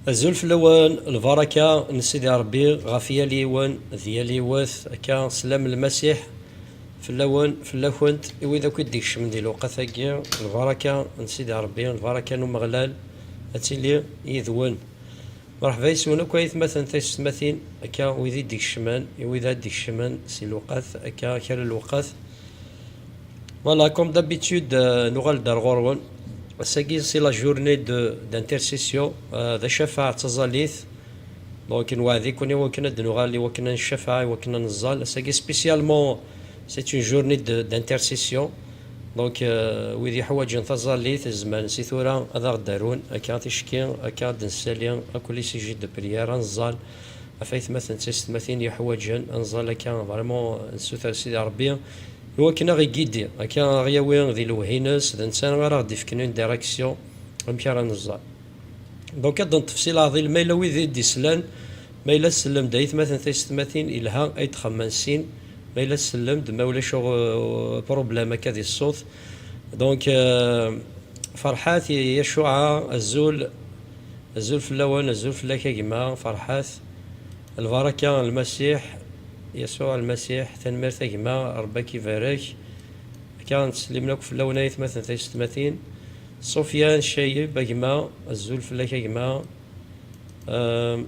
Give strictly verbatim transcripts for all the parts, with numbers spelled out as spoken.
Azul fell-awen, lbaraka n Sidi Ṛebbi ɣef yal yiwen d yal yiwet, akka sslam n Lmasiḥ fell-awen, fell-akent, i wid akk i d-ikecmen di lewqat-agi. Lbaraka n Sidi Ṛebbi, lbaraka n Umeɣlal, ad tili yid-wen. Mṛeḥba yes-wen akk aytmaten taysetmatin, akka wid i d-ikecmen, i wid ad d-ikecmen si lewqat, akka kra n lewqat. Voilà, comme d'habitude, euh, nuɣal-d ar ɣur-wen. Ass-agi, c'est la journée de, d'intercession, euh, d ccafaɛa, d taẓallit. Donc, nweɛd-iken i wakken ad d-nuɣal, i wakken ad ncafeɛ, i wakken ad neẓẓal. Ass-agi, spécialement, c'est une journée de, d'intercession. Donc, euh, wid yeḥwaǧen taẓallit, zemren si tura ad aɣ-d-arun, akka ticki, akka ad d-nessali akk les sujets de prière, ad neẓẓal ɣef aytmaten d taysetmatin yeḥwaǧen ad neẓẓal akka, vraiment, nessuter Sidi Ṛebbi i wakken ad aɣ-igidi, akka ad aɣ-yawi di lewhi-ines, d netta ara aɣ-d-ifken une direction amek ara neẓẓal. Donc, ad d-neṭṭef si leɛḍil, ma yella wid i d-islan, ma yella tsellem-d aytmaten taysetmatin, yelha ay d-xemmen sin, ma yella tsellem-d, ma ulac uɣ-, problème akka di ṣṣut. Donc, euh, Ferḥat Yacuɛa, azul, azul fell-awen, azul fell-ak a gma Ferḥat. Lbaraka n Lmasiḥ, Yasuɛ Lmasiḥ, tanemmirt a gma, Ṛebbi ad k-ibarek. Akka nettsellimen akk fell-awen aytmaten taysetmatin. Sufyan Cayeb a gma, azul fell-ak a gma. Euh,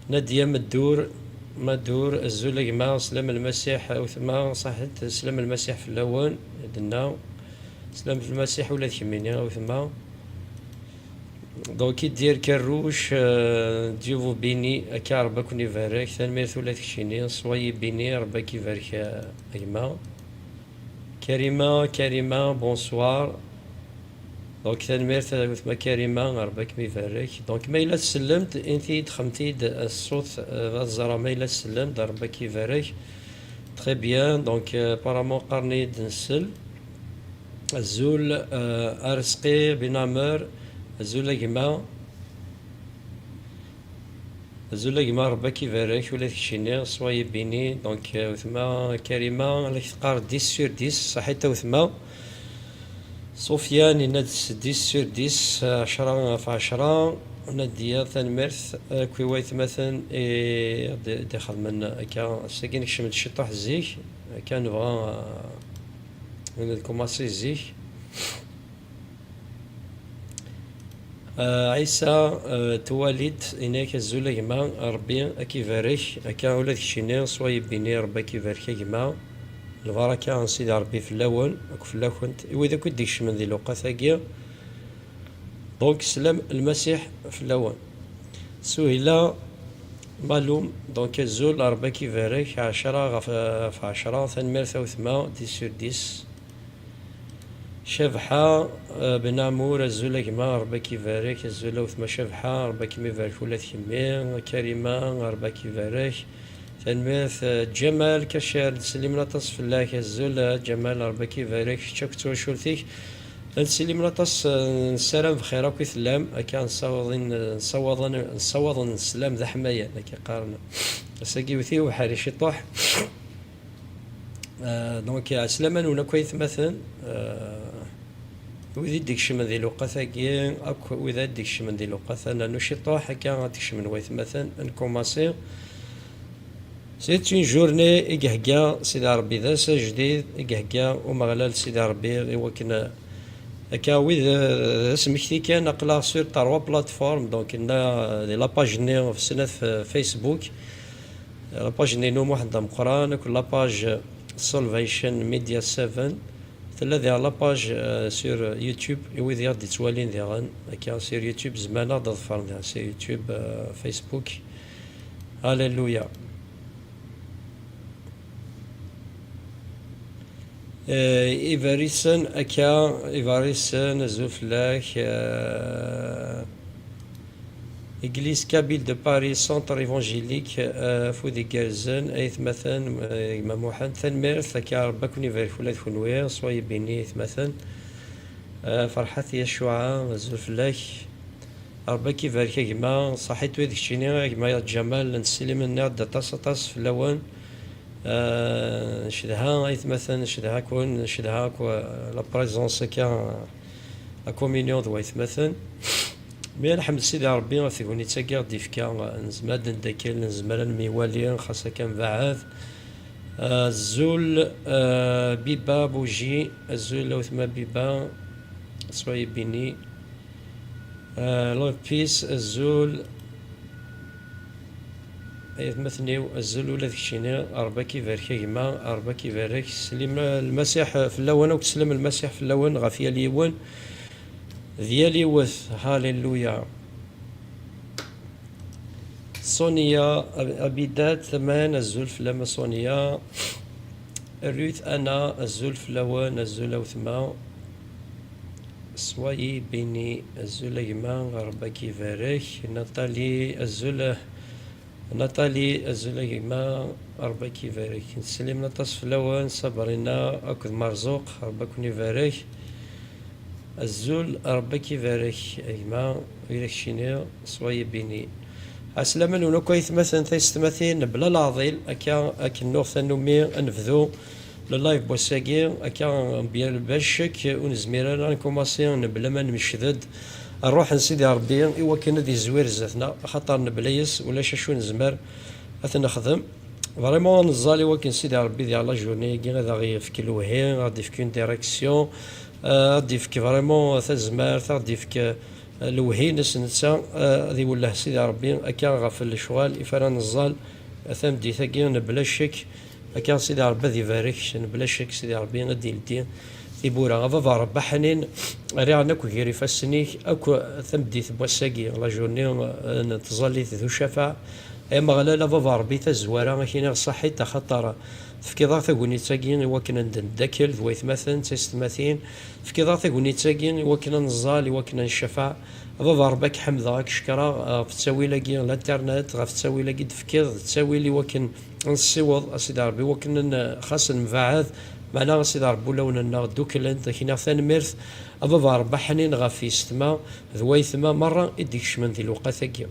Nadia Meddur, Maddur, azul a gma, sslam n Lmasiḥ a wetma, ṣaḥit, sslam n Lmasiḥ fell-awen, d-nna. Sslam n Lmasiḥ ula d kemmini a wetma. Donc, Idir Kerrouche, euh, Dieu vous bénit, akka Ṛebbi ad ken-ibarek, tanemmirt ula d keččini, soyez bénis, Ṛebbi ad k-ibarek, euh, a gma. Karima, Karima, bonsoir. Donc, tanemmirt a wetma Karima, Ṛebbi ad kem-ibarek. Donc, ma yella tsellemt, init-iyi-d, xemt-iyi-d ṣṣut, euh, ad ẓreɣ ma yella tsellemt, Ṛebbi ad k-ibarek. Très bien, donc, euh, apparemment qqaren-iyi-d nsell. Azul, euh, Arezqi Ben Amer, azul a gma. Azul a gma, Ṛebbi ad k-ibarek, ula d keččini, soyez bénis. Donc, euh, wetma Karima, la k-teqqar dix sur dix, ṣaḥit a wetma. Sufyan yenna-d dix sur dix, ɛecra ɣef ɛecra. Nadia, tanemmirt akk i waytmaten i d-, d-ixedmen akka. Ass-agi nekcem-d ciṭuḥ zik, akka nebɣa, euh, ad nkumaṣi zik. Euh, Ɛisa, euh, Twalit, yenna-ak azul a gma, Ṛebbi ad k-ibarek, akka ula d keččini, soyez bénis, Ṛebbi ad k-ibarek a gma. Lbaraka n Sidi Ṛebbi fell-awen, akk fell-akent, i wid akk i d-ikecmen di lewqat-agi. Donc, sslam n Lmasiḥ fell-awen. Suhila Malum, donc azul, Ṛebbi ad k-ibarek, ɛecra ɣef, ɣef ɛecra, tanemmirt a wetma, dix sur dix. Cabḥa, euh, Ben Amour, azul a gma, Ṛebbi ad k-ibarek, azul a wetma Cabḥa, Ṛebbi ad kem-ibarek ula d kemmi, Karima, Ṛebbi ad k-ibarek. Tanemmirt, euh, Ǧamal Kacer, nettsellimen aṭas fell-ak, azul a Ǧamal, Ṛebbi ad k-ibarek, kečč akk d twacult-ik. Nettsellimen aṭas, euh, nessaram bxir akk i tellam, akka nessawaḍ in-, nessawaḍen, nessawaḍen sslam d aḥmayan, akka qqaren. Ass-agi wet-iyi ubeḥri ciṭuḥ. Euh, donc, ɛeslama-nwen akk aytmaten, euh, wid i d-ikecmen di lewqat-agi, akk wid ad d-ikecmen di lewqat-a, nernu ciṭuḥ akka ad d-kecmen waytmaten, ad nkumaṣi. C'est une journée i ihegga Sidi Ṛebbi, d ass ajdid i ihegga Umeɣlal Sidi Ṛebbi i wakken, euh, akka wid, euh, d asmekti kan, aql-aɣ sur trois plateformes, donc, nna, euh, di la page-nni, f-, snat f-, Facebook. La page-nni n Muḥend Ameqqran, akked la page Salvation Media seven. Tella diɣ la page, euh, sur YouTube, i wid i ɣ-d-ittwalin diɣen, akka sur YouTube, zemren ad ɣ-d-ḍefren diɣen sur YouTube, euh, Facebook. Alléluia. Eh, Ibarisen, akka, Ibarisen, azul fell-ak, eh, Église Kabyle de Paris, Centre Évangélique, eh, afud igerrzen, aytmaten, eh, gma Muḥend, tanemmirt, akka, Ṛebbi ad ken-ibarek ula d kenwi, soyez bénis, aytmaten. Eh, Ferḥat Yacuɛa, azul fell-ak. Ṛebbi ad k-ibarek a gma, ṣaḥit wid keččini, a gma Ǧamal, nettsellim-nni-d aṭas, aṭas fell-awen. Eh, ncedha aytmaten, ncedha-ken, ncedha akk, eh, la présence akka, la communion d waytmaten. Mi ara ḥmed Sidi Ṛebbi ɣef tegnit-agi ɣ-d-ifka, nezmer ad d-neddakel, nezmer ad nemyiwali, xas akka mbeɛd. Azul, eh, Biba Bougie, azul a wetma Biba, soyez béni. Eh, Love Peace, azul. Ayetmaten-iw, azul ula d keččini, Ṛebbi ad k-ibarek a gma, Ṛebbi ad k-ibarek. Slim Lmasiḥ fell-awen, akk slam Lmasiḥ fell-awen, ɣef yal yiwen d yal yiwet. Hallelujah. Sonia Ab-, Abidat, aman, azul fell-am a Sonia. Ruth Anna, azul fell-awen, azul a wetma. Soyez béni, azul a gma, Ṛebbi ad k-ibarek. Nathalie, azul a Nathalie, azul a gma, Ṛebbi ad k-ibarek. Nettsellim aṭas fell-awen, Sabrina akked Merzuq, Ṛebbi ad ken-ibarek. Azul, Ṛebbi ad k-ibarek a gma, ur ak-cini, soyez béni. Ɛeslama-nwen akk aytmaten taysetmatin, bla leɛḍil, akka akken nuɣ tannumi ad nebdu le live n wass-agi, akka mebla ccek ur nezmir ara ad nkumasi mebla ma nmecd-d ṛṛuḥ n Sidi Ṛebbi i wakken ad izwir zdat-neɣ, axaṭer mebla yes ulac acu nezmer ad t-nexdem. Vraiment neẓẓal i wakken Sidi Ṛebbi di la journée-agi ad aɣ-yefk lewhi, ad aɣ-d-yefk une direction, ad aɣ-d-yefk vraiment tazmert, ad aɣ-d-yefk lewhi-ines netta, ad iwelleh Sidi Ṛebbi akka ɣef lecɣal ifa ara neẓẓal tameddit-agi mebla ccek. Akka Sidi Ṛebbi ad ibarek, mebla ccek Sidi Ṛebbi ad d-yeldi tiwwura. A Baba Ṛebbi aḥnin, rriɣ-n akk gar ifassen-ik, akk tameddit n wass-agi, la journée, eh, n tẓallit d ucafaɛ. Ay Ameɣlal, a Baba Ṛebbi, tazwara ad k-iniɣ ṣaḥit, axaṭer tefkiḍ-aɣ tagnit-agi i wakken ad neddakel d waytmaten d taysetmatin, tefkiḍ-aɣ tagnit-agi i wakken ad neẓẓal, i wakken ad ncafeɛ. A Baba Ṛebbi, ad k-ḥemdeɣ, ad k-cekkreɣ ɣef ttawil-agi n l'internet, ɣef ttawil-agi d-tefkiḍ, d ttawil i wakken ad nessiweḍ, a Sidi Ṛebbi, i wakken ad n-, xas nembaɛed, meɛna, a Sidi Ṛebbi, ulawen-nneɣ dduklen, ad k-iniɣ tanemmirt, a Baba Ṛebbi aḥnin, ɣef yessetma d waytma merra i d-ikecmen di lewqat-agi.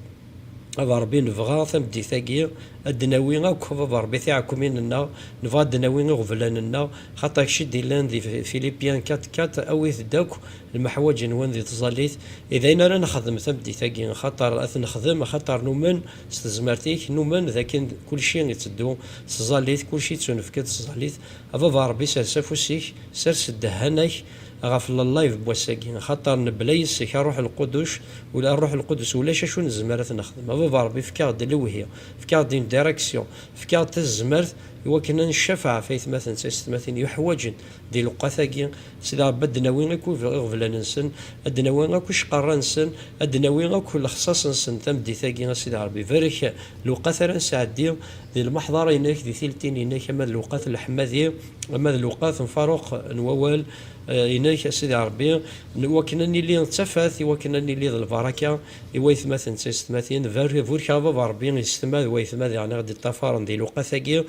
A Baba Ṛebbi, nebɣa tameddit-agi ad d-nawi akk, a Baba Ṛebbi, tiɛekkumin-nneɣ, nebɣa ad d-nawi iɣeblan-nneɣ, xaṭer kečč i d-illan di Filipyen quatre quatre, awit-d akk lmeḥwaǧ-nwen di tẓallit. I d ayen ara nexdem tameddit-agi, xaṭer ad t-nexdem, xaṭer numen s tezmert-ik, numen d akken kulci itteddu s tẓallit, kulci yettunefk-d s tẓallit. A Baba Ṛebbi, sers afus-ik, sers ddehhan-ak ɣef le live n wass-agi, xaṭer mebla yes-k, a Ṛṛuḥ Lqudec, ula a Ṛṛuḥ Lqudec, ulac acu nezmer ad t-nexdem. A Baba Ṛebbi, efk-aɣ-d lewhi, efk-aɣ-d une direction, efk-aɣ-d tazmert i wakken ad ncafeɛ ɣef aytmaten d taysetmatin yuḥwaǧen di lewqat-agi, Sidi Ṛebbi, ad d-nawi akk iɣeblan-nsen, ad d-nawi akk icqarra-nsen, ad d-nawi akk lexṣaṣ-nsen tameddit-agi, a Sidi Ṛebbi. Barek lewqat ara nesɛeddi di lmeḥḍar-inek, di tiltin-inek, ama d lewqat n leḥmadi, ama d lewqat n faruq n wawal, eh, inek, a Sidi Ṛebbi, n-, wakken ad nili d tafat, i wakken ad nili d lbaraka i waytmaten d taysetmatin. Bar-, burek a Baba Ṛebbi, yessetma d waytma diɣen i ɣ-d-iṭṭafaren di lewqat-agi,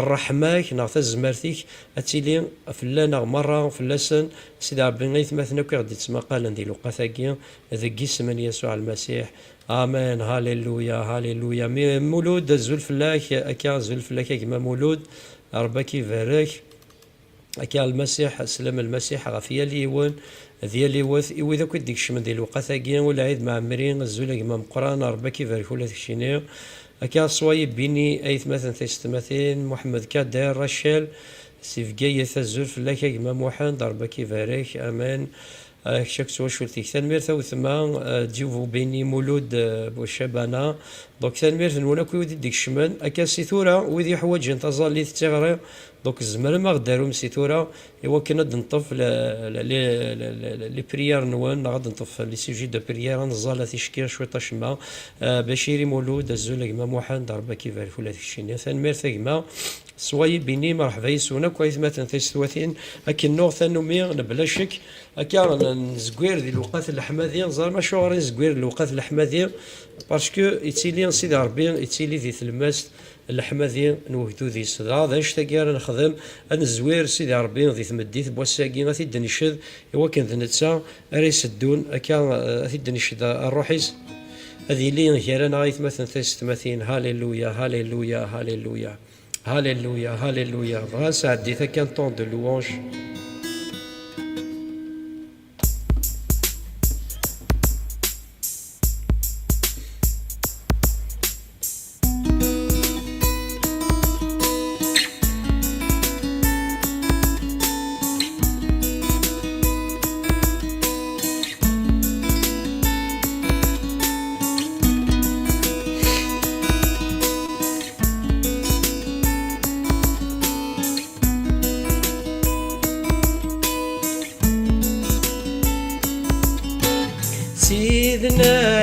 ṛṛeḥma-k neɣ tazmert-ik ad tili fell-aneɣ merra, fell-asen, Sidi Ṛebbi, aytmaten akk i ɣ-d-ittmaqalen di lewqat-agi, deg yisem n Yasuɛ Lmasiḥ. Amen. Halleluya, halleluya. Mi-, Mulud, azul fell-ak, akka, azul fell-ak, a gma Mulud. Ṛebbi ad k-ibarek. Akka, Lmasiḥ, slam Lmasiḥ ɣef yal yiwen, d yal yiwet, i wid akk i d-ikecmen di lewqat-agi, Ulɛid Mɛemmri, azul a gma Meqqran, Ṛebbi ad k-ibarek ula d keččini. Akka, soyez béni, aytmaten taysetmatin, Muḥemmed Kader, Rachel, si Bgayet, azul fell-ak a gma Muḥend, Ṛebbi ad k-ibarek, amen. Ah, kečč akk d twacult-ik. Tanemmirt a wetma, ah, Dieu vous bénit, Mulud, ah, Bouchabana. Donc, tanemmirt-nwen akk i wid i d-ikecmen. Akka si tura, wid yuḥwaǧen taẓallit d tiɣri, donc, tzemrem a ɣ-d-tarum si tura, i wakken ad d-neṭṭef le, le, les prières-nwen, neɣ ad d-neṭṭef les sujets de prière, ad neẓẓal, ad ticki cwiṭ acemma. Ah, Baciri Mulud, azul a gma Muḥend, Ṛebbi ad k-ibarek ula d keččini. Tanemmirt a gma. Soyez béni, merḥba yes-wen akk aytmaten taysetwatin, akken nuɣ tannumi, mebla ccek, akka n-, nezgir di lewqat n leḥmadi, ẓerm acuɣer i nezgir di lewqat n leḥmadi, parce que yettili Sidi Ṛebbi, yettili di tlemmast n leḥmadi n ugdud-is. Dɣa d annect-agi ara nexdem, ad nezwir Sidi Ṛebbi di tmeddit n wass-agi, ad t-id-nenced, i wakken d netta ara iseddun, akka, eh, ad t-id-nenced ṛṛuḥ-is, ad yili gar-aneɣ aytmaten taysetmatin. Halleluya, halleluya, halleluya. Halleluya, halleluya. Bɣa sɛeddi-t akka, un temps de louange.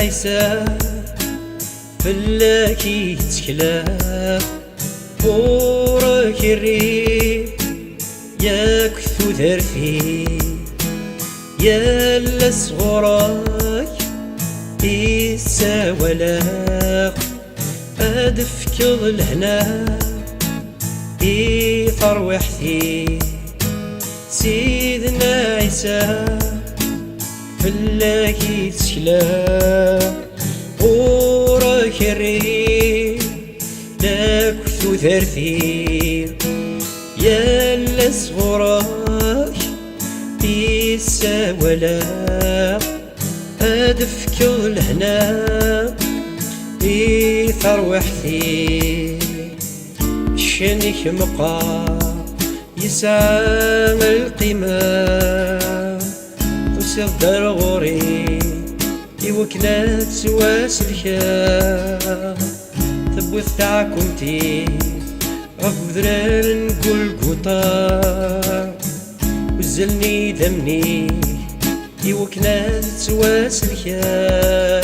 Ɛisa, fell-ak i ttekleɣ, ɣur-k i rriɣ yakk tudert-iw. Yal ass ɣur-k i ssawaleɣ, ad d-tefkeḍ lehna i terwiḥt-iw. Sidna Ɛisa, fell-ak i ttekleɣ, ɣur-k i rriɣ akk tudert-iw. Yal ass ɣur-k i ssawaleɣ, ad d-tefkeḍ lehna i terwiḥt-iw. Ccan-ik meqqer, yesɛa lqima. Tusiḍ-d ar ɣur-i i wakken ad ttwasellkeɣ. Tewwiḍ taɛkumt-iw ɣef udrar n Gulguṭa, uzzlen idammen-ik i wakken ad ttwasellkeɣ.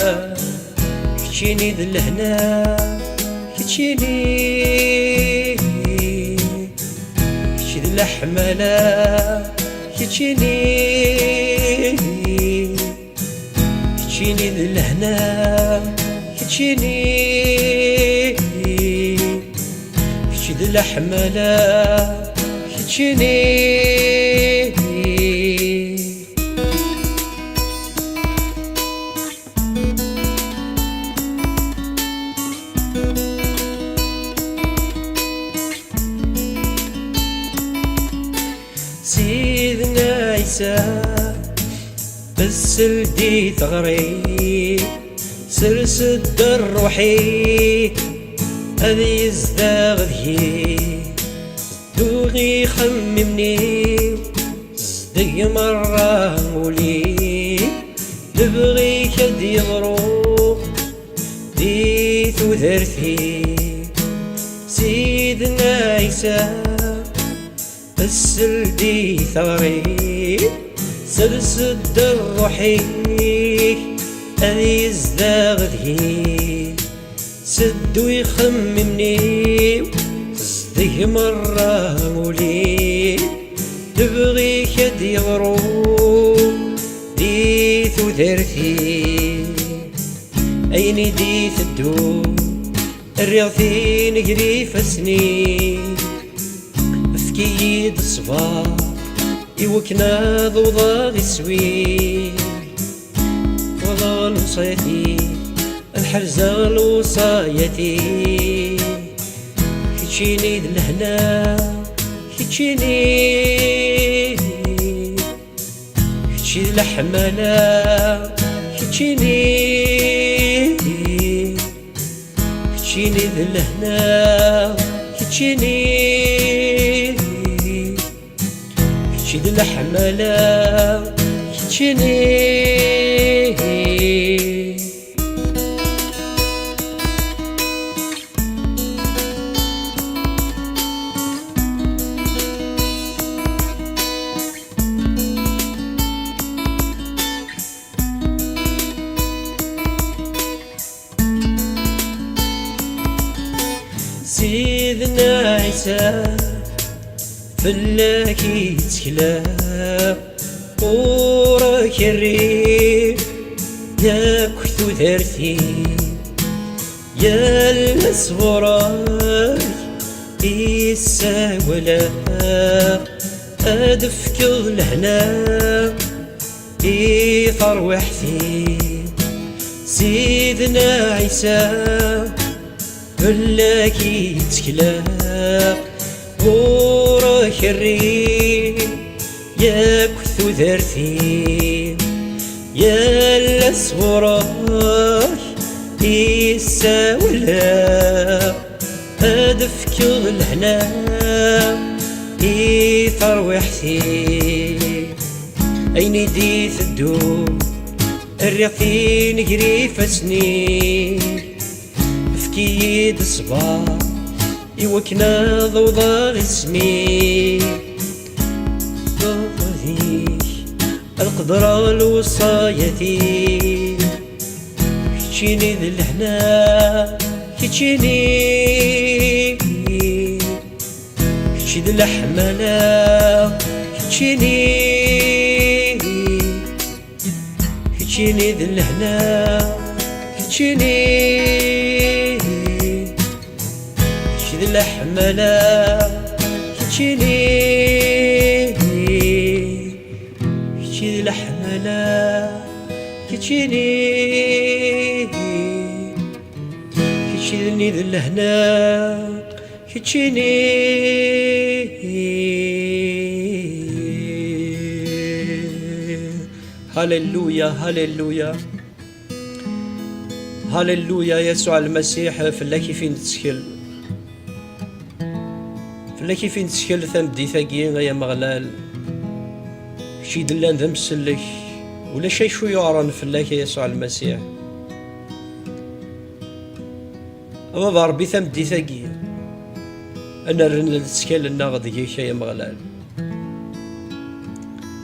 Keččini d lehna, keččini, kečč d leḥmala, keččini, keččini d lehna, keččini, kečč d leḥmala, keččini. Sidna Ɛisa, sel-d i teɣri, sers-d ṛṛuḥ-ik, ad yezdeɣ deg-i. Zedduɣ ixemmimen-iw, zdeg merra ul-iw, lebɣi-k ad d-yeḍru di tudert-iw. Sidna Ɛisa, sel-d i teɣri, sers-d ṛṛuḥ-ik, ad yezdeɣ deg-i. Seddu ixemmimen-iw, tezdeg merra ul-iw, lebɣi-k ad d-yeḍru di tudert-iw. Ayen i d-iteddu, rriɣ-t-in gar ifassen-ik. Efk-iyi-d ṣṣber i wakken ad awḍeɣ iswi. Walaɣ lewṣayat-ik, ad ḥerzeɣ lewṣayat-ik. Keččini d lehna, keččini, kečči d leḥmala, keččini, keččini d lehna, keččini, kečči d leḥmala, keččini. Sidna Ɛisa, fell-ak i ttekleɣ, ɣur-k i rriɣ yakk tudert-iw. Yal ass ɣur-k i ssawaleɣ, ad d-tefkeḍ lehna i terwiḥt-iw. Sidna Ɛisa, fell-ak i ttekleɣ, ɣur-k i rriɣ yakk tudert-iw. Yal ass ɣur-k i ssawaleɣ, ad d-tefkeḍ lehna i terwiḥt-iw. Ayen i d-iteddu, rriɣ-t-in gar ifassen-ik. Efk-iyi-d ṣṣber i wakken ad awḍeɣ isem-ik. Ṭṭuḍ-ik ad qedreɣ lewṣayat-ik. Keččini d lehna, keččini, kečč d leḥmala, keččini, keččini d lehna, keččini, kečč d leḥmala, keččini, kečč d leḥmala, keččini, keččini d lehna, keččini. Halleluya, halleluya. Halleluya, Yasuɛ Lmasiḥ, fell-ak i fi nettkel. Fell-ak i fi nettkel tameddit-agi, ay Ameɣlal. Kečč i d-llan d amsellek. Ulac acu yuɛren fell-ak, a Yasuɛ Lmasiḥ. A Baba Ṛebbi, tameddit-agi, ad nerren lettkal-nneɣ deg-k, ay Ameɣlal.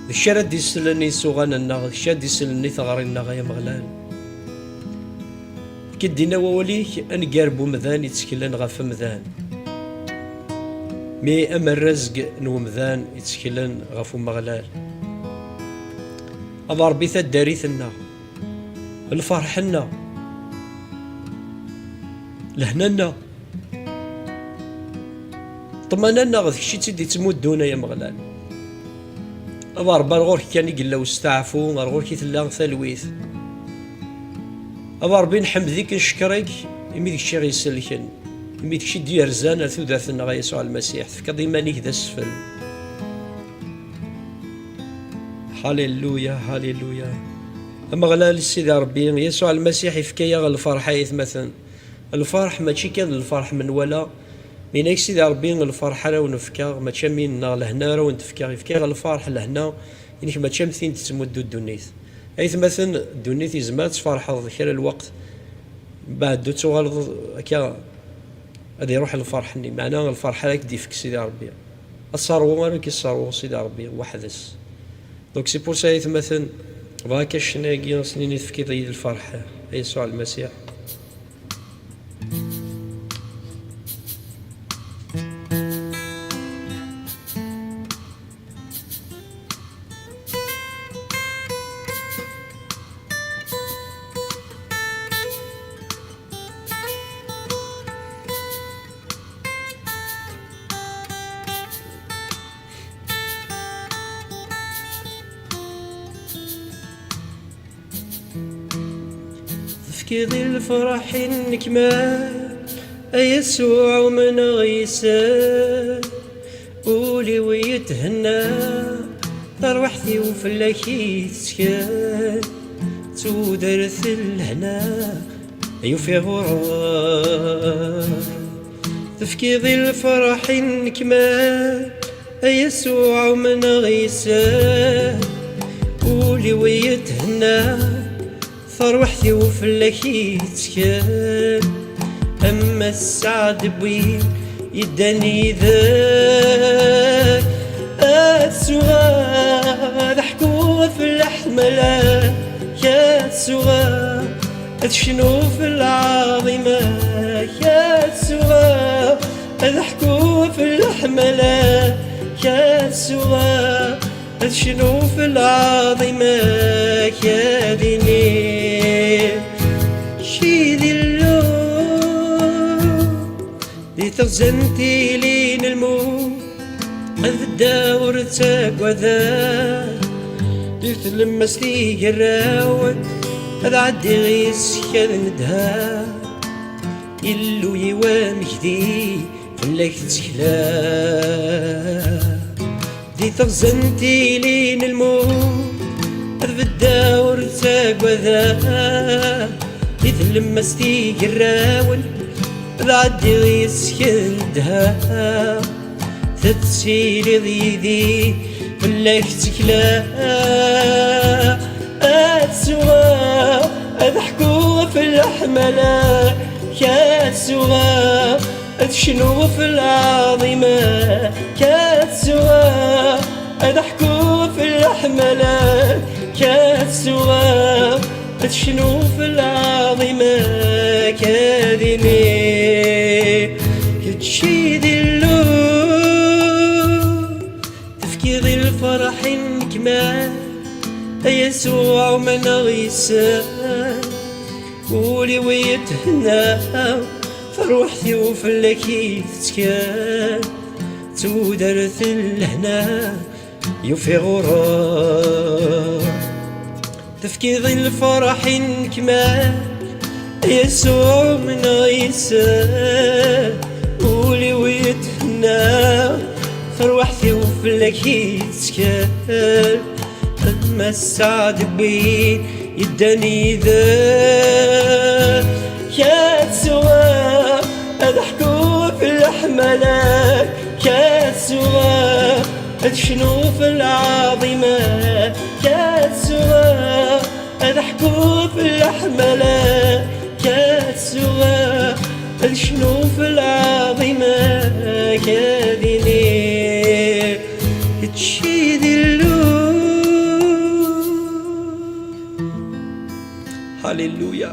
D kečč ara d-isellen i isuɣan-nneɣ, d kečč ara d-isellen i teɣri-nneɣ, ay Ameɣlal. Fk-id dinna wawal-ik, aneggar n wemdan itteklen ɣef umdan. Mi amerrazg n wemdan itteklen ɣef Umeɣlal. A Baba Ṛebbi, taddarit-nneɣ, lferḥ-nneɣ, lehna-nneɣ, ṭṭmana-nneɣ d kečč i tt-id-ittmuddun, ay Ameɣlal. A Baba Ṛebbi, ar ɣur-k kan i yella usteɛfu, ar ɣur-k i tella talwit. A Baba Ṛebbi, nḥemd-ik, ncekkeṛ-ik, imi d kečč i ɣ-iselken, imi d kečč i d-yerzan ar tudert-nneɣ, a Yasuɛ Lmasiḥ, tefkiḍ iman-ik d asfel. Halleluya, halleluya. Ameɣlal, Sidi Ṛebbi, Yasuɛ Lmasiḥ ifka-yaɣ lferḥ, ay atmaten. Lferḥ mačči kan d lferḥ menwala. Yenna-k Sidi Ṛebbi, lferḥ ara wen-fkeɣ, mačči am win neɣ lehna ara wen-d-fkeɣ. Ifka-yaɣ lferḥ, lehna, inek mačči am tin tettmuddu ddunit. Ay atmaten, ddunit yezmer ad tferḥeḍ kra lweqt, mbeɛd ur tuɣaleḍ akka, ad iruḥ lferḥ-nni. Meɛna lferḥ ara k-d-ifk Sidi Ṛebbi. Aṣerwu ara k-isserwu Sidi Ṛebbi weḥd-s. Donc c'est pour ça, ay atmaten, bɣiɣ kan ccna-agi, s-nini tefkiḍ-iyi-d lferḥ, a Yasuɛ Lmasiḥ. Tefkiḍ i lferḥ i nnekma, a Yasuɛ umneɣ yes-k. Ul-iw yethenna, tarwiḥt-iw fell-ak i tettkel. Tudert n lehna, ay ufiɣ ɣur-k. Tefkiḍ i lferḥ i nnekma, a Yasuɛ umneɣ yes-k. Ul-iw yethenna, tarwiḥt-iw fell-ak i tettkel. Am sseɛd n win yeddan yid-k, ad suɣeɣ ad ḥkuɣ ɣef leḥmala-k, ad suɣeɣ ad cnuɣ f lɛaḍima-k, ad suɣeɣ ad ḥkuɣ ɣef leḥmala-k, ad suɣeɣ ad cnuɣ f lɛaḍima-k, ad iniɣ: Kečč i d Illu. Di teɣza n tili n lmut, ad beddeɣ ur ttagadeɣ. Di tlemmast igerrawen, ad ɛeddiɣ yes-k ad nedheɣ. Illu-iw amekdi, fell-ak ttekleɣ. Di teɣza n tili n lmut, ad beddeɣ ur ttagadeɣ. Di tlemmast igerrawen, ad ɛeddiɣ yes-k ad nedheɣ. Tettiliḍ yid-i, fell-ak ttekleɣ. Ad suɣeɣ, ad ḥkuɣ ɣef leḥmala-k, ad suɣeɣ, ad cnuɣ ɣef lɛaḍima-k, ad suɣeɣ, ad ḥkuɣ ɣef leḥmala-k, ad suɣeɣ, Ad cnuɣ f lɛaḍima-k, ad iniɣ kečč i d Illu. Tefkiḍ i lferḥ i nnekma, a Yasuɛ umneɣ yes-m. Ul-iw yethenna, tarwiḥt-iw fell-ak i tettkel. Tudert n lehna yufi ɣur-m. Tefkiḍ i lferḥ i nnekma, Yasuɛ umneɣ yes-m. Ul-iw yethenna, tarwiḥt-iw fell-ak i tettkel. Am sseɛd win yeddan yid-k, Yasuɛ, ad ḥkuɣ f leḥmala-k, Yasuɛ, ad cnuɣ f lɛaḍima-k, Yasuɛ, ad ḥkuɣ f leḥmala-k, Yasuɛ, ad cnuɣ f lɛaḍima-k, ad iniɣ kečč i d Illu. Halleluya.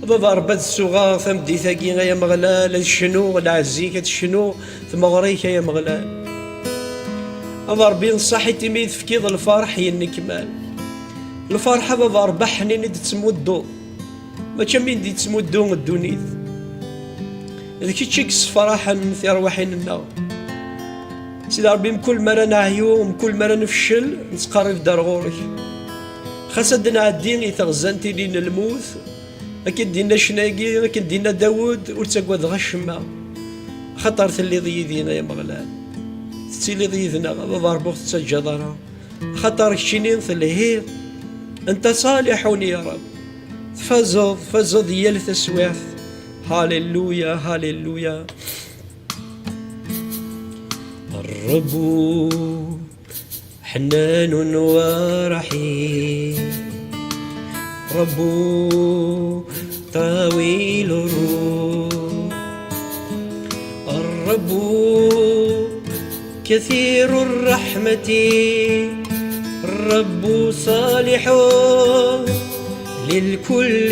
Baba Ṛebbi, ad suɣeɣ tameddit-agi, ay Ameɣlal, ad cnuɣ lɛezz-ik, ad cnuɣ tmeɣra-ik, ay Ameɣlal. A Baba Ṛebbi, ṣaḥit imi i tefkiḍ lferḥ yennekmal. Lferḥ, a Baba Ṛebbi, aḥnin i d-tettmudduḍ. Mačči am win d-yettmuddu ddunit. D kečč i yessefraḥen tirwiḥin-nneɣ. Sidi Ṛebbi, mkul mi ara neɛyu, mkul mi ara nefcel, nettqerrib-d ar ɣur-k. Xas ad d-nɛeddi i teɣzant-nni n lmut, akken d-yenna ccna-agi, akken d-yenna Dawed, ur ttagadeɣ acemma, axaṭer telliḍ yid-i, ay Ameɣlal. Tettiliḍ yid-neɣ, a Baba Ṛebbi, ur ɣ-tettaǧǧaḍ ara. Axaṭer keččini telhiḍ. Anta ṣaliḥun ya Rab. Tfazeḍ, tfazeḍ yal taswiɛt. Halleluya, halleluya. الرب حنان ورحيم، رب طويل الروح، الرب كثير الرحمة، الرب صالح للكل.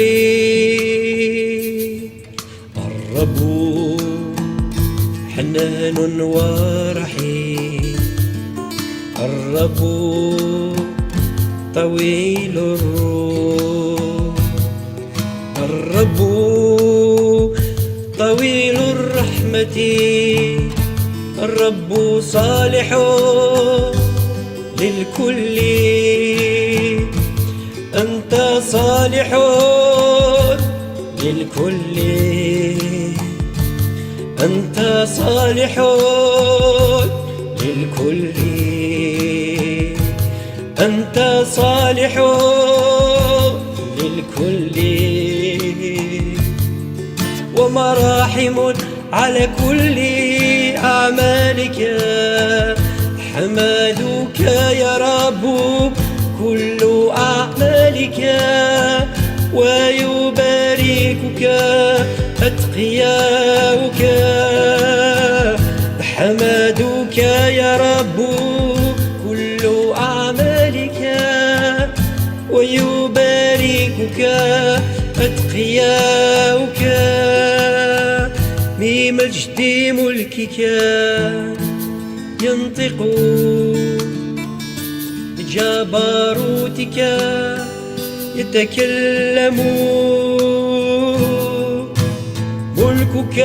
الرب حنان ورحيم، الرب طويل الروح، الرب طويل الرحمة، الرب صالح للكل. أنت صالح للكل، أنت صالح للكل، أنت صالح للكل. ومراحم على كل أعمالك. أحمدك يا رب كل أعمالك، ويباركك أتقياؤك. أحمدك يا رب كل أعمالك، ويباركك أتقياؤك. من مجد ملكك ينطق، بجبروتك يتكلم. ملكك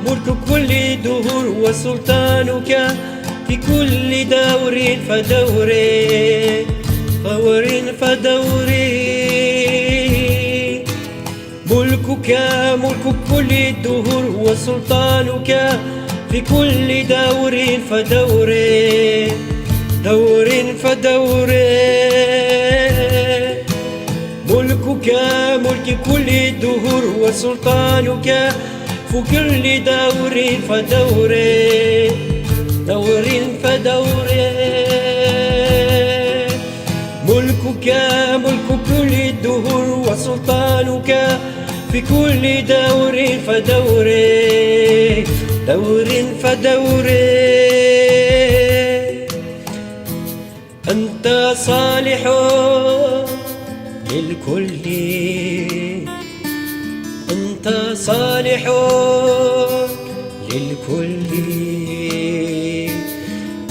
ملك كل دهور، وسلطانك في كل دور فدور، دور فدور. ملكك ملك كل الدهور، وسلطانك في كل دور فدور، دور فدور. ملكك ملك كل الدهور، وسلطانك في كل دور فدور، دور فدور. ملكك ملك كل الدهور، وسلطانك في كل دور فدور، دور فدور. أنت صالح للكل. أنت صالح للكل.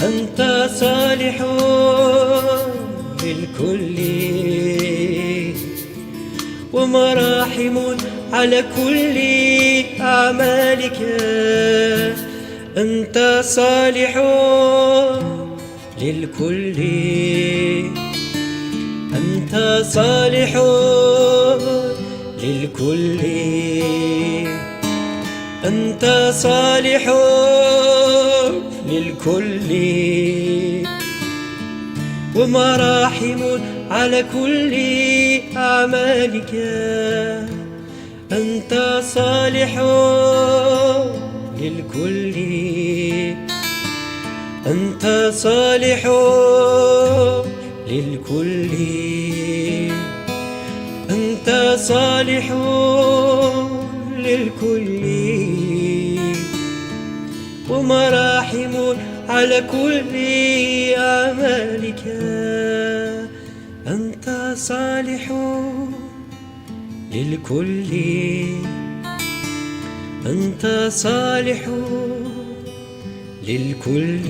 أنت صالح للكل. ومراحم على كل أعمالك. أنت صالح للكل. أنت صالح للكل. أنت صالح للكل. ومراحم على كل أعمالك. أنت صالح للكل. أنت صالح للكل. أنت صالح للكل. ومراحم على كل أعمالك. أنت صالح للكل. أنت صالح للكل.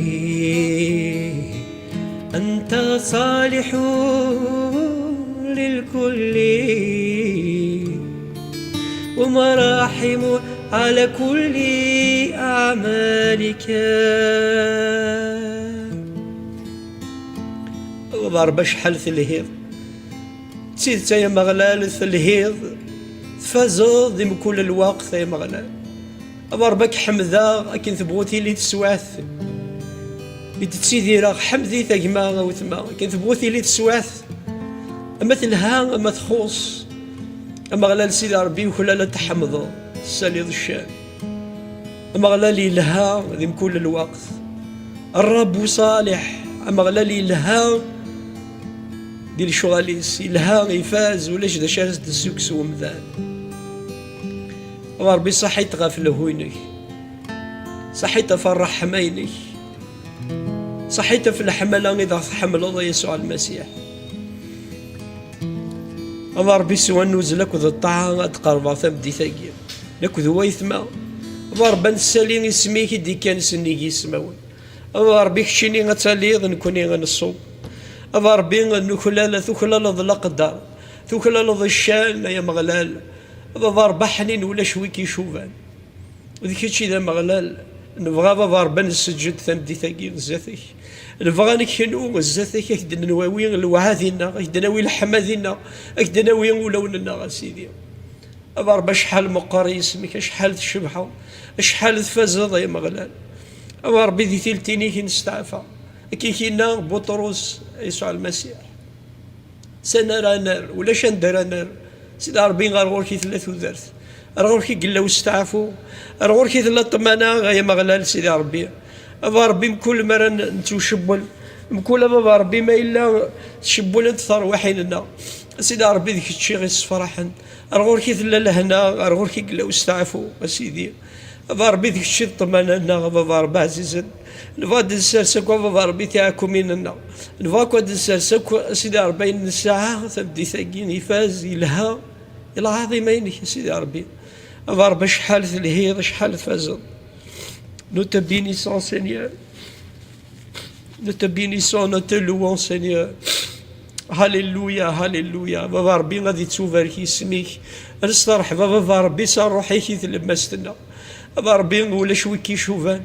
أنت صالح للكل. ومراحم على كل أعمالك. Ḍerb acḥal telhiḍ. D tidet, ay Ameɣlal, telhiḍ, tfazeḍ di mkul lweqt, ay Ameɣlal. A Ṛebbi, ad k-ḥemdeɣ akken tebɣu tili teswiɛt i d-ttidireɣ. Ḥemdet a gma, a wetma, akken tebɣu tili teswiɛt. Ama telha, ama txuṣ. Ameɣlal, Sidi Ṛebbi, yuklal ad t-tḥemdeḍ, tessaliḍ ccan. Ameɣlal yelha di mkul lweqt. Ṛṛabu ṣaliḥ, Ameɣlal yelha di lecɣal-is, yelha, ifaz, ulac d acu ara s-d-tessukkes umdan. A Ṛebbi, ṣaḥit ɣef lehhu-inek, ṣaḥit ɣef ṛṛeḥma-inek, ṣaḥit ɣef leḥmala i d aɣ-tḥemmleḍ, a Yasuɛ Lmasiḥ. A Ṛebbi, s wannuz akked ṭṭaɛa ad d-qerbeɣ tameddit-agi, akked waytma. A Ṛebbi, ad nessali isem-ik i d-ikkan sennig yismawen. A Ṛebbi, keččini ad taliḍ, nekkni ad nṣum. A Ṛebbi, nuklal, tuklaleḍ leqder, tuklaleḍ ccan, ay Ameɣlal. A Baba Ṛebbi aḥnin, ulac wi k-icuban. D kečč i d Ameɣlal. Nebɣa, a Baba Ṛebbi, ad nesseǧǧed tameddit-agi zdat-k. Nebɣa ad neknu zdat-k, ad k-d-nawi lewɛadi-nneɣ, ad k-d-nawi leḥmadi-nneɣ, ad k-d-nawi ulawen-nneɣ, a Sidi. A Baba Ṛebbi, acḥal meqqer yisem-ik, acḥal tcebḥeḍ, acḥal tfazeḍ, ay Ameɣlal. A Baba Ṛebbi, di tiltin-ik i nesteɛfa. Akka i k-yenna Buṭrus, Yasuɛ Lmasiḥ. Sani ara nerr? Ulac anda ara nerr. Sidi Ṛebbi, ɣer ɣur-k i tella tudert. Ar ɣur-k i yella usteɛfu. Ar ɣur-k i tella ṭṭmana, ay Ameɣlal, Sidi Ṛebbi. A Baba Ṛebbi, mkul mi ara n-, nettwcewwel, mkul, a Baba Ṛebbi, ma yella tcewwlent terwiḥin-nneɣ, Sidi Ṛebbi, d kečč i ɣ-issefraḥen. Ar ɣur-k i tella lehna, ar ɣur-k i yella usteɛfu, a Sidi. A Baba Ṛebbi, d kečč i d ṭṭmana-nneɣ, a Baba Ṛebbi ɛzizen. Nebɣa ad d-nsers akk, a Baba Ṛebbi, tiɛekkumin-nneɣ. Nebɣa akk ad d-nsers akk, a Sidi Ṛebbi, ayen nesɛa tameddit-agi, ifaz, yelha, i lɛaḍima-inek, a Sidi Ṛebbi. A Baba Ṛebbi, acḥal telhiḍ, acḥal tfazeḍ. Nous te bénissons, Seigneur. Nous te bénissons, nous te louons, Seigneur. Halleluya, halleluya. Baba Ṛebbi, ad ittubarek yisem-ik. Ad nesteṛḥeb, a Baba Ṛebbi, s ṛṛuḥ-ik i tlemmast-nneɣ. A Baba Ṛebbi, ulac wi k-icuban.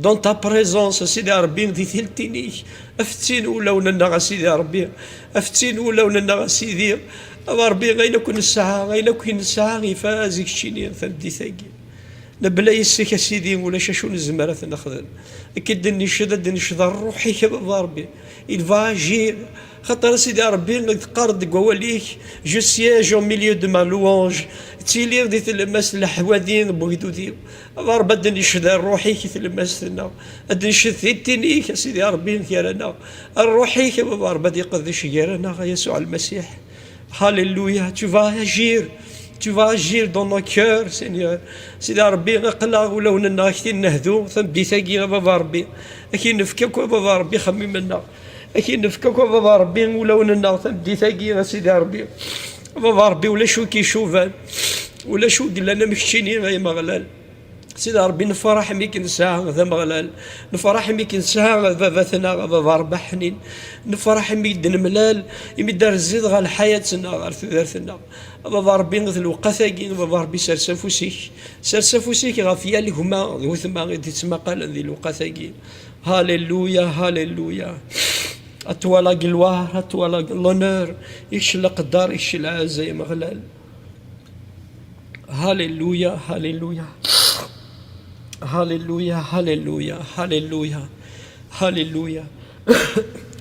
Dans ta présence, a Sidi Ṛebbi, di tiltin-ik. Afettin ulawen-nneɣ, a Sidi Ṛebbi. Afettin ulawen-nneɣ, a Sidi. A Baba Ṛebbi, ayen akk nesɛa, ayen akk i nesɛa, ifaz i keččini tameddit-agi. Mebla yes-k, a Sidi, ulac acu nezmer ad t-nexdem. Akken d-nnecd, ad d-nnecd ṛṛuḥ-ik, a Baba Ṛebbi. Il va agir. Xaṭer, a Sidi Ṛebbi, teqqareḍ deg wawal-ik: Je siège au milieu de ma louange. Ttiliɣ di tlemmast n leḥwadi n wegdud-iw. A Baba Ṛebbi, ad d-nnecd ṛṛuḥ-ik i tlemmast-nneɣ. Ad d-nnecd tiltin-ik, a Sidi Ṛebbi, gar-aneɣ. Ṛṛuḥ-ik, a Baba Ṛebbi, ad iqeddec gar-aneɣ, a Yasuɛ Lmasiḥ. Halleluya, tu vas agir, tu vas agir dans nos cœurs, Seigneur. Sidi Ṛebbi, aql-aɣ ulawen-nneɣ ad k-t-id-nehdu tameddit-agi, a Baba Ṛebbi. Ad k-nefk akk, a Baba Ṛebbi, ixemmimen-nneɣ. Ad k-nefk akk a Baba Ṛebbi ulawen-nneɣ tameddit-agi, a Sidi Ṛebbi. A Baba Ṛebbi, ulac ur k-icuban, ulac ur yellan am keččini, ay Ameɣlal. Sidi Ṛebbi, nefṛeḥ imi k-nesɛa d Ameɣlal, nefṛeḥ imi k-nesɛa d Baba-tneɣ, a Baba Ṛebbi aḥnin, nefṛeḥ imi d-nemlal, imi d-terziḍ ɣer lḥayat-nneɣ, ɣer tudert-nneɣ. A Baba Ṛebbi, d lewqat-agi, a Baba Ṛebbi, sers afus-ik, sers afus-ik ɣef yal gma d wetma i d-ittmaqalen di lewqat-agi. Halleluya, halleluya. À toi la gloire, à toi la, l'honneur. Ikcel leqder, ikcel lɛaz, ay Ameɣlal. Halleluya, halleluya. Halleluya, halleluya, halleluya. Halleluya.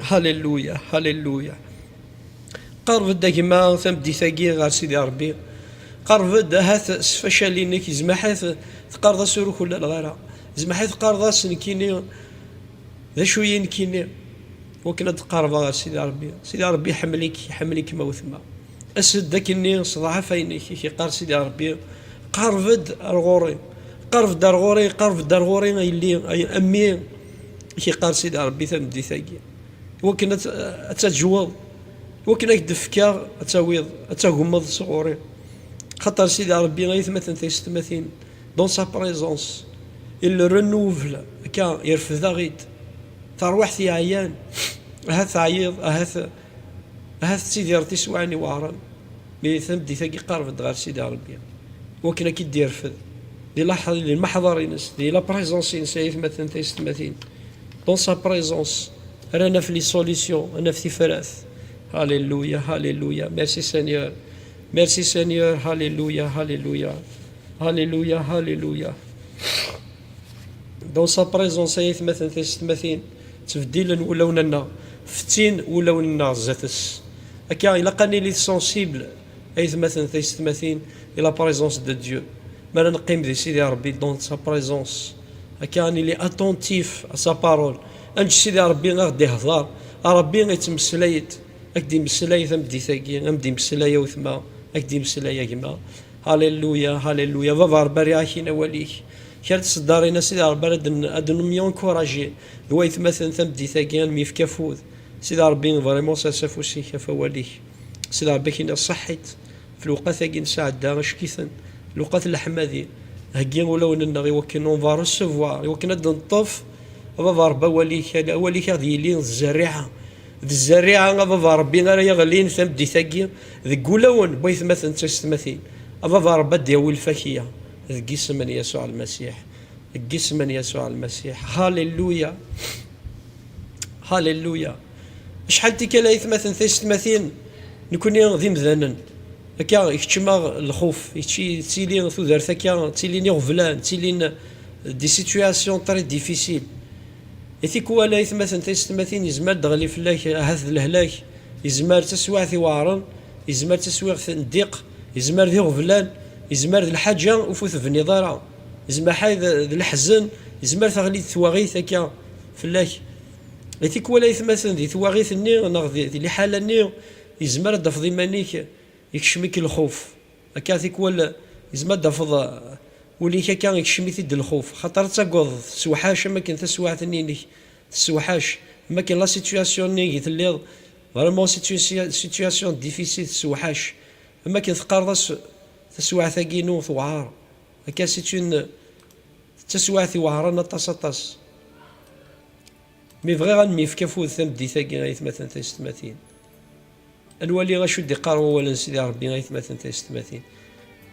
Halleluya, halleluya. Qerreb-d a gma tameddit-agi ɣer Sidi Ṛebbi. Qerreb-d, ahat s facal-inek, yezmer ahat teqqareḍ-as ur uklaleɣ ara. Yezmer ahat teqqareḍ-as nekkini, d acu-yi nekkini? Wakken ad d-qerrbeɣ ɣer Sidi Ṛebbi. Sidi Ṛebbi iḥemmel-ik, iḥemmel-ikem a wetma. As-d akkenni s ḍɛafa-inek, i k-iqqar Sidi Ṛebbi, qerreb-d ar ɣur-i. Qerreb-d ar ɣur-i, qerreb-d ar ɣur-i, a yelli, a, a mmi, i k-iqqar Sidi Ṛebbi tameddit-agi. Iwakken ad, ad taǧweḍ, iwakken ad k-d-fkeɣ, ad tawiḍ, ad tagmeḍ sɣur-i. Xaṭer Sidi Ṛebbi, ay atmaten taysetmatin, dans sa présence, il renouvle, akka, irfed-aɣ-id. Tarwiḥt yeɛyan, ahat teɛyiḍ, ahat, ahat tettidireḍ tiswiɛin iweɛṛen. Mi tameddit-agi, qerreb-d ɣer Sidi Ṛebbi, wakken ad k-id-irfed di laḥ-, di lmeḥḍer-ines, di la présence-ines, ay atmaten taysetmatin. Dans sa présence, ara naf les solutions, ad naf tifrat. Halleluya, halleluya. Merci Seigneur. Merci Seigneur. Halleluya, halleluya. Halleluya, halleluya. Dans sa présence, ay atmaten taysetmatin, ttbeddilen wulawen-nneɣ, fettin wulawen-nneɣ zdat-s. Akka, ilaq ad nili sensible, ay atmaten taysetmatin, i la présence de Dieu. Mi ara neqqim di Sidi Ṛebbi, dans sa présence, akka ad nili attentif à sa parole. Ad neǧǧ Sidi Ṛebbi ad ɣ-d-ihḍer. A Ṛebbi, ittmeslay-d, ad k-d-imeslay tameddit-agi, ad m-d-imeslay a wetma, ad k-d-imeslay a gma. Halleluya, halleluya. Baba Ṛebbi, rriɣ-ak-in awal-ik. Kra n tseddarin, a Sidi Ṛebbi, ad n-, ad nemyunkuraji d waytmaten tameddit-agi, ad nemyefk afud. Sidi Ṛebbi, vraiment, sers afus-ik ɣef wawal-ik. Sidi Ṛebbi, ad k-iniɣ ṣaḥḥit f lewqat-agi nesɛedda, acek-iten lewqat n leḥmadi. Heggi ulawen-nneɣ i wakken on va recevoir, i wakken ad d-neṭṭef, a Baba Ṛebbi, awal-ik, awal-ik ad yili d zzerriɛa. D zzerriɛa, a Baba Ṛebbi, ara yeɣlin tameddit-agi deg wulawen n waytmaten d taysetmatin. A Baba Ṛebbi, ad d-yawi lfakya deg isem n Yasuɛ Lmasiḥ. Deg isem n Yasuɛ Lmasiḥ. Halleluya. Halleluya. Acḥal tikkal, ay atmaten taysetmatin, nekkni d imdanen. Akka, ikeččem-aɣ lxuf, ikečči-, tili tudert akka, ttilin iɣeblan, ttilin des situations très difficiles. I tikwal, ay atmaten taysetmatin, yezmer ad d-teɣli fell-ak, ahat d lehlak, yezmer d taswiɛt iweɛṛen, yezmer d taswiɛt n ddiq, yezmer d iɣeblan, yezmer d lḥaǧa ur fu tebniḍ ara, yezmer ḥay d, d leḥzen, yezmer teɣli-d twaɣit akka fell-ak. I tikwal, ay atmaten, di twaɣit-nni neɣ di, di liḥala-nni, yezmer ad d-tafeḍ iman-ik ikcem-ik lxuf. Akka tikwal, yezmer ad d-tafeḍ, uh, ul-ik akka ikcem-it-id lxuf. Xaṭer ad tagadeḍ, tessewḥac am akken taswiɛt-nni-inek tessewḥac, am akken la situation-nni i telliḍ, vraiment situa-, situation difficile, tessewḥac. Am akken teqqareḍ-as, taswiɛt-agi-inu tewɛer. Akka c'est une, d taswiɛt iweɛṛen aṭas, aṭas. Mi bɣiɣ ad nemyefk afud tameddit-agi, ay atmaten taysetmatin. Ad nwali acu d-iqqar wawal n Sidi Ṛebbi, ay atmaten taysetmatin.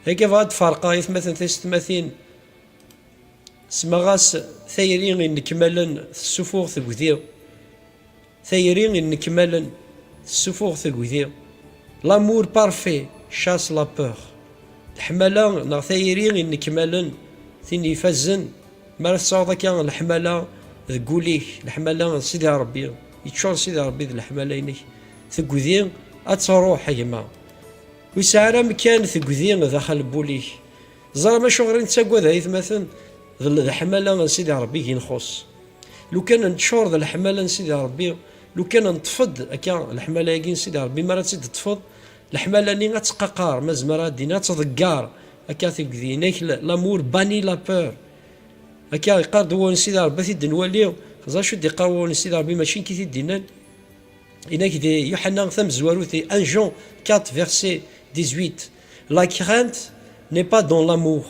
Akka bɣiɣ ad d-ferqeɣ, ay atmaten taysetmatin, semmaɣ-as tayri inekmalen tessufuɣ tegdi. Tayri inekmalen tessufuɣ tegdi. L'amour parfait chasse la peur. Leḥmala neɣ tayri inekmalen, tin ifazen, mi ara tesɛuḍ akka leḥmala deg wul-ik, leḥmala n Sidi Ṛebbi, yeččur Sidi Ṛebbi d leḥmala-inek, tegdi ad truḥ, a gma. Ur yesɛi ara amkan tegdi daxel n wul-ik. Ẓer acu ɣer i nettagad, ay atmaten, d l-, d leḥmala n Sidi Ṛebbi i nxuṣṣ. Lukan neččur d leḥmala n Sidi Ṛebbi, lukan neṭṭef-d akka leḥmala-agi n Sidi Ṛebbi, mi ara tt-id-teṭṭfeḍ, leḥmala-nni ad teqqaqar, ma zemreɣ ad d-iniɣ, ad tḍeggar akka tigdi-inek, l-, l'amour bannit la peur. Akka yeqqar-d wawal n Sidi Ṛebbi, ad t-id-nwali, teẓra acu d-iqqar wawal n Sidi Ṛebbi, mačči nekk i t-id-yennan. Yenna-k di Yuḥenna tamezwarut, di un Jean quatre, verset dix-huit, la crainte n'est pas dans l'amour,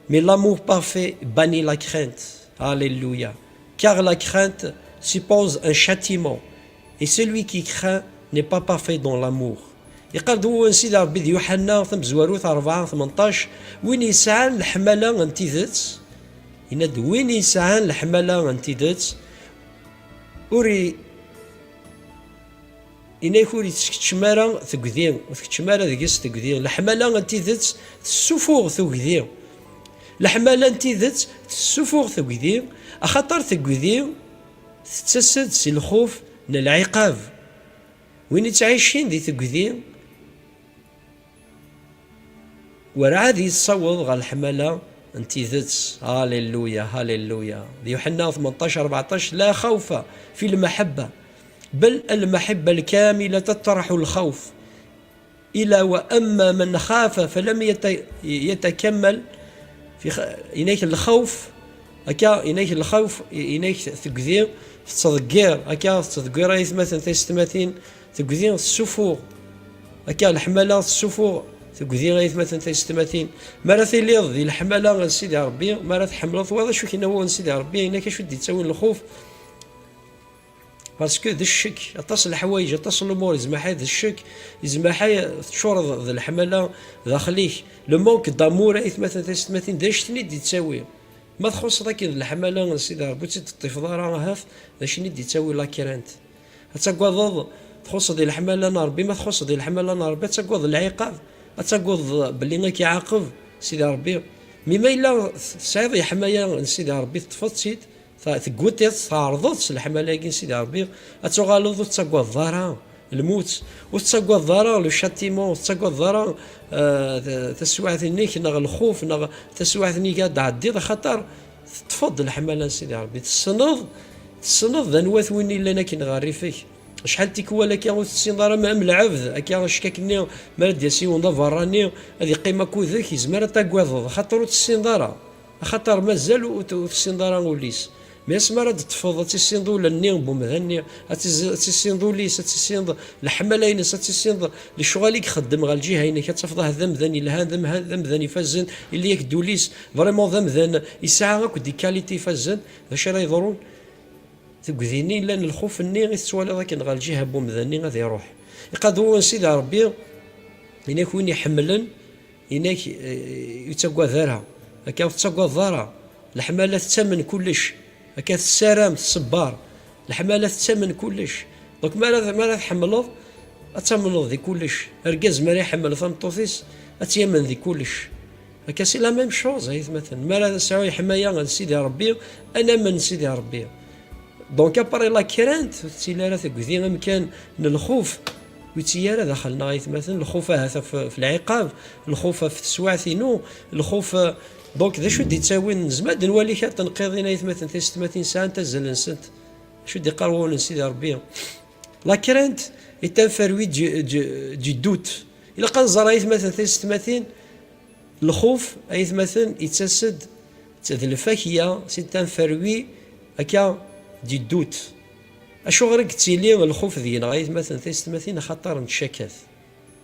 mais l'amour parfait bannit la crainte. Alléluia. Car la crainte suppose un châtiment, et celui qui craint n'est pas parfait dans l'amour. Yeqqar-d wawal n Sidi Ṛebbi di Yuḥenna tamezwarut rebɛa tmenṭac, win yesɛan leḥmala n tidet, yenna-d, win yesɛan leḥmala n tidet, ur i-, yenna-k ur yettkeččem ara tegdi, ur tkeččem ara deg-s tegdi. Leḥmala n tidet tessufuɣ tugdi. Leḥmala n tidet tessufuɣ tugdi, axaṭer tugdi tettas-d si lxuf n lɛiqab. Win yettɛicin di tugdi, werɛad yessaweḍ ɣer leḥmala n tidet. Halleluya, halleluya. Di Yuḥenna tmenṭac rebɛeṭṭac, la khawfa fi lmaḥebba, bal lmaḥebba lkamila taṭṭraḥu lxawf. Ila wa amma man xafa falam yata-, yatakammal fi xa-, yenna-k lxawf, akka, yenna-k lxawf, yenna-k tegdi tettḍeggir, akka, tettḍeggir aytmaten taysetmatin, tegdi tessufuɣ, akka, leḥmala tessufuɣ, tegdi aytmaten taysetmatin. Mi ara tiliḍ di leḥmala n Sidi Ṛebbi, mi ara tḥemmleḍ, wa d acu k-yenna wawal n Sidi Ṛebbi, yenna-k acu d-ittawin lxuf. Parce que d ccek, aṭas n leḥwayeǧ, aṭas n lumuṛ, yezmer ḥay d ccek, yezmer ḥay teččureḍ d leḥmala daxel-ik. Le manque d'amour, aytmaten taysetmatin, d anect-nni d-ittawi. Ma txuṣṣeḍ akken d leḥmala n Sidi Ṛebbi, ur tt-id-teṭṭifeḍ ara, ahat d acu-nni d-ittawi la crainte. Ad tagadeḍ txuṣṣeḍ di leḥmala n Ṛebbi, ma txuṣṣeḍ di leḥmala n Ṛebbi, ad tagadeḍ lɛiqab, ad tagadeḍ belli ad k-iɛaqeb Sidi Ṛebbi. Mi ma yella tesɛiḍ leḥmala n Sidi Ṛebbi, teṭṭfeḍ-tt-id, ta-, tegguṭiḍ, tɛerḍeḍ s leḥmala-agi n Sidi Ṛebbi, ad tuɣaleḍ ur tettagadeḍ ara lmut, ur tettagadeḍ ara le châtiment, ur tettagadeḍ ara, euh, ta-, taswiɛt-nnek neɣ lxuf neɣ taswiɛt-nni ad d-tɛeddiḍ, axaṭer teṭṭfeḍ-d leḥmala n Sidi Ṛebbi. Tessneḍ, tessneḍ d anwa-t win yellan akken ɣer rrif-ik. Acḥal tikwal akka ur tessineḍ ara, ma am lɛebd, akka acek akkenni, mi ara d-yas yiwen d aberrani, ad yeqqim akked-k, yezmer ad tagadeḍ, axaṭer ur tessineḍ ara. Axaṭer mazal ur, ur tessineḍ ara ul-is. Mi asmi ara d-teṭṭfeḍ, ad tissineḍ ula-nni n umdan-nni, ad tis-, ad tissineḍ ul-is, ad tissineḍ leḥmala-ines, ad tissineḍ lecɣal i ixeddem ɣer lǧiha-inek, ad tafeḍ ahat d amdan yelhan, d amha-, d amdan ifazen, yella-yak-d ul-is, vraiment d amdan yesɛa akk des qualités ifazen. D acu ara yeḍrun? Deg din i llan lxuf-nni i tettwaliḍ akken ɣer lǧiha n umdan-nni ad iruḥ. Iqad wawal n Sidi Ṛebbi, yenna-k win iḥemmlen, yenna-k, eh, ur yettagad ara. Akka ur tettagadeḍ ara. Leḥmala tettamen kullec. Akka tessaram, tṣebber. Leḥmala tettamen kullec. Donc, mi ara, mi ara tḥemmleḍ, ad tamneḍ di kullec. Argaz, mi ara iḥemmel tameṭṭut-is, ad tt-yamen di kullec. Akka, c'est la même chose, ay atmaten. Mi ara sɛu leḥmaya n Sidi Ṛebbi, ad namen Sidi Ṛebbi. Donc, après la crainte, ur tettili ara tegdi amkan n lxuf, ur yettili ara daxel-nneɣ, ay atmaten, lxuf ahat ɣef, ɣef lɛiqab, lxuf ɣef teswiɛt-inu, lxuf, euh, donc, d acu d-ittawin? Nezmer ad nwali kra n tenqiḍin, ay atmaten, tisetmatin sɛant azal-nsent. Acu d-iqqar wawal n Sidi Ṛebbi? La crainte est un fruit du, du, du doute. Ilaq ad nẓer, ay atmaten, tisetmatin, lxuf, ay atmaten, yettas-d d lfakya, c'est un fruit, akka, du doute. Acuɣer i yettili lxuf deg-neɣ, ay atmaten, tisetmatin? Axaṭer nettcakkat.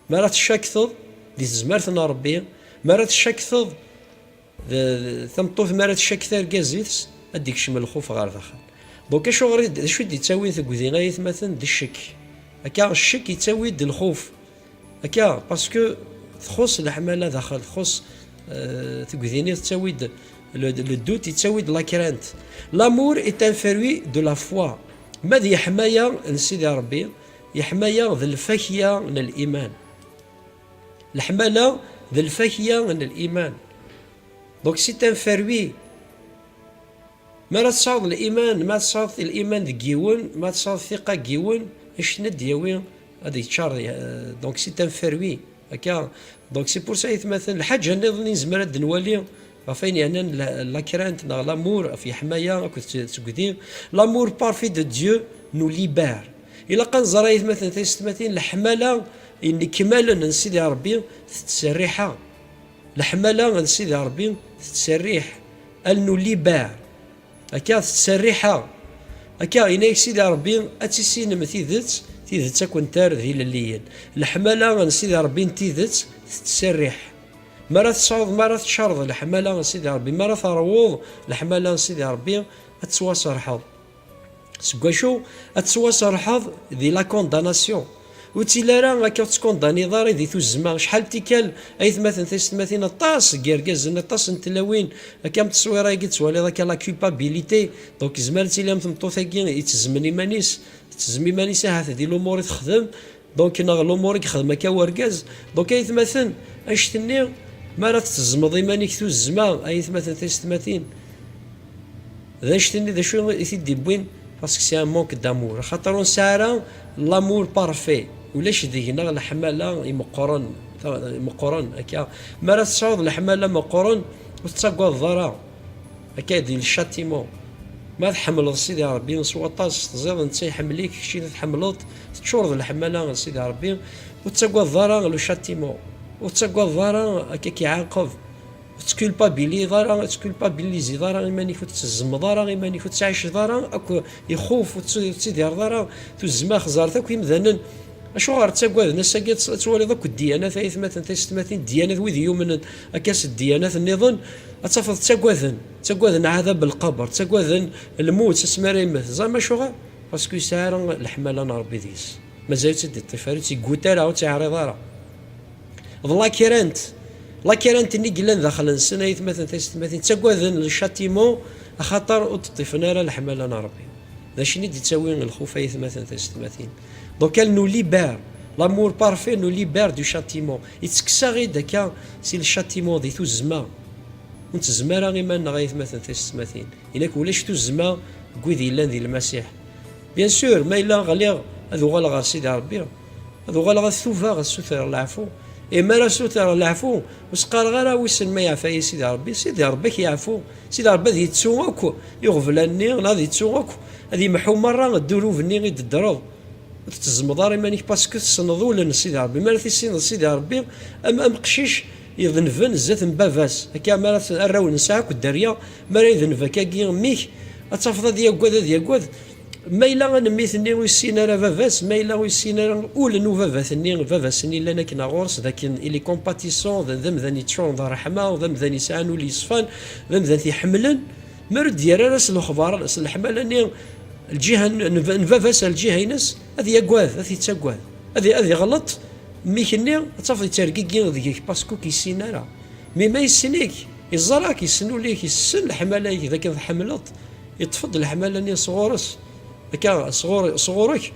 Mi ara tcakteḍ di tezmert n Ṛebbi, mi ara tcakteḍ d, d, tameṭṭut, mi ara tcakket argaz-is, ad d-ikcem lxuf ɣer daxel. Donc, acuɣer i d, d acu i d-ittawin tegdi, ay atmaten? D ccek. Akka, ccek yettawi-d lxuf. Akka, parce que txuṣṣ leḥmala daxel, txuṣṣ, euh, tegdi-nni tettawi-d le, le doute, yettawi-d la crainte. L'amour est un fruit de la foi. Ma d yeḥmaya n Sidi Ṛebbi, yeḥmaya d lfakya n liman. Leḥmala d lfakya n liman. Donc, c'est un fruit. Mi ara tesɛuḍ liman, ma tesɛuḍ liman deg yiwen, ma tesɛuḍ thiqa deg yiwen, acu-nni ad d-yawi, ad yeččar, euh, donc, c'est un fruit. Akka, donc, c'est pour ça, ay atmaten, lḥaǧa nniḍen i nezmer ad d-nwali ɣef wayen yeɛnan la, la crainte neɣ l'amour, ɣef yeḥmaya akked t-, tegdi. L'amour parfait de Dieu nous libère. Ilaq ad nẓer, ay atmaten, tisetmatin, leḥmala yennekmalen n Sidi Ṛebbi tettserriḥ-aɣ. Leḥmala n Sidi Ṛebbi tettserriḥ. Elle nous libère. Akka tettserriḥ-aɣ. Akka, yenna-yak Sidi Ṛebbi, ad tissinem tidet, Tidet ad ken-terr d ilelliyen. Leḥmala n Sidi Ṛebbi n tidet tettserriḥ. Mi ara tesɛuḍ, mi ara teččareḍ leḥmala n Sidi Ṛebbi, mi ara terwuḍ leḥmala n Sidi Ṛebbi, ad tettwaserḥeḍ. Seg wacu? Ad tettwaserḥeḍ di la condamnation. Ur ttili ara akka ur tettkondaniḍ ara di tuzzma. Acḥal n tikkal, aytmaten tisetmatin, aṭas n yergazen, aṭas n tlawin, akka am tteswira-agi tettwaliḍ akka la culpabilité. Donc, yezmer ad tili am tmeṭṭut-agi yettezmen iman-is, tettezm iman-is ahat di lumuṛ i texdem, donc neɣ lumuṛ i yexdem akka urgaz. Donc, aytmaten, anect-nni, mi ara tettezmeḍ iman-ik tuzzma, aytmaten tisetmatin, d anect-nni d acu i t-id-iwwin? Parce que c'est un manque d'amour. Axaṭer ur nesɛi ara l'amour parfait. Ulac deg-neɣ leḥmala imeqqren, ta-, imeqqren akka. Mi ara tesɛuḍ leḥmala meqqren, ur tettagadeḍ ara. Akka di le châtiment. Ma tḥemmleḍ Sidi Ṛebbi s waṭas, teẓriḍ netta iḥemmel-ik, keččini tḥemmleḍ, teččureḍ leḥmala n Sidi Ṛebbi, ur tettagadeḍ ara le châtiment. Ur tettagadeḍ ara akka k-iɛaqeb. Ur tettkulpabiliyeḍ ara, ur tettkulpabiliziḍ ara iman-ik, ur tettezmeḍ ara iman-ik, ur tettɛiceḍ ara akk ixuf, ur tt-, ur tettidireḍ ara tuzzma, xeẓret akk imdanen. Acuɣer ttagaden ass-agi? Ad twaliḍ akk ddyanat, aytmaten tisetmatin, ddyanat wid yumnen akka s ddyanat nniḍen, ad tafeḍ ttagaden, ttagaden ɛadab lqaber, ttagaden lmut asmi ara yemmet. Ẓer ma acuɣer? Parce que yesɛa ara leḥmala n Ṛebbi deg-s. Mazal ur tt-id-iṭṭif ara, ur tt-iggut ara, ur tt-iɛriḍ ara. D la crainte. La crainte-nni yellan daxel-nsen, aytmaten tisetmatin, ttagaden le châtiment, axaṭer ur d-ṭṭifen ara leḥmala n Ṛebbi. D acu i d-yettawi lxuf, aytmaten tisetmatin? Donc, elle nous libère. L'amour parfait nous libère du châtiment. Ittekkes-aɣ-id akka si le châtiment, di tuzzma. Ur nettezmar ara iman-nneɣ, aytmaten tisetmatin. Inak ulac tuzzma deg wid yellan di Lmasiḥ. Bien sûr, ma yella ɣliɣ, ad uɣaleɣ ɣer Sidi Ṛebbi. Ad uɣaleɣ ad tubeɣ, ad sutreɣ leɛfu. Et mi ara sutreɣ leɛfu, ur s-qqareɣ ara: "Wissen ma yeɛfa-yi Sidi Ṛebbi?" Sidi Ṛebbi ad k-yeɛfu. Sidi Ṛebbi ad yettu akk iɣeblan-nni, neɣ ad yettu akk, ad yemḥu merra ddurub-nni i d-teddreḍ. Ur tettezmeḍ ara iman-ik, parce que tessneḍ ul n Sidi Ṛebbi. Mi ara tissineḍ Sidi Ṛebbi, am, am qcic idenben zdat n baba-s. Akka, mi ara t-, arraw nesɛa akk dderya, mi ara idenb akkagi mmi-k, ad tafeḍ ad yagad, ad yagad. Ma yella anemmi-nni ur yessin ara baba-s, ma yella ur yessin ara ul n ubabat-nni, baba-s-nni yellan akken ɣur-s, d akken il est compatissant, d, d amdan yeččuren d ṛṛeḥma, d amdan yesɛan ul yeṣfan, d amdan t-iḥemmlen, ma ur d-yerra ara s lexbar, s leḥmala-nni, lǧiha n, n, n baba-s ar lǧiha-ines, ad yagad, ad t-yettagad. Ad, ad iɣleṭ mmi-k-nni, ad tafeḍ yettergigi deg-k, parce que ur k-yessin ara. Mi ma yessen-ik, iẓra-k, yessen ul-ik, yessen leḥmala-ik, d akken tḥemmleḍ, yeṭṭef-d leḥmala-nni sɣur-s. Akka, sɣur, sɣur-k,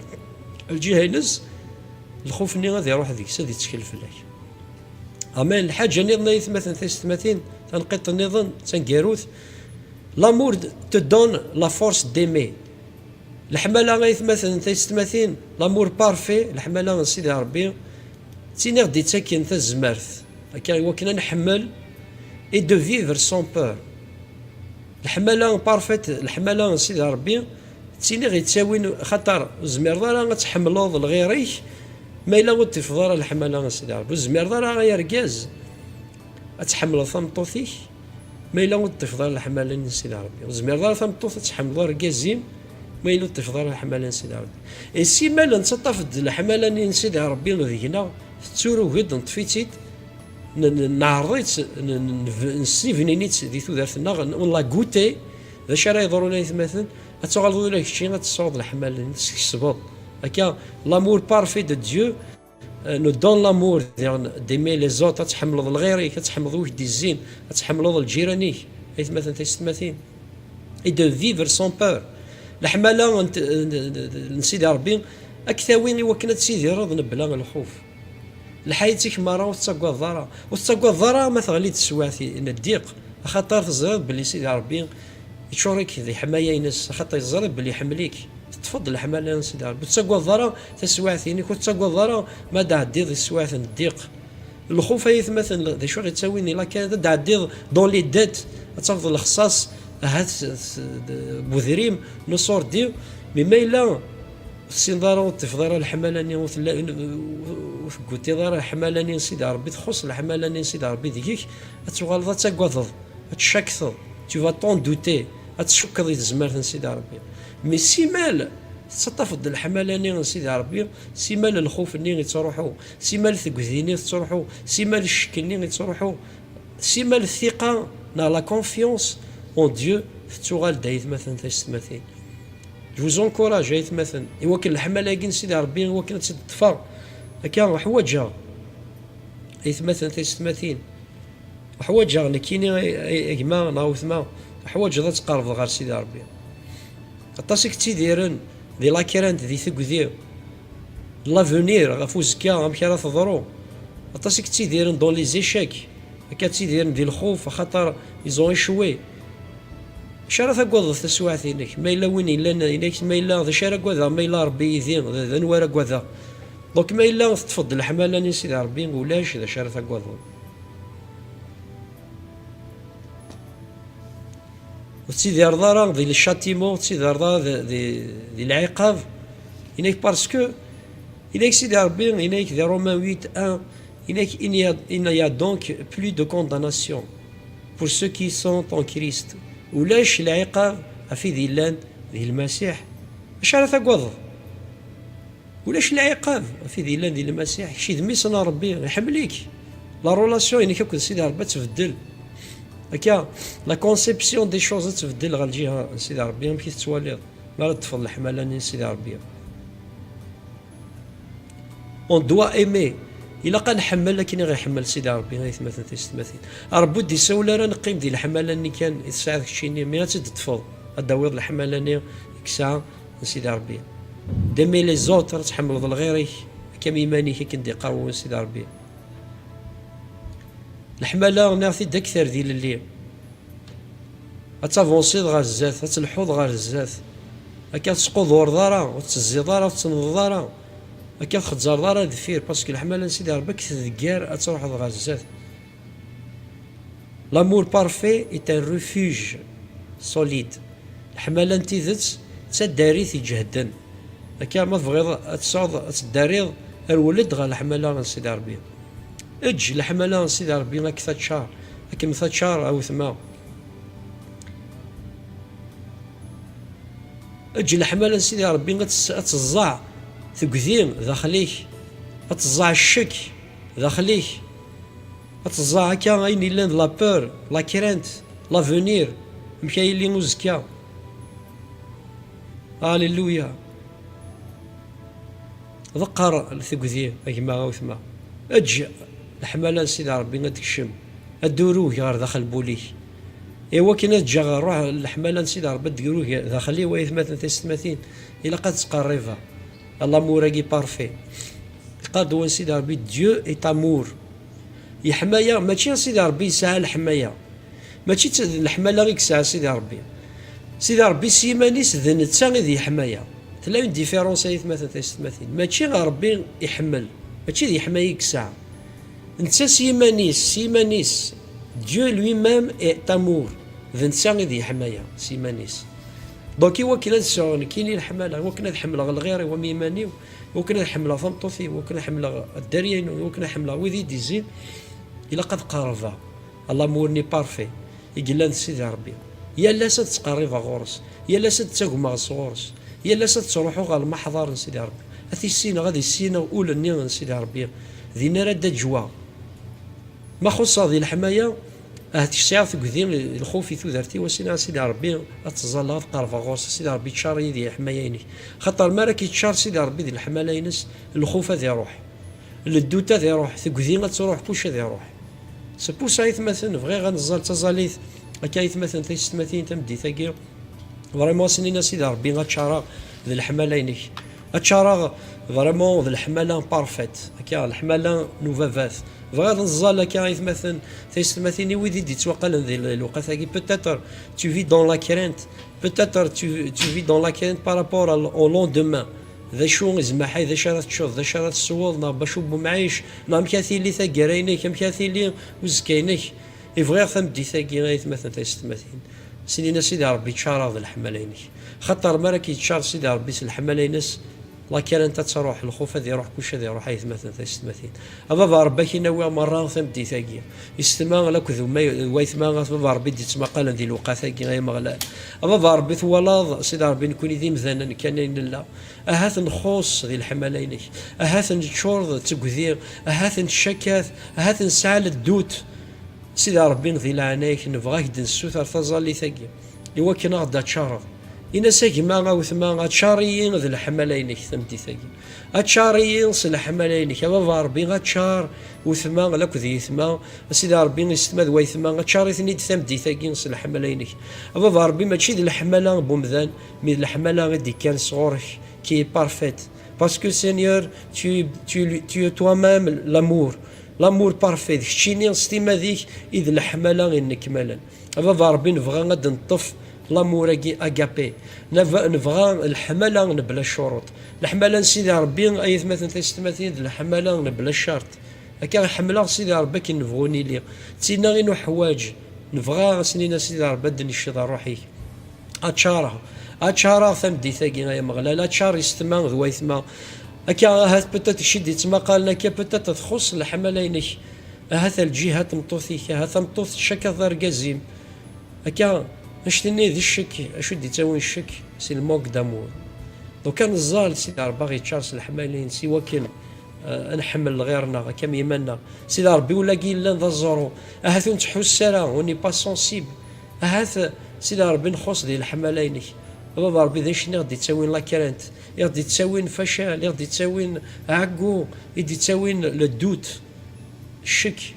lǧiha-ines, lxuf-nni ad iruḥ deg-s, ad ittkel fell-ak. Amen. Lḥaǧa nniḍen, ay atmaten tisetmatin, tanqiḍt nniḍen, d taneggarut. L'amour te donne la force d'aimer. Leḥmala, ay atmaten tisetmatin, l'amour parfait, leḥmala n Sidi Ṛebbi, d tin i ɣ-d-ittaken tazmert, akka i wakken ad nḥemmel, et de vivre sans peur. Leḥmala parfaite, leḥmala n Sidi Ṛebbi, d tin i ɣ-ittawin, xaṭer ur tezmireḍ ara ad tḥemmleḍ lɣir-ik ma yella ur d-tifeḍ ara leḥmala n Sidi Ṛebbi. Ur tezmireḍ ara, ay argaz, ad tḥemmleḍ tameṭṭut-ik ma yella ur d-tifeḍ ara leḥmala-nni n Sidi Ṛebbi. Ur tezmireḍ ara tameṭṭut ad tḥemmleḍ argaz-im ma yella ur d-tifeḍ ara leḥmala n Sidi Ṛebbi. Et simmal nettaṭṭaf-d leḥmala-nni n Sidi Ṛebbi deg-neɣ, tetturug-d, neṭṭef-itt-id, n-, n-, neɛreḍ-itt, n-, n-, nessibnin-itt di tudert-nneɣ, n-, on la goûté. D acu ara yeḍrun, ay atmaten? Ad tuɣaleḍ ula d kečči ad tesɛuḍ leḥmala-nni, teskesbeḍ. Akka, l'amour parfait de Dieu, euh, nous donne l'amour, diɣen, d'aimer les autres, ad tḥemmleḍ lɣir-ik, ad tḥemmleḍ wi k-d-izzin, ad tḥemmleḍ lǧiran-ik, ay atmaten tisetmatin. Et de vivre sans peur. Leḥmala n t-, n, n, n Sidi Ṛebbi, ad k-tawi i wakken ad tidireḍ mebla lxuf. Lḥayat-ik merra ur tettagadeḍ ara. Ur tettagadeḍ ara ma teɣli-d teswiɛt n ddiq, axaṭer teẓriḍ belli Sidi Ṛebbi yeččur-ik di ḥmaya-ines, axaṭer yeẓra belli iḥemmel-ik. Teṭṭfeḍ leḥmala n Sidi Ṛebbi. Ur tettagadeḍ ara taswiɛt-inek, ur tettagadeḍ ara ma d-ɛeddiḍ di teswiɛt n ddiq. Lxuf, ay atmaten, d acu i ɣ-ittawin i lakan ad d-ɛeddiḍ dans les dettes, ad tafeḍ lexṣaṣ, ahat s, s, d, budrim, n uṣurdi, mais ma yella ur tessineḍ ara, ur tifeḍ ara leḥmala-nni, ur tella, ur, ur teggutiḍ ara leḥmala-nni n Sidi Ṛebbi, txuṣṣ leḥmala-nni n Sidi Ṛebbi deg-k, ad tuɣaleḍ ad tagadeḍ, ad tcakteḍ, tu vas t'en douter, ad tcukkeḍ i tezmert n Sidi Ṛebbi. Mais simmal Tettaṭṭafeḍ-d leḥmala-nni n Sidi Ṛebbi, simal lxuf-nni yettruḥu, simal tegdi-nni tettruḥu, simal ccek-nni yettruḥu, simal ttiqa neɣ la confiance en Dieu tettuɣal-d, aytmaten taysetmatin. Je vous encourage, aytmaten, i wakken leḥmala-agi n Sidi Ṛebbi, i wakken ad tt-id-ṭṭfeɣ. Akka, ḥwaǧeɣ, aytmaten taysetmatin, ḥwaǧeɣ nekkini, a, a, a gma neɣ a wetma, ḥwaǧeḍ ad tqerrbeḍ ɣer Sidi Ṛebbi. Aṭas i yettidiren di la crainte, di tugdi, l'avenir, ɣef uzekka, amek ara teḍru. Aṭas i yettidiren dans les échecs, akka ttidiren di lxuf, axaṭer ils ont échoué. Acu ara tagadeḍ taswiɛt-inek? Ma yella win yellan inek, ma yella d acu ara agadeɣ, ma yella Ṛebbi yid-i, d, d anwa ara agadeɣ? Donc, ma yella teṭṭfeḍ-d leḥmala-nni n Sidi Ṛebbi, ulac d acu ara tagadeḍ. Ur tettidireḍ ara di le châtiment, ur tettidireḍ ara di, di, di lɛiqab. Inek, parce que, inek Sidi Ṛebbi, inek di Romains huit un, inek, il n'y a, il n'y a donc plus de condamnation pour ceux qui sont en Christ. Ulac lɛiqab ɣef wid yellan di Lmasiḥ. Acu ara tagadeḍ? Ulac lɛiqab ɣef wid yellan di Lmasiḥ. Kečč d mmi-s n Ṛebbi, iḥemmel-ik. La relation-inek akked Sidi Ṛebbi ad tbeddel. Akka, la conception des choses ad tbeddel ɣer lǧiha n Sidi Ṛebbi, amek i tettwaliḍ mi ara teṭṭfeḍ leḥmala-nni n Sidi Ṛebbi. On doit aimer. Ilaq ad nḥemmel akken i ɣ-iḥemmel Sidi Ṛebbi, aytmaten taysetmatin. Ṛebbi ur d-isawel ara neqqim di leḥmala-nni kan i tesɛiḍ keččini, mi ad tt-id-teṭṭfeḍ, ad d-tawiḍ leḥmala-nni i yesɛa n Sidi Ṛebbi. D'aimer les autres, ad tḥemmleḍ lɣir-ik, akka am iman-ik, akken d-iqqar wawal n Sidi Ṛebbi. Leḥmala, nniɣ-t-id, ad k-terr d ilelli. Ad tavansiḍ ɣer zdat, ad telḥuḍ ɣer zdat. Akka ur tettqudureḍ ara, ur tettezziḍ ara, ur tettennḍeḍ ara. Akka ur txezzreḍ ara deffir, parce que leḥmala n Sidi Ṛebbi ad k-tdegger ad truḥeḍ ɣer zdat. L'amour parfait est un refuge solide. Leḥmala n tidet d taddart iǧehden. Akka ma tebɣiḍ ad tesɛuḍ, ad teddariḍ, rwel-d ɣer leḥmala n Sidi Ṛebbi. Eǧǧ leḥmala n Sidi Ṛebbi ad k-taččar, ad kem-taččar a wetma. Eǧǧ leḥmala n Sidi Ṛebbi ad tes-, ad teẓẓeɛ tegdi daxel-ik, ad teẓẓeɛ ccek daxel-ik, ad teẓẓeɛ akka ayen yellan d la peur, la crainte, l'avenir, amek a yili uzekka. Alléluia. Ḍeqqer tegdi, a gma, a wetma. Eǧǧ leḥmala n Sidi Ṛebbi ad d-tekcem, ad d-turug ɣer daxel n wul-ik. I wakken ad ǧǧeɣ ṛṛuḥ, leḥmala n Sidi Ṛebbi ad d-turug daxel-iw, aytmaten taysetmatin, ilaq ad ttqerribeɣ. L'amour-agi parfait. Iqqar-d wawal n Sidi Ṛebbi, Dieu est amour. Yeḥma-yaɣ, mačči Sidi Ṛebbi yesɛa leḥmaya. Mačči d t-, d leḥmala i yesɛa Sidi Ṛebbi. Sidi Ṛebbi s yiman-is d netta i d yeḥmaya. Tella une différence, ay atmaten taysetmatin. Mačči Ṛebbi iḥemmel, mačči d yeḥmaya i yesɛa. Netta s yiman-is, s yiman-is, Dieu lui-même est amour. D netta i d yeḥmaya, s yiman-is. Donc, i wakken ad sɛuɣ nekkini leḥmala, i wakken ad ḥemmleɣ lɣir-iw am yiman-iw, i wakken ad ḥemmleɣ tameṭṭut-iw, i wakken ad ḥemmleɣ dderya-inu, i wakken ad ḥemmleɣ wid i d-izzin, ilaq ad qerrbeɣ. L'amour-nni parfait i yellan d Sidi Ṛebbi. Yal ass ad ttqerribeɣ ɣur-s, yal ass ad ttagmeɣ sɣur-s, yal ass ad ttruḥuɣ ɣer lmaḥḍar n Sidi Ṛebbi. Ad t-issineɣ, ad issineɣ ul-nni n Sidi Ṛebbi. Din ara d-aǧweɣ. Ma xuṣṣeɣ di leḥmaya, ahat tesɛiɣ tugdi, lxuf i tudert-iw, a Sidi, a Sidi Ṛebbi, ad ttẓallaɣ, ad qerrbeɣ ɣur-s, a Sidi Ṛebbi, ččar-iyi di leḥmaya-inek. Xaṭer mi ara k-iččar Sidi Ṛebbi di leḥmala-ines, lxuf ad iṛuḥ. Ldut ad iruḥ, tegdi ad truḥ, kullec ad iruḥ. C'est pour ça, aytmaten, bɣiɣ ad neẓẓal taẓallit, akka, aytmaten, taysetmatin, tameddit-agi, vraiment, as-nini a Sidi Ṛebbi, ad ččareɣ d leḥmala-inek. Ad ččareɣ vraiment d leḥmala parfaite, akka, leḥmala n ubabat. Bɣiɣ ad neẓẓal, akka, aytmaten, taysetmatin, i wid i d-ittwaqqalen di lewqat-agi. Peut-être tu vis dans la crainte, peut-être tu, tu vis dans la crainte par rapport à l-, au lendemain. D acu i zmaḥay, d acu ara teččeḍ, d acu ara tesweḍ, neɣ bacu n umɛic, neɣ amek ara tili taggara-inek, amek ara tili uzekka-inek. I bɣiɣ tameddit-agi, ay atmaten, taysetmatin, snin a Sidi Ṛebbi, ččareɣ d leḥmala-inek. Xaṭer mi ara k-yeččar Sidi Ṛebbi s leḥmala-ines, La crainte ad truḥ, lxuf ad iruḥ, kullec ad iruḥ, aytmaten, taysetmatin. A baba Ṛebbi, ad k-in-awiɣ merra tameddit-agi. Yessetma akked uma-, waytma, a baba Ṛebbi d-yettmaqalen di lewqat-agi, ay Ameɣlal. A baba Ṛebbi, twalaḍ, Sidi Ṛebbi, nekkni d imdanen kan ay nella. Ahat nxuṣ di leḥmala-inek. Ahat neččur d tegdi. Ahat neccakat. Ahat nesɛa le doute. Sidi Ṛebbi, di leɛnaya-k, nebɣa ad k-d-nessuter taẓallit-agi, i wakken ad ɣ-d-aččareḍ. Ini-as a gma, a wetma, aččar-iyi d leḥmala-inek tameddit-agi. Aččar-iyi s leḥmala-inek, a baba Ṛebbi, aččar wetma akked yetma, a Sidi Ṛebbi, yessetma d waytma, aččar-iten-id tameddit-agi s leḥmala-inek. A baba Ṛebbi, mačči d leḥmala n umdan, mi d leḥmala i d-ikkan sɣur-k, qui est parfaite. Parce que, Seigneur, tu, tu, tu es toi-même l'amour. L'amour parfait, d keččini s timmad-ik i d leḥmala inekmalen. A baba Ṛebbi, nebɣa ad d-neṭṭef l'amour-agi, agape. Neb-, nebɣa leḥmala mebla ccuruṭ. Leḥmala n Sidi Ṛebbi, ay atmaten, taysetmatin, d leḥmala mebla ccerṭ. Akka i ḥemmleɣ Sidi Ṛebbi, akken nebɣu nili. D tinna i nuḥwaǧ. Nebɣa ad s-nini a Sidi Ṛebbi ad d-necceḍ ṛṛuḥ-ik. Aččar-aɣ, aččar-aɣ tameddit-agi, ay Ameɣlal, aččar yessetma d waytma. Akka ahat peut-être kečč i d-yettmaqalen akka, peut-être txuṣ leḥmala-inek. Ahat lǧiha n tmeṭṭut-ik, ahat tameṭṭut teccakeḍ argaz-im. Akka, annect-nni d ccek, acu i d-yettawin ccek? C'est le manque d'amour. Donc ad neẓẓal Sidi Ṛebbi aɣ-yeččar s leḥmala-ines i wakken, eh, ad nḥemmel ɣir-nneɣ, akka am yiman-nneɣ. Sidi Ṛebbi, ula-gi yellan d aẓru, ahat ur nettḥuss ara, on n'est pas sensible. Ahat, Sidi Ṛebbi, nxuṣ di leḥmala-inek. A baba Ṛebbi, d acu i ɣ-d-ittawin la crainte, i ɣ-d-ittawin facal, i ɣ-d-ittawin ɛeggu, i d-ittawin le doute, ccek.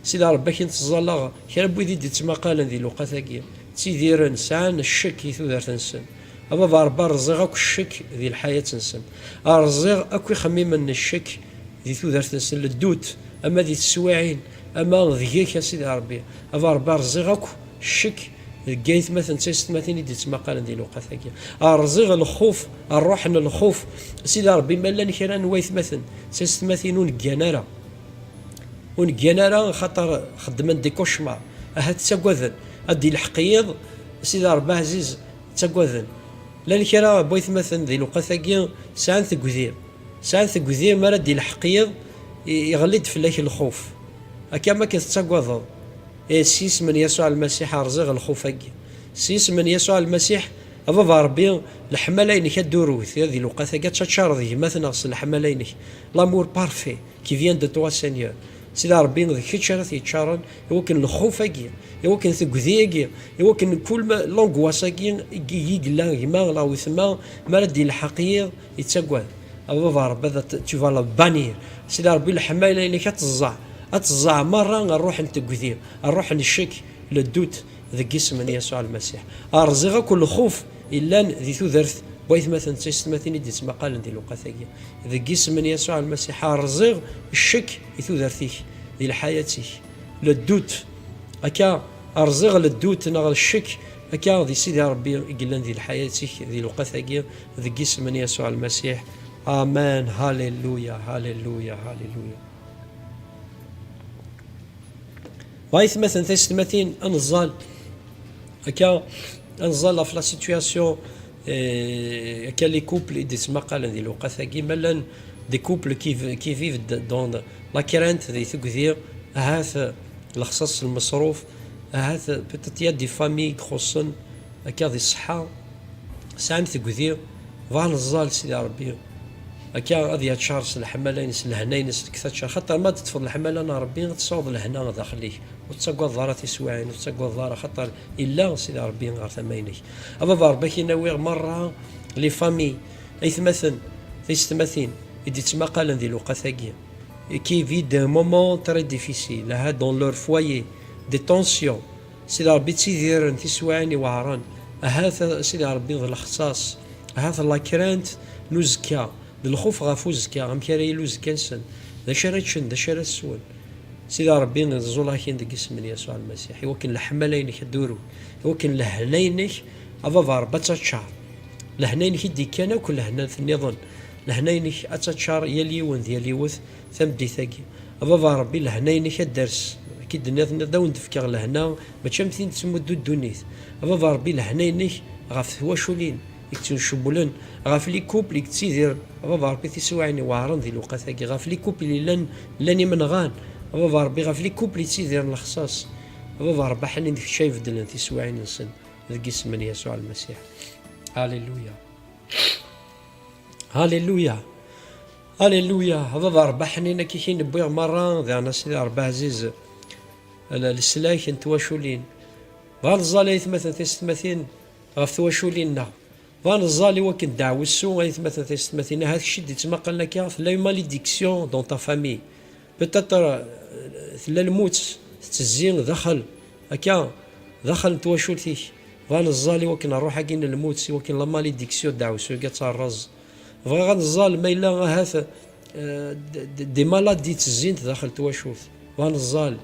Sidi Ṛebbi, akken ttẓallaɣ kra n wid i d-ittmaqalen di lewqat-agi, ttidiren, sɛan ccek i tudert-nsen. A baba Ṛebbi, rẓiɣ akk ccek di lḥayat-nsen. Rẓiɣ akk ixemmimen n ccek di tudert-nsen, le doute, ama di teswiɛin, ama deg-k, a Sidi Ṛebbi. A baba Ṛebbi, rẓiɣ akk ccek deg aytmaten d taysetmatin i d-ittmaqalen di lewqat-agi. Rẓiɣ lxuf, ṛṛuḥ n lxuf. Sidi Ṛebbi, ma llan kra n waytmaten d taysetmatin ur neggan ara, ur neggan ara, axaṭer xeddmen des cauchemars. Ahat ttagaden. Ad d-ilḥeq yiḍ, Sidi Ṛebbi ɛziz, ttagaden. Llan kra n waytmaten di lewqat-agi sɛan tegdi. Sɛan tegdi, mi ara d-ilḥeq yiḍ, i-, iɣelli-d fell-ak lxuf. Akka am akken tettagadeḍ. Eh, s yisem n Yasuɛ Lmasiḥ, rẓiɣ lxuf-agi. S yisem n Yasuɛ Lmasiḥ, a baba Ṛebbi, leḥmala-inek ad d-urwet di lewqat-agi, ad taččareḍ gma-tneɣ s leḥmala-inek. L'amour parfait qui vient de toi, Seigneur. Sidi Ṛebbi, d kečč ara t-yeččaren, i wakken lxuf-agi, i wakken tegdi-agi, i wakken kul ma, l'angoisse-agi i, i yella gma neɣ wetma, mi ara d-ilḥeq yiḍ, yettagad. A baba Ṛebbi, ad t-, tu vas le bannir. Sidi Ṛebbi, leḥmala-inek ad teẓẓeɛ, ad teẓẓeɛ merra ṛṛuḥ n tegdi, ṛṛuḥ n ccek, le doute, deg yisem n Yasuɛ Lmasiḥ. Rẓiɣ akk lxuf yellan di tudert n waytmaten d taysetmatin i d-ittmaqalen di lewqat-agi. Deg yisem n Yasuɛ Lmasiḥ, rẓiɣ ccek i tudert-ik, di lḥayat-ik. Le doute, akka, rẓiɣ le doute neɣ ccek, akka, di Sidi Ṛebbi i yellan di lḥayat-ik, di lewqat-agi, deg yisem n Yasuɛ Lmasiḥ. Amen. Halleluya, halleluya, halleluya. Wa aytmaten, taysetmatin, ad neẓẓal. Akka, ad neẓẓal ɣef la situation, eh, akka les couples i d-ittmaqalen di lewqat-agi. Ma llan des couples qui v-, qui vivent d-, dans la crainte, di tegdi, ahat lexṣaṣ n lmeṣruf, ahat peut-être il y a des familles i ixuṣṣen, akka di ṣṣeḥḥa, sɛan tegdi, bɣan ẓẓal Sidi Ṛebbi. Akka ad yaččar s leḥmala-ines, lehna-ines deg taččar. Xaṭer ma d-teṭṭfeḍ leḥmala n Ṛebbi, ad tesɛuḍ lehna daxel-ik. Ur tettagadeḍ ara tiswiɛin, ur tettagadeḍ ara, xaṭer illa Sidi Ṛebbi ɣer tama-inek. A baba Ṛebbi, ad k-in-awiɣ merra les familles, aytmaten, tiysetmatin, i d-ittmaqalen di lewqat-agi, qui vit des moments très difficiles, ahat dans leur foyer, des tensions. Sidi Ṛebbi, ttidiren tiswiɛin iweɛṛen. Ahat, Sidi Ṛebbi, d lexṣaṣ. Ahat la crainte n uzekka, d lxuf ɣef uzekka, amek ara yili uzekka-nsen, d acu ara ččen, d acu ara swen. Sidi Ṛebbi, ẓẓul-ak-in deg yisem n Yasuɛ Lmasiḥ, i wakken leḥmala-inek ad d-uru, i wakken lehna-inek, a baba Ṛebbi, ad taččar. Lehna-inek i d-ikkan akk lehnat nniḍen. Lehna-inek ad taččar yal yiwen d yal yiwet tameddit-agi. A baba Ṛebbi, lehna-inek ad d-ters. Akka i d-tenniḍ, tenniḍ, "Ad awen-d-fkeɣ lehna, mačči am tin tettmuddu ddunit." A baba Ṛebbi, lehna-inek ɣef twaculin, yettuncewwlen, ɣef les couples i yettidir, a Baba Ṛebbi, tiswiɛin iweɛṛen di lewqat-agi, ɣef les couples yellan, llan imenɣan, a Baba Ṛebbi, ɣef les couples yettidiren lexṣaṣ, a Baba Ṛebbi, aḥnin d kečč ay ibeddlen tiswiɛin-nsen, deg yisem n Yasuɛ Lmasiḥ. Halleluya. Halleluya. Halleluya. A Baba Ṛebbi, aḥnin akka i k-in-wwiɣ merra, daɣen a Sidi Ṛebbi ɛziz, l-, leslak n twaculin. Bɣa neẓẓal, ay atmaten tisetmatin, ɣef twaculin-nneɣ. Bɣa neẓẓal i wakken ddeɛwessu, ay atmaten tisetmatin, ahat kečč i d-yettmaqalen akka, tella une malédiction dans ta famille. Peut-être, euh, tella lmut tettezzi daxel, akka, daxel n twacult-ik. Bɣa neẓẓal i wakken ṛṛuḥ-agi n lmut, i wakken la malédiction, ddeɛwessu-agi ad terreẓ. Bɣiɣ ad neẓẓal ma yella ahat, euh, d-, d-, des maladies ttezzint daxel n twacult. Bɣa neẓẓal.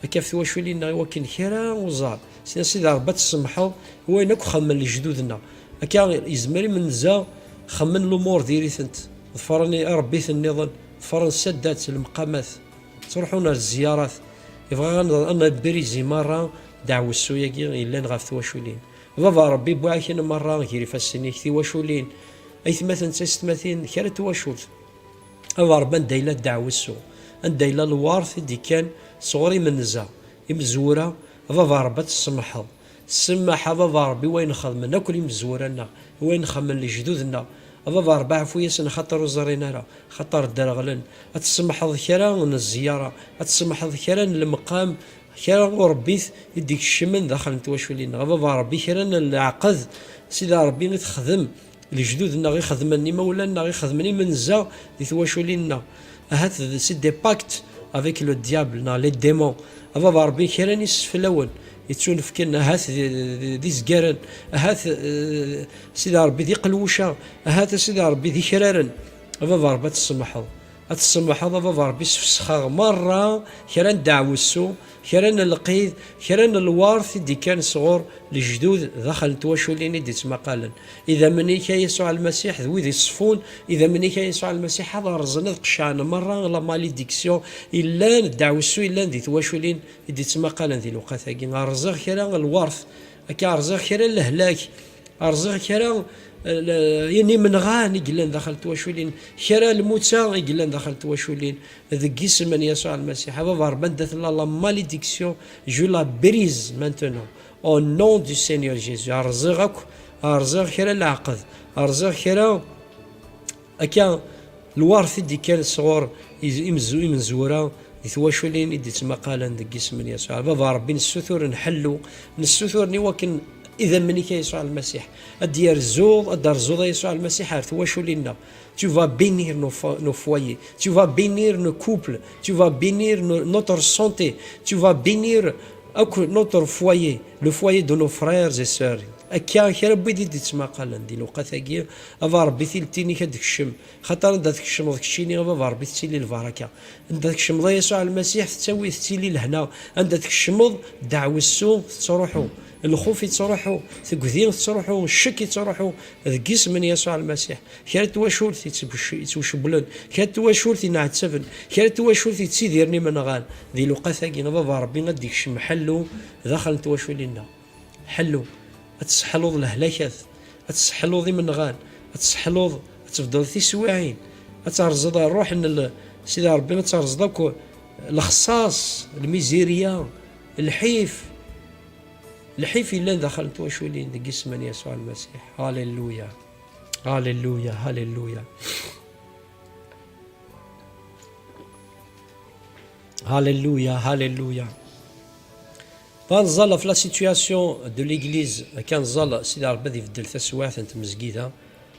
Akka ɣef twaculin-nneɣ i wakken kra uẓar. Sina Sidi Ṛebbi ad tsemḥeḍ i wayen akk xemmen lejdud-nneɣ. Akka yezmer imenza xemmen lumuṛ diri-tent. Ḍefren iṛebbiten nniḍen, ḍefren saddat, lemqamat. Ttruḥun ar zziyarat. Yebɣa ad n-, ad nbirizi merra ddeɛwessu-agi yellan ɣef twaculin. Baba Ṛebbi, wwiɣ-ak-in merra gar ifassen-ik tiwaculin. Aytmaten d taysetmatin, kra n twacult. A Baba Ṛebbi, anda yella ddeɛwessu, anda yella lweṛt i d-ikkan sɣur imenza, imezwura, a Baba Ṛebbi, ad tsemḥeḍ. Semmeḥ, a Baba Ṛebbi, i wayen xedmen akk imezwura-nneɣ, i wayen xedmen lejdud-nneɣ. A Baba Ṛebbi, ɛfu-yasen, axaṭer ur ẓrin ara, axaṭer dderɣlen. Ad tsemḥeḍ kra n zziyaṛa, ad tsemḥeḍ kra n lemqam, kra uṛebbit i d-ikecmen daxel n twaculin-nneɣ. A Baba Ṛebbi, kra n leɛqed, Sidi Ṛebbi, i texdem lejdud-nneɣ i xedmen, imawlan-nneɣ i xedmen imenza di twaculin-nneɣ. Ahat d, c'est des pactes avec le diable neɣ les démons. A Baba Ṛebbi, kra n yiseflawen yettunefken, ahat d, d, d izgaren, ahat, eh, Sidi Ṛebbi, d iqelwuca, ahat a Sidi Ṛebbi, d ikraren. A Baba Ṛebbi, ad tsemḥeḍ. Ad tsemḥeḍ, a Baba Ṛebbi, sfesxeɣ merra kra n ddeɛwessu, kra n lqid, kra n lweṛt i d-ikkan sɣur lejdud daxel n twaculin i d-ittmaqalen. Idammen-ik, a Yasuɛ Lmasiḥ, d wid iṣeffun, idammen-ik, a Yasuɛ Lmasiḥ, ad rẓen, ad qecɛen merra la malédiction yellan, ddeɛwessu yellan di twaculin i d-ittmaqalen di lewqat-agi. Rẓiɣ kra n lweṛt, akka rẓiɣ kra n lehlak, rẓiɣ kra, eh, n imenɣan i yellan daxel n twaculin, kra n lmuta i yellan daxel n twaculin, deg yisem n Yasuɛ Lmasiḥ. A Baba Ṛebbi, anda tella la malédiction, je la brise maintenant. Au nom du Seigneur Jésus. Rẓiɣ akk, rẓiɣ kra n leɛqed, rẓiɣ kra akka lweṛt i d-ikkan sɣur iz-, imezzu-, imezwura di twaculin i d-ittmaqalen deg yisem n Yasuɛ. A Baba Ṛebbi, nessutur nḥellu, nessutur i wakken idammen-ik, a Yasuɛ Lmasiḥ, ad d-yerzuḍ, ad d-terzuḍ, a Yasuɛ Lmasiḥ, ar twaculin-nneɣ. Tu vas bénir nos fo-, nos foyers. Tu vas bénir nos couples. Tu vas bénir no-, notre santé. Tu vas bénir akk notre foyer, le foyer de nos frères et sœurs. Akka kra n wid i d-ittmaqalen di lewqat-agi, a Baba Ṛebbi, tiletti-inek ad d-tekcem. Xaṭer anda tkecmeḍ keččini, a Baba Ṛebbi, tettili lbaraka. Anda tkecmeḍ, a Yasuɛ Lmasiḥ, tettawi, tettili lehna. Anda tkecmeḍ, ddeɛwessu tettruḥu, lxuf yettruḥu, tegdi tettruḥu, ccek yettruḥu, deg yisem n Yasuɛ Lmasiḥ. Kra n twacult yettwec-, yettwcewwlen, kra n twacult yenɛettaben, kra n twacult yettidiren imenɣan. Di lewqat-agi, a Baba Ṛebbi, ad d-ikcem ḥellu daxel n twaculin-nneɣ. Ḥellu. Ad tesseḥluḍ lehlakat, ad tesseḥluḍ imenɣan, ad tesseḥluḍ, ad tbeddleḍ tiswiɛin, ad terẓeḍ ṛṛuḥ n l-, Sidi Ṛebbi, ad terẓeḍ akk lexṣaṣ, lmizirya, lḥif, lḥif yellan daxel n twaculin deg yisem n Yasuɛ Lmasiḥ. Halleluya. Halleluya, halleluya. Halleluya, halleluya. Bɣa neẓẓal ɣef la situation de l'église, akka neẓẓal Sidi Ṛebbi ad ibeddel taswiɛt n tmezgida.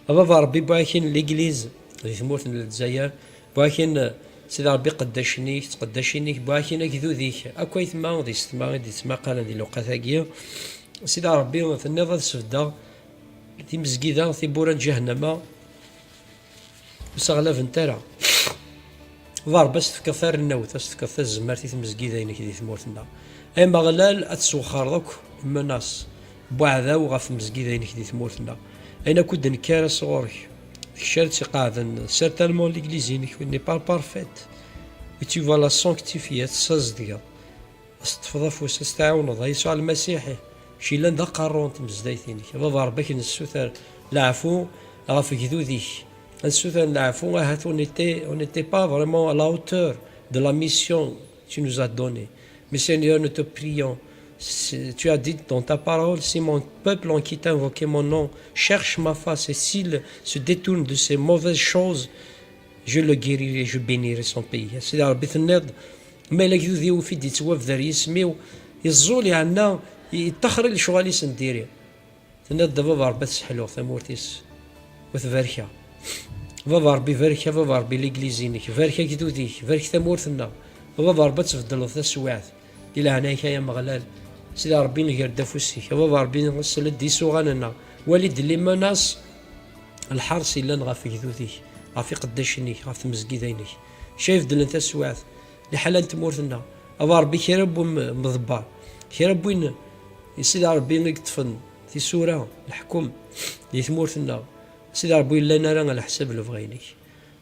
A Baba Ṛebbi, wwiɣ-ak-in l'église di tmurt n Lezzayer, wwiɣ-ak-in Sidi Ṛebbi iqeddacen-ik, tqeddacin-ik, wwiɣ-ak-in agdud-ik, akk aytma d yessetma i d-ittmaqalen di lewqat-agi. Sidi Ṛebbi, tenniḍ ad sbeddeɣ timezgida, tiwwura n ǧahennama, ur sseɣlabent ara. Baba Ṛebbi, ad s-tefkeḍ tarennawt, ad s-tefkeḍ tazmert i tmezgida-inek di tmurt-nneɣ. Ay Ameɣlal, ad teswexxreḍ akk menace n uɛdaw ɣef tmezgida-inek di tmurt-nneɣ. Ayen akk ur d-nekker sɣur-k, d kečč ara tt-iqeɛden. Certainement, l'église-inek n'est pas parfaite. Et tu vas la sanctifier, ad tt-tessazedgeḍ. Ad s-teṭṭfeḍ afus, ad s-tɛiwneḍ, a Yasuɛ Lmasiḥ, kečč yellan d aqerru n tmezdayt-inek. A Baba Ṛebbi, ad k-nessuter Leɛfu ɣef gdud-ik. Ad nessuter leɛfu, ahat on était, on n'était pas vraiment à la hauteur de la mission que tu nous as donnée. Mais Seigneur, nous te prions. Si- Tu as dit dans ta parole, si mon peuple en qui t'invoquer mon nom cherche ma face et s'il se détourne de ses mauvaises choses, je le guérirai, je bénirai son pays. A Sidi Ṛebbi, tenniḍ, ma yella agdud-iw ufid yettwabder yisem-iw, yeẓẓul, yeɛna, yettaxer i lecɣal-is n diri. Tenniḍ-d, a Baba Ṛebbi, ad sseḥluɣ tamurt-is, u ad t-barkeɣ. A Baba Ṛebbi, barek, a Baba Ṛebbi, legliz-inek, barek agdud-ik, barek tamurt-nneɣ. A Baba Ṛebbi, ad tbeddleḍ taswiɛt. Di leɛnaya-k, ay Ameɣlal, Sidi Ṛebbi, nger-d afus-ik. A Baba Ṛebbi, sel-d i isuɣan-nneɣ. Wali-d les menaces, lḥers yellan ɣef gdud-ik, ɣef iqeddacen-ik, ɣef tmezgida-inek. Acu ay ibeddlen taswiɛt? Liḥala n tmurt-nneɣ. A Baba Ṛebbi, kra n win mḍebber, kra n win, i Sidi Ṛebbi, i yeṭṭfen tisura, leḥkem, di tmurt-nneɣ, Sidi Ṛebbi, ur yellan ara leḥsab lebɣi-inek.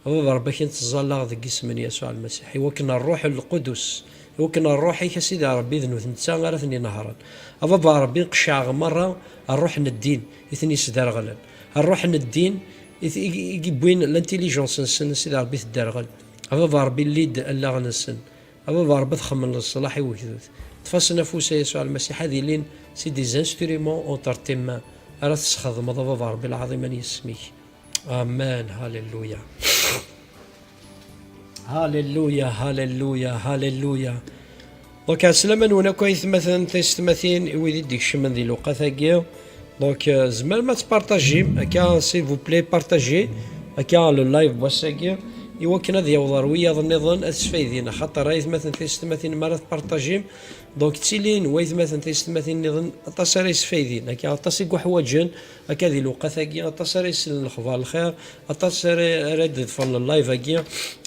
A Baba Ṛebbi, akken ttẓallaɣ deg isem n Yasuɛ Lmasiḥ, i wakken Ṛṛuḥ Lqudus, i wakken Ṛṛuḥ-ik, a Sidi Ṛebbi, d netta ara ten-inehṛen. A Baba Ṛebbi, qeccɛeɣ merra ṛṛuḥ n ddin i ten-yesderɣlen, ṛṛuḥ n ddin i t-, i, i yewwin l'intelligence-nsen, a Sidi Ṛebbi, tedderɣel. A Baba Ṛebbi, lli-d allaɣen-nsen. A Baba Ṛebbi, ad xedmen leṣlaḥ i wegdud. Ṭṭef-asen afus, a Yasuɛ Lmasiḥ, ad ilin c'est des instruments entre tes mains ara tesxedmeḍ, a Baba Ṛebbi lɛaḍima n yisem-ik. Amen. Halleluya. Halleluya, halleluya, halleluya. Donc, ɛeslama-nwen akk aytmaten, taysetmatin, i wid i d-ikecmen di lewqat-agi. Donc, euh, tzemrem ad tpartajim, akka, s'il vous plaît, partagez, akka, le live n wass-agi, i wakken ad yaweḍ ɣer wiyaḍ nniḍen ad sfaydin, axaṭer aytmaten, taysetmatin, mi ara tpartajim, donc, ttilin waytmaten, taysetmatin nniḍen, aṭas ara yesfaydin, akka, aṭas i yuḥwaǧen, akka, di lewqat-agi, aṭas ara yessnen lexbar lxir, aṭas ara, ara d-iḍefren live-agi,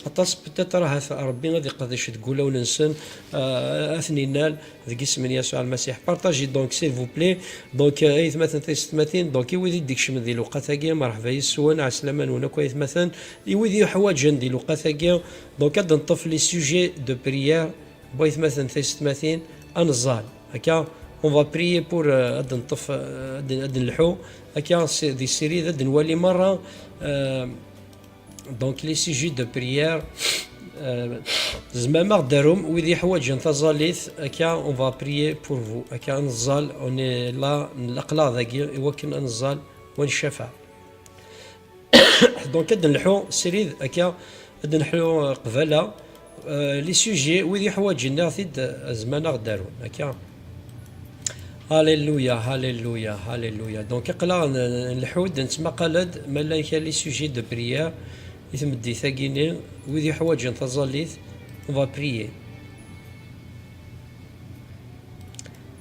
aṭas peut-être ahat Ṛebbi ad iqdec deg wulawen-nsen, euh, ad ten-innal deg isem n Yasuɛ Lmasiḥ. Partagez donc, s'il vous plaît. Donc, euh, aytmaten, taysetmatin, donc, i wid i d-ikecmen di lewqat-agi, merḥba yes-wen, ɛeslama-nwen akk aytmaten, i wid yuḥwaǧen di lewqat-agi, donc, ad d-neṭṭef les sujets de prière, waytmaten, taysetmatin, ad neẓẓal. Akka, on va prier pour, euh, ad d-neṭṭef, euh, ad d-, ad d-nelḥu. Akka, c'est des séries, ad d-nwali merra, euh, donc, les sujets de prière, euh, tzemrem ad aɣ-d-tarum, wid yeḥwaǧen taẓallit, akka, on va prier pour vous. Akka, ad neẓẓal, on est là, aql-aɣ dagi, i wakken ad neẓẓal, wa ncafeɛ. Donc, ad d-nelḥu srid, akka, ad d-nelḥu, euh, qbala, euh, les sujets, wid yeḥwaǧen, nniɣ-t-id, euh, tzemrem ad aɣ-d-tarun, akka. Halleluya, halleluya, halleluya. Donc, aql-aɣ n-, nleḥḥu-d, nettmaqal-d ma llan kra les sujets de prière i tmeddit-agi-ni, wid yeḥwaǧen taẓallit, on va prier.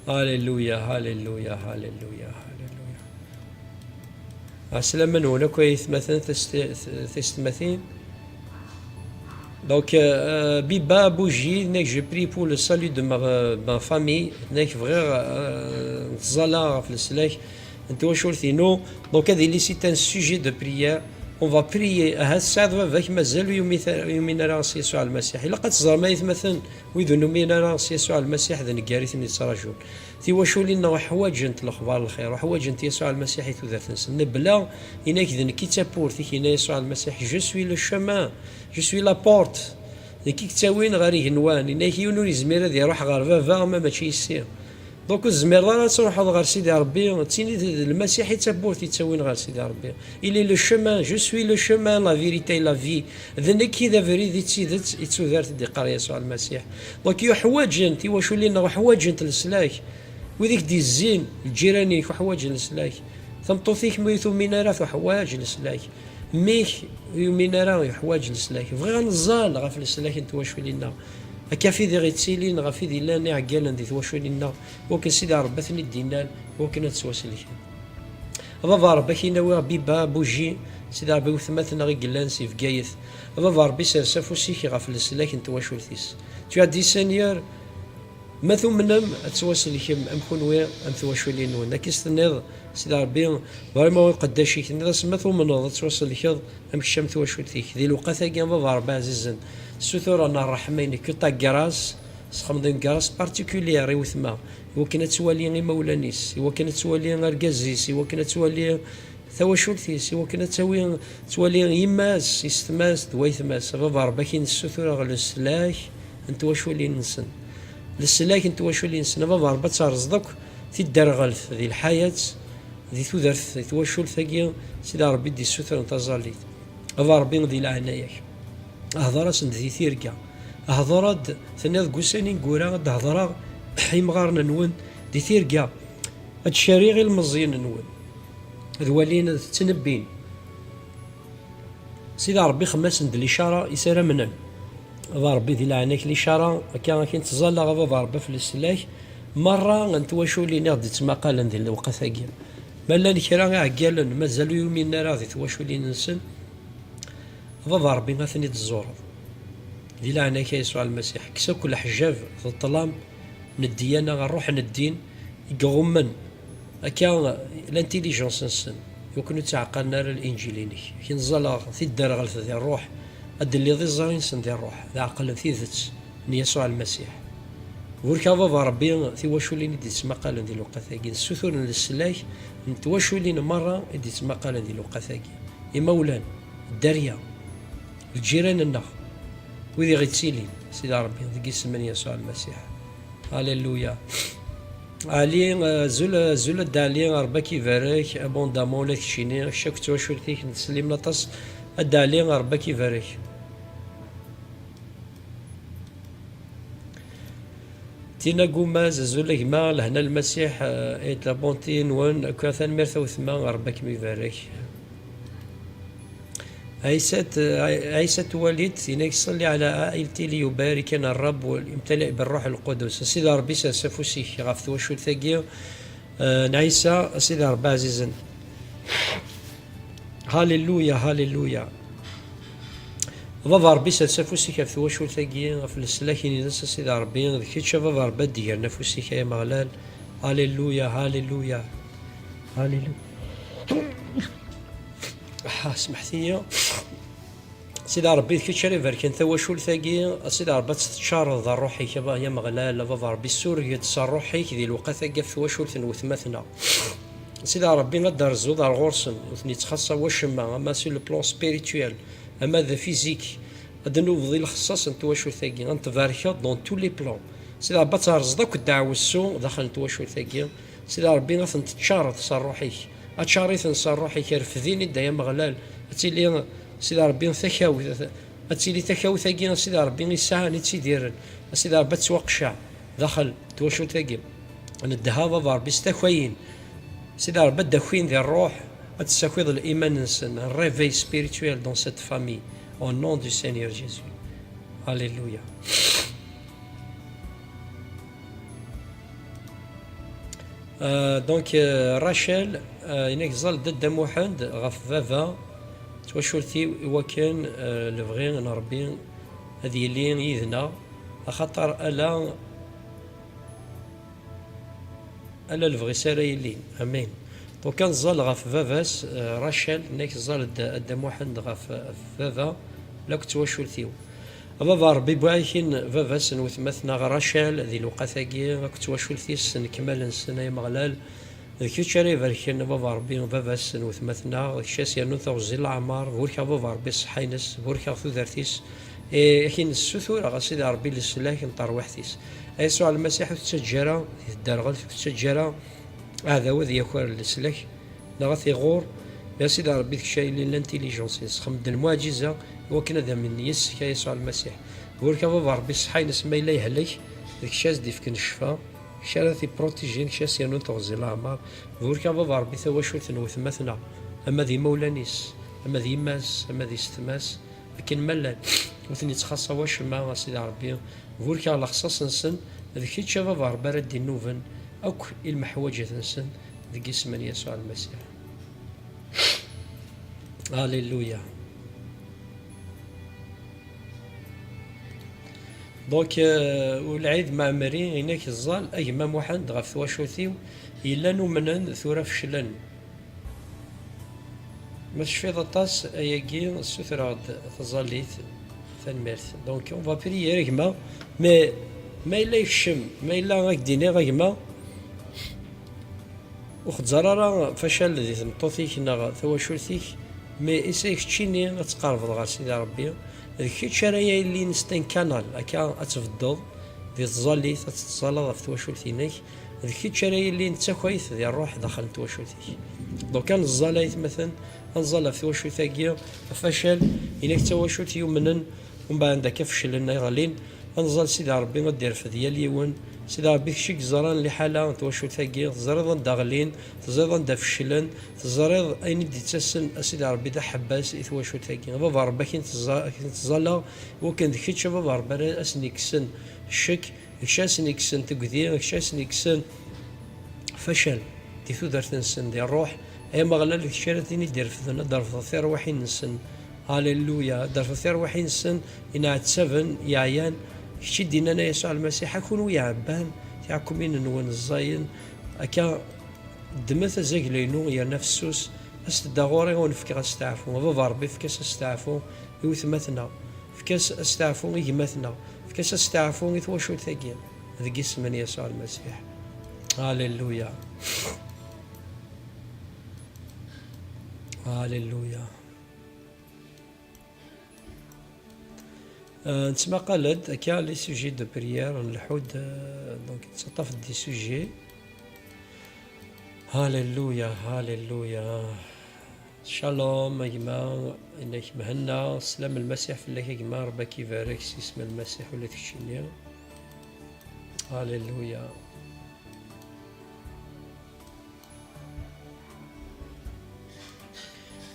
Halleluya, halleluya, halleluya, halleluya. Ɛeslama-nwen akk ay atmaten, taysetmatin. Donc, euh, Biba Bougie, tenna-k, je prie pour le salut de ma, ma famille. Tenna-k, bɣiɣ, euh, nettẓalla ɣef leslak n twacult-inu. Donc, ad yili c'est un sujet de prière. On va prier. Ahat tesɛiḍ baba-k mazal ur yumin ara s Yasuɛ Lmasiḥ. Ilaq ad teẓrem, ay atmaten, wid ur numin ara s Yasuɛ Lmasiḥ, d nnger i ten-yettraǧun. Tiwaculin-nneɣ ḥwaǧent lexbar n lxir, ḥwaǧent Yasuɛ Lmasiḥ i tudert-nsen. Mebla, yenna-k, d nekk i d tawwurt-ik, yenna Yasuɛ Lmasiḥ, je suis le chemin, je suis la porte. D nekk i yettawin ɣer igenwan. Yenna-k, yiwen ur yezmir ad iruḥ ɣer baba ma mačči yis-i. Donc, ur tezmireḍ ara ad truḥeḍ ɣer Sidi Ṛebbi, d tin i d, d Lmasiḥ i d tawwurt yettawin ɣer Sidi Ṛebbi. Il est le chemin, je suis le chemin, la vérité et la vie. D nekk i d abrid, i d tidet, i d tudert, i d-iqqar Yasuɛ Lmasiḥ. Donc, uḥwaǧent, tiwaculin-nneɣ uḥwaǧent leslak. Wid i k-d-izzin, lǧiran-ik, uḥwaǧen leslak. Tameṭṭut-ik, ma ur tumin ara, tuḥwaǧ leslak. Mmi-k, ur yumin ara, yuḥwaǧ leslak. Bɣiɣ ad neẓẓal ɣef leslak n twaculin-nneɣ. Akka fid i ɣ-ittilin, ɣef id illan iɛeggalen di twaculin-nneɣ, wakken Sidi Ṛebbi ad ten-id-innal, wakken ad ttwaselken. A Baba Ṛebbi, ad k-in-awiɣ Biba Bougie, Sidi Ṛebbi, wetma-tneɣ i yellan si Bgayet. A Baba Ṛebbi, sers afus-ik ɣef leslak n twacult-is. Tu as dit, Seigneur, ma tumnem, ad ttwaselkem am kunwi, am twaculin-nwen. Akka i s-tenniḍ, Sidi Ṛebbi, Ibrahim, a uqeddac-ik, tenniḍ-as, ma tumneḍ, ad ttwaselkeḍ am kečč, am twacult-ik. Di lewqat-agi, a Baba Ṛebbi ɛzizen, ssuturen ṛṛeḥma-inek, que ta grâce, sxedmeḍ une grâce particulière i wetma, i wakken ad twali imawlan-is, i wakken ad twali argaz-is, i wakken ad twali tawacult-is, i wakken ad tawi, twali yemma-s, yessetma-s d waytma-s. A baba Ṛebbi, akin ssutureɣ leslak n twaculin-nsen. Leslak n twaculin-nsen. A baba Ṛebbi, ad terẓeḍ akk tidderɣelt di lḥayat, di tudert, di twacult-agi, Sidi Ṛebbi d-issutren taẓallit. A baba Ṛebbi, di leɛnaya-k, hder-asen-d di tirga. Hder-d, tenniḍ deg ussan ineggura, ad d-hedreɣ imɣaren-nwen di tirga. Ad d-cariɣ ilmeẓyen-nwen. Ad walin, ad ttnebbin. Sidi Ṛebbi, xemmem-asen-d licara i saramen-nnem. A baba Ṛebbi, di leɛnaya-k, licara, akka akin ttẓallaɣ, a baba Ṛebbi, ɣef leslak merra n twaculin i ɣ-d-ittmaqalen di lewqat-agi. Ma llan kra iɛeggalen mazal ur yuminen ara di twaculin-nsen, a baba Ṛebbi, ad ten-id-tẓureḍ. Di leɛnaya-k, a Yasuɛ Lmasiḥ, kkes akk leḥjab d ṭṭlam n ddiyana, ṛṛuḥ n ddin i iɣummen akka l'intelligence-nsen, iwakken ur ttɛeqqalen ara Linǧil-inek. Akin ẓẓaleɣ tidderɣelt di ṛṛuḥ, ad d-telliḍ iẓri-nsen di ṛṛuḥ, d ɛqel n tidet n Yasuɛ Lmasiḥ. Burek a baba Ṛebbi tiwaculin i d-ittmaqalen di lewqat-agi, nessutur leslak n twaculin merra i d-ittmaqalen di lewqat-agi, imawlan, dderya, lǧiran-nneɣ, wid i ɣ-ittilin, Sidi Ṛebbi, deg isem n Yasuɛ Lmasiḥ. Alléluia. Ali, euh, azul, azul a Dda Ali, Ṛebbi ad k-ibarek abondamment, ula d keččini, kečč akked twacult-ik, nettsellimen aṭas a Dda Ali, Ṛebbi ad k-ibarek. Tina Gumaz, azul a gma, lehna Lmasiḥ, euh, et la bonté-nwen, akk tanemmirt a wetma, Ṛebbi ad kem-ibarek. Ɛisat, Ɛisat Walid, yenna-k: صل على عائلتي ليباركنا الرب ويمتلئ بالروح القدس. A Sidi Ṛebbi, sers afus-ik ɣef twacult-agi, eh, n Ɛisa, a Sidi Ṛebbi ɛzizen. Halleluya, halleluya. A Baba Ṛebbi, sers afus-ik ɣef twacult-agi, ɣef leslak-ines, a Sidi Ṛebbi, d kečč, a Baba Ṛebbi, ad d-igren afus-ik, ay Ameɣlal. Halleluya, halleluya, halleluya. Ah, smeḥt-iyi. Sidi Ṛebbi, d kečč ara ibarken tawacult-agi. A Sidi Ṛebbi, ad tt-teččareḍ d ṛṛuḥ-ik, a Ba-, ay Ameɣlal, a Baba Ṛebbi, sureg-d s ṛṛuḥ-ik di lewqat-agi ɣef twacult n wetma-tneɣ. A Sidi Ṛebbi, ad d-terzuḍ ar ɣur-sen, ur ten-ittxaṣṣa wacemma, ama sur le plan spirituel, ama d physique. Ad d-nubeḍ i lexṣaṣ n twacult-agi, ad n-tbarkeḍ dans tous les plans. A Sidi Ṛebbi, ad terẓeḍ akk ddeɛwessu daxel n twacult-agi. Sidi Ṛebbi, ad ten-teččareḍ s ṛṛuḥ-ik. Aččar-iten s ṛṛuḥ-ik, refd-ini-d, ay Ameɣlal. Ad tili, Sidi Ṛebbi, takawt, ad tili takawt-agi, a Sidi Ṛebbi, i sɛan, i ttidiren. A Sidi Ṛebbi, ad tettwaqecceɛ daxel n twacult-agi. Neddeh a Baba Ṛebbi s takayin. Sidi Ṛebbi, ad d-akin di ṛṛuḥ, ad d-tessakiḍ liman-nsen, un réveil spirituel dans cette famille, au nom du Seigneur Jésus. Alléluia. Euh, donc, euh, Rachel, euh, yenna-k ẓẓal Dda Muḥend ɣef baba twacult-iw i wakken, euh, lebɣi n Ṛebbi ad yili yid-neɣ, axaṭer ala, ala lebɣi-s ara yilin. Amin. Donc, ad nẓal ɣef baba-s, euh, Rachel, yenna-k ẓẓal Dda, Dda Muḥend ɣef, ɣef baba, la akked twacult-iw. A Baba Ṛebbi, wwiɣ-ak-in baba-s n wetma-tneɣ Rachel di lewqat-agi akked twacult-is, nekmal-nsen, ay Ameɣlal. D kečč ara ibarken, a Baba Ṛebbi, baba-s n wetma-tneɣ, d kečč ara s-yernun teɣzi n leɛmer. Burek a Baba Ṛebbi ṣṣeḥḥa-ines, burek-aɣ tudert-is. Eh, akin nessutur a Sidi Ṛebbi leslak n terwiḥt-is. A Yasuɛ Lmasiḥ, ur tettaǧǧa ara di tderɣelt, ur tettaǧǧa ara aɛdaw ad yaker leslak neɣ ad t-iɣur. Mais a Sidi Ṛebbi, d kečč ay yellan l'intelligence-ines. Xdem-d lmuɛǧiza i wakken ad amnen yis-k, a Yasuɛ Lmasiḥ. Burek a Baba Ṛebbi ṣṣeḥḥa-ines, ma yella yehlek, d kečč ara s-d-ifken ccfa, kečč ara t-iprotijin, kečč ara s-yernun teɣzi n leɛmer. Burek a Baba Ṛebbi tawacult n wetma-tneɣ, ama d imawlan-is, ama d yemma-s, ama d yessetma-s, akken ma llan, ur ten-ittxaṣṣa wacemma, a Sidi Ṛebbi. Burek-aɣ lexṣaṣ-nsen, d kečč a Baba Ṛebbi ara d-inuben akk i lmeḥwaǧat-nsen, deg isem n Yasuɛ Lmasiḥ. Alléluia. Donc, euh, Ulɛid Mɛemmri, yenna-k ẓẓal a gma Muḥend ɣef twacult-iw, yellan umnen, tura feclen. Ma tecfiḍ aṭas, ayagi ssutreɣ-d taẓallit. Tanemmirt. Donc, on va prier, a gma. Mais ma yella yekcem, ma yella ad k-d-iniɣ, a gma, Ur xeẓẓer ara facal di tmeṭṭut-ik neɣ tawacult-ik, mais essaye keččini ad tqerbeḍ ɣer Sidi Ṛebbi. D kečč ara yilin c'est un canal, akka ad tbeddeḍ di tẓallit, ad tettẓallaḍ ɣef twacult-inek. D kečč ara yilin d takayt di ṛṛuḥ daxel n twacult-ik. Donc ad neẓẓal aytmaten, ad neẓẓal ɣef twacult-agi, facal, inek d tawacult yumnen, umbeɛd akka feclen ay ɣlin. Ad nẓal Sidi Ṛebbi ad d-irfed yal yiwen. Sidi Ṛebbi kečč i yeẓran liḥala n twacult-agi, teẓriḍ anda ɣlin, teẓriḍ anda feclen, teẓriḍ ayen i d-ittasen a Sidi Ṛebbi d aḥebbas i twacult-agi. A Baba Ṛebbi, akin teẓẓa-, akin teẓẓaleɣ, iwakken d kečč a Baba Ṛebbi ara asen-ikksen ccek, d kečč ara asen-ikksen tugdi, d kečč ara asen-ikksen facal di tudert-nsen, di ṛṛuḥ. Ay Ameɣlal, d kečč ara ten-id-irefden, ad d-refdeḍ tirwiḥin-nsen. Halleluya. Ad d-refdeḍ tirwiḥin-nsen, inɛettaben, yeɛyan. Kečč i d-innan a Yasuɛ Lmasiḥ, a kunwi iɛebban, tiɛekkumin-nwen ẓẓayen, akka ddmet azaglu-inu yerna fessus, aset-d ɣur-i, ad wen-fkeɣ asteɛfu. A Baba Ṛebbi, efk-as asteɛfu i wetma-tneɣ, efk-as asteɛfu i gma-tneɣ, efk-as asteɛfu i twacult-agi, deg isem n Yasuɛ Lmasiḥ. Halleluya. Halleluya. Euh, nettmaqal-d akka les sujets de prière, nleḥḥu-d, euh, donc nettaṭṭaf-d des sujets. Halleluya, halleluya. Shalom a gma, inek Mhenna, sslam n Lmasiḥ fell-ak a gma, Ṛebbi ad k-ibarek s yisem n Lmasiḥ ula d keččini. Halleluya.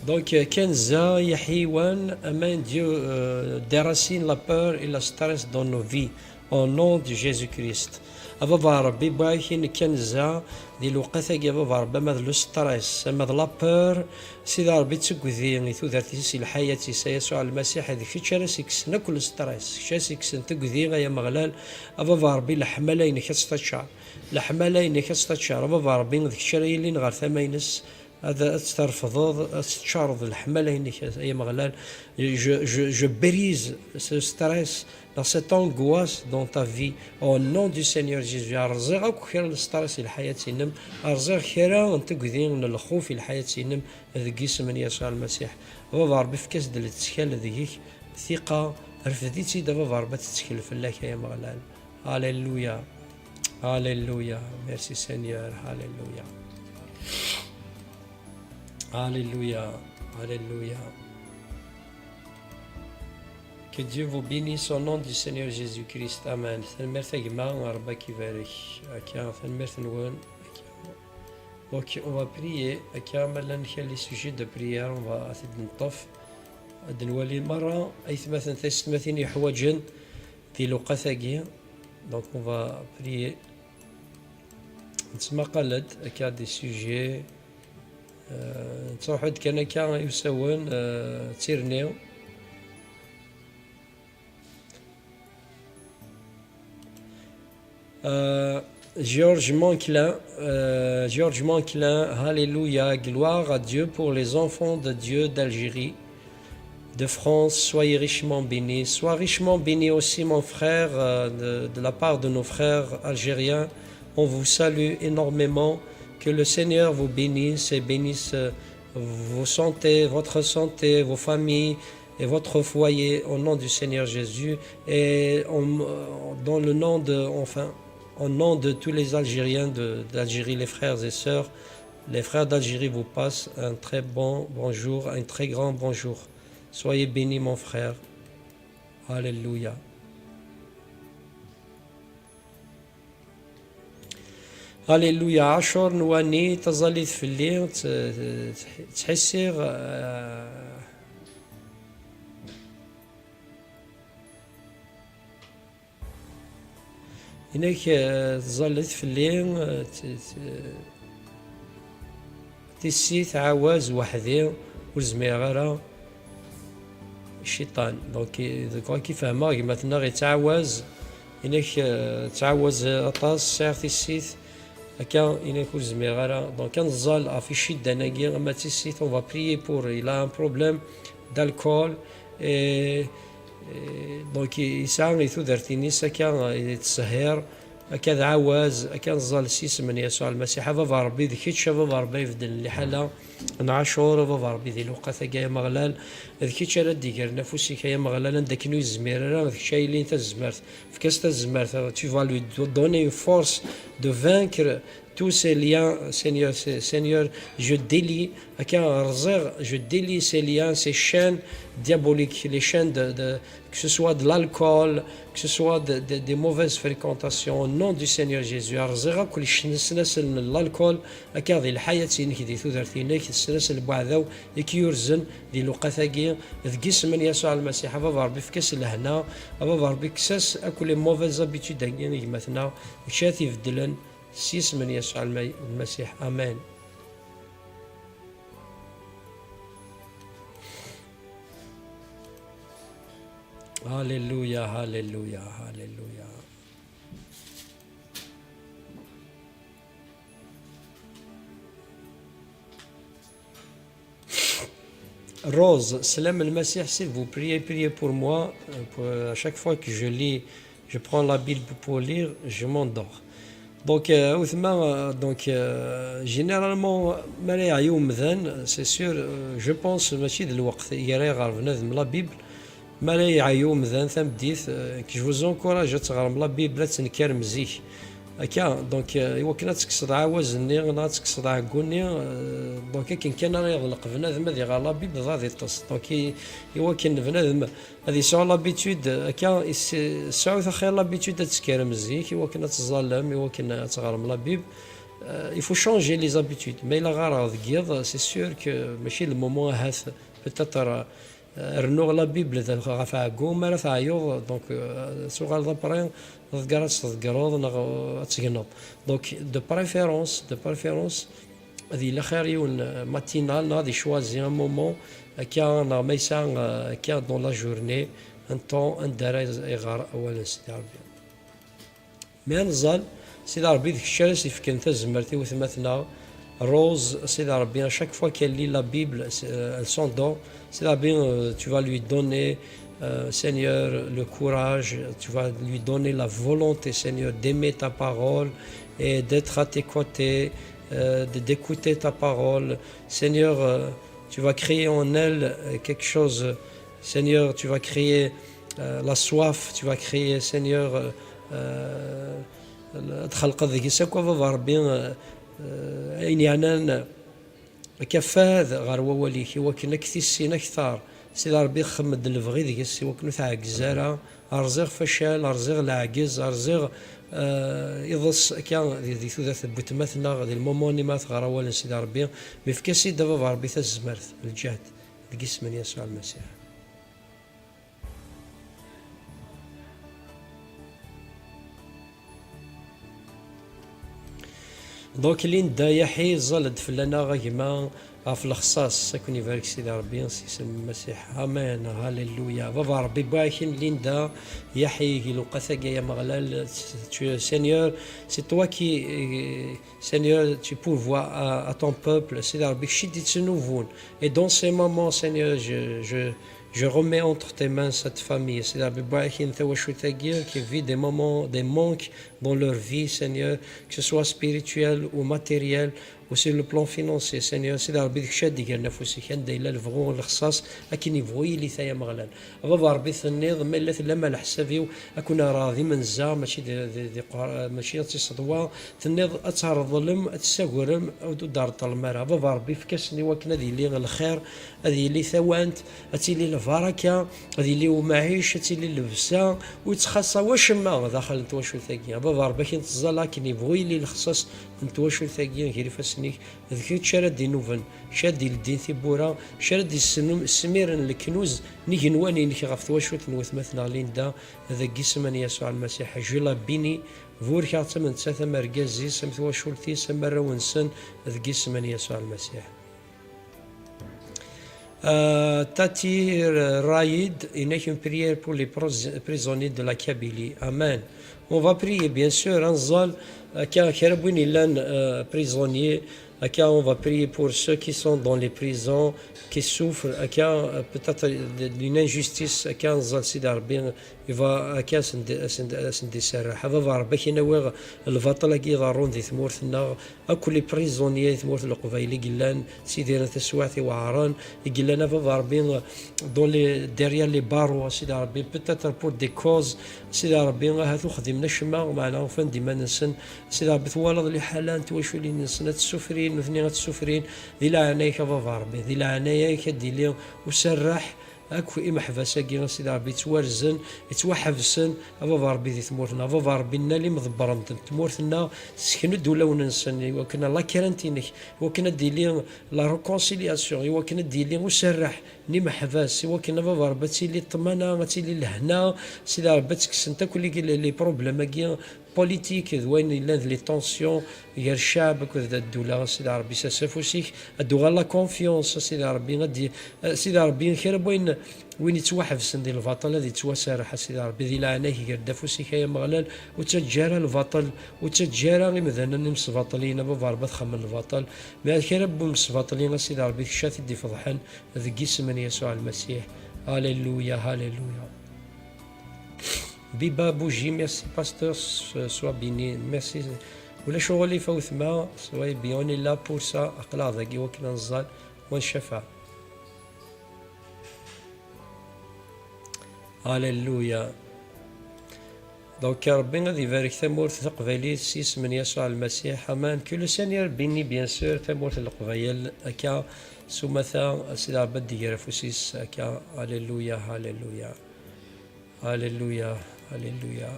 Donc, euh, Kenza Yahiwan, amen Dieu, euh, déracine la peur et le stress dans nos vies, au nom de Jésus-Christ. A Baba Ṛebbi, bɣiɣ-ak-in Kenza, di lewqat-agi, a Baba Ṛebbi, ama d le stress, ama d la peur, Sidi Ṛebbi d tugdi i tudert-is, i lḥayat-is, a Yasuɛ Lmasiḥ, d kečč ara s-ikksen akk le stress, kečč ara s-ikksen tugdi, ay Ameɣlal, a Baba Ṛebbi, leḥmala-inek ad tt-taččar. Leḥmala-inek ad tt-taččar, a Baba Ṛebbi, d kečč ara yilin ɣer tama-ines, ad, ad tt-terfdeḍ, ad teččareḍ leḥmala-inek, ay Ameɣlal. Je, je, je brise ce stress, dans cette angoisse dans ta vie, au nom du Seigneur Jésus. Rẓiɣ akk kra n stress i lḥayat-inem, rẓiɣ kra n tugdi n lxuf i lḥayat-inem, deg yisem n Yasuɛ Lmasiḥ. A Baba Ṛebbi, efk-as-d lettkal deg-k, tiqa, refd-itt-id, a Baba Ṛebbi, ad tettkel fell-ak, ay Ameɣlal. Alléluia. Alléluia. Merci Seigneur. Alléluia. Alléluia. Alléluia. Que Dieu vous bénisse au nom du Seigneur Jésus-Christ. Amen. Tanemmirt a gma, Ṛebbi ad k-ibarek. Akka, tanemmirt-nwen. Akka. Ok, on va prier. Akka, ma llan kra les sujets de prière, on va ad t-id-neṭṭef. Ad nwali merra aytmaten taysetmatin yeḥwaǧen di lewqat-agi. Donc, on va prier. Nettmaqal-d akka des sujets. Euh, nettruḥu-d kan akka i usawen, euh, d tirni. Euh, Georges Manquelin, euh, Georges Manquelin, Alléluia, gloire à Dieu pour les enfants de Dieu d'Algérie, de France, soyez richement bénis. Sois richement béni aussi, mon frère, euh, de, de la part de nos frères algériens. On vous salue énormément. Que le Seigneur vous bénisse et bénisse, euh, vos santé, votre santé, vos familles et votre foyer au nom du Seigneur Jésus et en, euh, dans le nom de, enfin, au nom de tous les Algériens de, d'Algérie, les frères et sœurs. Les frères d'Algérie vous passent un très bon bonjour, un très grand bonjour. Soyez bénis, mon frère. Alléluia. Alléluia. Acur Nwani, taẓallit fell-i, tt-, tt-, ttḥissiɣ, euh, Inek, eh, tẓallit fell-i, eh, t-, t-, tissit ɛawaz weḥd-i, ur zmireɣ ara, cciṭan. Donc, i-, donc, akken fehmeɣ, gma-tneɣ yettɛawaz, inek, eh, tettɛawaz aṭas, sɛiɣ tissit, akka, inek ur zmireɣ ara. Donc, ad nẓal ɣef iciddan-agi, ama d tissit, on va prier pour, il a un problème d'alcool, et Eh, donc, yesɛa i tudert-ines akka, eh, yettṣehhir, Akka d ɛawaz, akka neẓẓal s yisem n Yasuɛ Lmasiḥ. A Baba Ṛebbi, d kečč, a Baba Ṛebbi, ay ibeddlen liḥala n Ɛacur, a Baba Ṛebbi, di lewqat-agi, ay Ameɣlal, d kečč ara d-igren afus-ik, ay Ameɣlal, anda akken ur yezmir ara, d kečč ay yellan tazmert. Efk-as tazmert, tu vas lui do-, donner une force de vaincre tous ces liens, Seigneur, c'est- Seigneur, je délie, akka, rẓiɣ, je délie ces liens, ces chaînes diaboliques, les chaînes de, de, que ce soit de l'alcool, que ce soit de, de, des mauvaises fréquentations, au nom du Seigneur Jésus. Rẓiɣ akk lesnasel n l'alcool, akka di lḥayat-inek, di tudert-inek, lesnasel n weɛdaw i k-yurzen di lewqat-agi, deg isem n Yasuɛ Lmasiḥ. A Baba Ṛebbi, efk-as lehna, a Baba Ṛebbi, kkes-as akk les mauvaises habitudes-agi n gma-tneɣ, kečč ara t-ibeddlen, s yisem n Yasuɛ Lma-, Lmasiḥ. Amen. Alléluia, alléluia, alléluia. Rose, Slam El Masih, s'il vous plaît, priez pour moi. Euh, pour, à chaque fois que je lis, je prends la Bible pour lire, je m'endors. Donc, euh, Othman, euh, donc, euh, généralement, ma ara yeɛyu umdan, c'est sûr, euh, je pense, mačči d lweqt i ara iɣer bnadem la Bible. Ma ara yeɛyu umdan tameddit, euh, je vous encourage ad teɣrem la Bible, ad tenkarem zik. Akka, donc, euh, iwakken ad tekkseḍ aɛawaz-nni, neɣ ad tekkseḍ ɛeggu-nni, euh, donc akken kan ara yeḍleq bnadem ad iɣer la Bible, dɣa ad iṭṭes. Donc, i, iwakken bnadem ad yesɛu l'habitude, akka, is-, sɛut axir l'habitude ad tekkarem zik, iwakken ad teẓẓallem, iwakken ad teɣrem la Bible. Euh, il faut changer les habitudes. Ma yella ɣareɣ deg yiḍ, c'est sûr que mačči le moment ahat, peut-être, euh, rnuɣ la Bible d-, ɣef ɛeggu, mi ara teɛyuḍ, donc, euh, tuɣaleḍ après, tḍegger ad tḍeggreḍ neɣ, euh, ad tegneḍ. Donc, de préférence, de préférence, ad yili xir yiwen, euh, matinal, neɣ ad ichoisi un moment, akka, neɣ ma yesɛa, euh, akka, dans la journée, un temps anda ara iɣer awal n Sidi Ṛebbi. Mi ad neẓẓal, Sidi Ṛebbi, d kečč ara s-ifken tazmert i wetma-tneɣ Rose, Sidi Ṛebbi, à chaque fois qu'elle lit la Bible, c'est, euh, elle s'endort. Sidi Ṛebbi, euh, tu vas lui donner, euh, Seigneur, le courage, tu vas lui donner la volonté, Seigneur, d'aimer ta parole et d'être à tes côtés, euh, de, d'écouter ta parole. Seigneur, euh, tu vas créer en elle, euh, quelque chose. Seigneur, tu vas créer, euh, la soif, tu vas créer, Seigneur, euh, euh, ad txelqeḍ deg-s akk, a Baba Ṛebbi, euh, euh, ayen yeɛnan akka fad ɣer wawal-ik, iwakken ad k-tissin akteṛ. Sidi Ṛebbi, xdem-d lebɣi deg-s, iwakken ur tɛeggez ara. Rẓiɣ facal, rẓiɣ leɛgez, rẓiɣ, euh, iḍes akka di, di tudert n wetma-tneɣ, di lmumun-nni ma teɣra awal n Sidi Ṛebbi. Mi efk-as-id, a Baba Ṛebbi, tazmert, lǧehd, deg isem n Yasuɛ Lmasiḥ. Donc, Linda Yaḥi, ẓẓal-d fell-aneɣ a gma ɣef lexṣaṣ. Ad ken-ibarek Sidi Ṛebbi s yisem n Lmasiḥ. Amen. Halleluya. Baba Ṛebbi, baraken Linda Yaḥi, deg lewqat-agi, ay Ameɣlal, tu es Seigneur, c'est toi qui, euh, Seigneur, tu pourvois à, à ton peuple, Sidi Ṛebbi, kečč i d-ittnubun. Et dans ces moments, Seigneur, je, je, je remets entre tes mains cette famille. Sidi Ṛebbi, baraken tawacult-agi qui vit des moments, des manques dans leur vie, Seigneur, que ce soit spirituel ou matériel, ou sur le plan financier, Seigneur. Sidi Ṛebbi, d kečč ad d-igren afus-ik, anda yella lebɣu, lexṣaṣ, akken yebɣu yili, ay Ameɣlal. A Baba Ṛebbi, tenniḍ, ma yella tellam ɛla leḥsab-iw, ad ken-rreɣ d imenza, mačči d, d, d iqer-, mačči d tiseḍwa. Tenniḍ ad tṛeḍlem, ad tessagrem, ad ur d-treṭṭlem ara. A Baba Ṛebbi, efk-asen i wakken ad yili lxir, ad yili tawant, ad tili lbaraka, ad yili umɛic, ad tili llebsa, ur yettxaṣṣa wacemma daxel n twacult-agi. A Baba Ṛebbi, akken teẓẓal, akken yebɣu yili lexṣaṣ n twacult-agi gar ifassen-ik, d kečč ara d-inuben, kečč ara d-ileddin tiwwura, kečč ara d-ismiren leknuz n igenwan-inek ɣef twacult n wetma-tneɣ Linda, deg yisem n Yasuɛ Lmasiḥ. Je la bénis, burek-aɣ-tt am nettat, am argaz-is, am twacult-is, am warraw-nsen, deg yisem n Yasuɛ Lmasiḥ. Euh, Tati Raïd, il n'y a qu'une prière pour les pros-, prisonniers de la Kabylie. Amen. On va prier, bien sûr, ad neẓẓal, euh, akka kra n win yellan, euh, prisonnier, Akka, on va prier pour ceux qui sont dans les prisons, qui souffrent, akka, euh, peut-être, euh, d'une injustice, akka, neẓẓal Sidi Ṛebbi, il va, akka, asen-d-, asen-d-, asen-d-iserreḥ. A Baba Ṛebbi, ad k-in-awiɣ lbaṭel-agi iḍerrun di tmurt-nneɣ, akk les prisonniers di tmurt n Leqbayel i yellan, ttidiren taswiɛt iweɛṛen, i yellan, a Baba Ṛebbi, dans les, derrière les barreaux, a Sidi Ṛebbi, peut-être pour des causes, a Sidi Ṛebbi, ahat ur xdimen acemma, meɛna ufan-d iman-nsen, Sidi Ṛebbi, twalaḍ liḥala n twaculin-nsen, ad ssufrin, nutni ad ssufrin. Di leɛnaya-k, a Baba Ṛebbi, di leɛnaya-k, ad d-yili userreḥ akk imeḥbas-agi, a Sidi Ṛebbi, yettwarzen, yettwaḥebsen, a Baba Ṛebbi, di tmurt-nneɣ. A Baba Ṛebbi, nnal imḍebbren n tmurt-nneɣ, ssken-d ulawen-nsen, i wakken la crainte-inek, i wakken ad d-yili la réconciliation, i wakken ad d-yili userreḥ n imeḥbas, i wakken, a Baba Ṛebbi, ad tili ṭṭmana, ad tili lehna, Sidi Ṛebbi, ad ttekksen akk les, les problèmes-agi, politique, d wayen yellan d les tensions gar ccɛeb akked ddula, a Sidi Ṛebbi, ssers afus-ik, ad d-tuɣal la confiance, a Sidi Ṛebbi, ad d-, a Sidi Ṛebbi, kra n wayen, win yettwaḥebsen di lbaṭel ad yettwaserreḥ, a Sidi Ṛebbi, di leɛnaya-k, ger-d afus-ik, ay Ameɣlal, ur ttaǧǧa ara lbaṭel, ur ttaǧǧa ara imdanen imesbaṭliyen, a Baba Ṛebbi, ad xedmen lbaṭel, ma kra n wemesbaṭli, a Sidi Ṛebbi, kečč ad t-id-ifeḍḥen, deg yisem n Yasuɛ Lmasiḥ. Alléluia, alléluia. Biba Bougie, merci pasteur, sois béni, merci. Ulac uɣilif a wetma, soyez bien, on est là pour ça, aql-aɣ dagi wakken ad nẓal, wa ncafeɛ. Alléluia. Donc, Ṛebbi ad ibarek tamurt taqbaylit s yisem n Yasuɛ Lmasiḥ. Amen. Que le Seigneur bénisse, bien sûr, tamurt n Leqbayel. Akka, s umata, Sidi Ṛebbi ad d-iger afus-is. Akka, alléluia, alléluia. Alléluia, alléluia.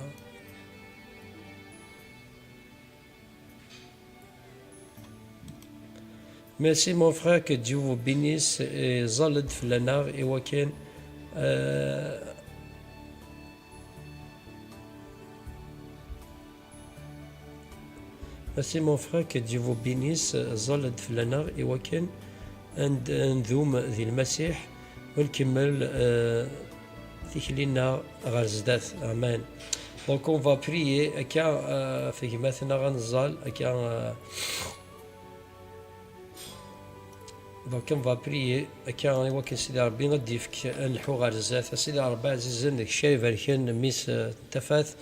Merci mon frère, que Dieu vous bénisse, et ẓẓal-d fell-aneɣ i wakken, euh, merci mon frère, que Dieu vous bénisse, ẓẓal-d fell-aneɣ i wakken ad, ad ndum di Lmasiḥ, u nkemmel, euh, tikli-nneɣ ɣer zdat. Amen. Donc on va prier, akka, euh, ɣef gma-tneɣ ad nẓal, akka, euh, Donc on va prier, akka i wakken Sidi Ṛebbi ad d-yefk ad nḥu ɣer zdat. A Sidi Ṛebbi ɛzizen, d kečč ay ibarken, mmi-s, euh, n tafat.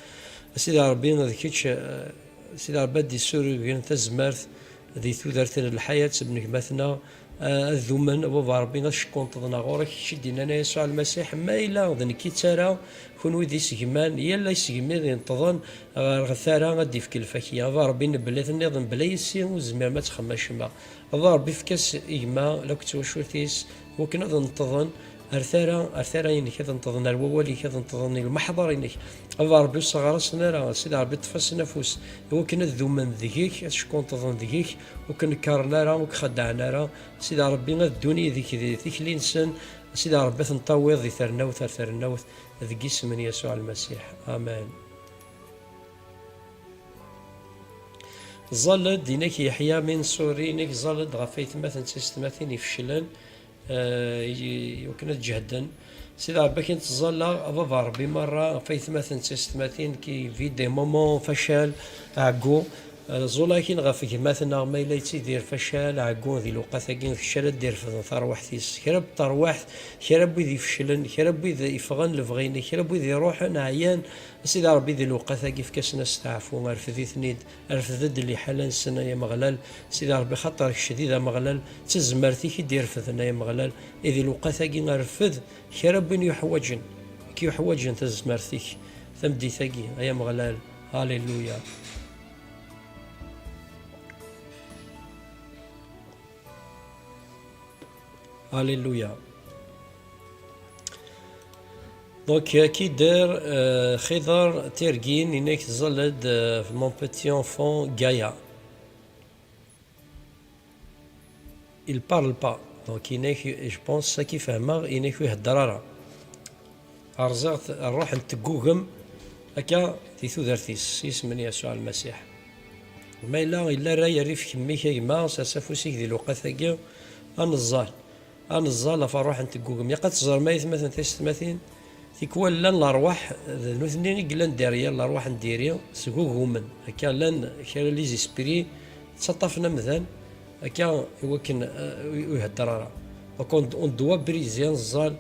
A Sidi Ṛebbi d kečč, euh, Sidi Ṛebbi ad d-issurugen tazmert di tudert n lḥayat n gma-tneɣ, euh, ad dumen, a Baba Ṛebbi, ad ckunṭḍen ɣur-k, kečč i d-yennan a Yasuɛ Lmasiḥ, ma yella d nekk i d tara, kunwi d isegman, yal isegmi d-ineṭṭḍen ɣer tara ad d-ifk lfakya. A Baba Ṛebbi, mebla tenniḍ, mebla yessi ur tezmirem ad txedmem acemma. A Baba Ṛebbi, efk-as i gma akked twacult-is, wakken ad neṭṭḍen ar tara, ar tara-inek, ad neṭṭḍen ar wawal-ik, ad neṭṭḍen i lmeḥḍer-inek. A Baba Ṛebbi, ur sseɣrasen ara, a Sidi Ṛebbi, ṭṭef-asen afus, i wakken ad dumen deg-k, ad ckunṭḍen deg-k, ur k-nekkaren ara, ur k-xeddɛen ara. A Sidi Ṛebbi, ad ddun yid-k di tikli-nsen, a Sidi Ṛebbi, ad ten-tawiḍ di ternawt ar ternawt, deg yisem n Yasuɛ Lmasiḥ. Amen. Ẓẓal-d, inek Yeḥya Minṣuri, inek ẓẓal-d ɣef aytmaten d tiyessetmatin ifeclen, eh, i, i wakken ad ǧehden. Sidi Ṛebbi, akken ttẓallaɣ, a Baba Ṛebbi merra, ɣef aytmaten d tiyessetmatin qui vit des moments facal, ɛeggu, eh, ẓẓul-akin ɣef gma-tneɣ ma yella yettidir facal, ɛeggu di lewqat-agi, d kečč ara d-irefden tarwiḥt-is. Kra n terwiḥt, kra n wid ifeclen, kra n wid iffɣen lebɣi-inek, kra n wid iruḥen ɛyan, a Sidi Ṛebbi, di lewqat-agi, efk-asen asteɛfu, rfed-iten-id, rfed-d liḥala-nsen, ay Ameɣlal. Sidi Ṛebbi, xaṭer kečč d Ameɣlal, d tazmert-ik i d-irefden, ay Ameɣlal. I di lewqat-agi, rfed kra n win yuḥwaǧen, k-yuḥwaǧen tazmert-ik, tameddit-agi, ay Ameɣlal. Alléluia. Alléluia. Donc, euh, ki d-tenniḍ, euh, Xiḍer Tirgin, inek ẓẓal-d, euh, mon petit enfant Gaïa. Il parle pas. Donc, inek, je pense, ad k-fehmeɣ, inek ur ihedder ara. Rẓiɣ-t, ṛṛuḥ n teggugem, akka di tudert-is, s yisem n Yasuɛ Lmasiḥ. Ma yella, yella ṛṛay, rrif kemmi-k a gma, sers afus-ik di lewqat-agi, ad neẓẓal. Ad neẓẓal ɣef ṛṛuḥ n teggugem. Ilaq ad teẓrem, ay atmaten, tiyessetmatin, tikwal llan lerwaḥ, d nutni i yellan derrière, lerwaḥ n diri, sgugumen. Akka llan kra les esprits, ttaṭṭafen amdan, Akka i wakken, eh, ur ihedder ara. Donc, on, on doit briser, neẓẓal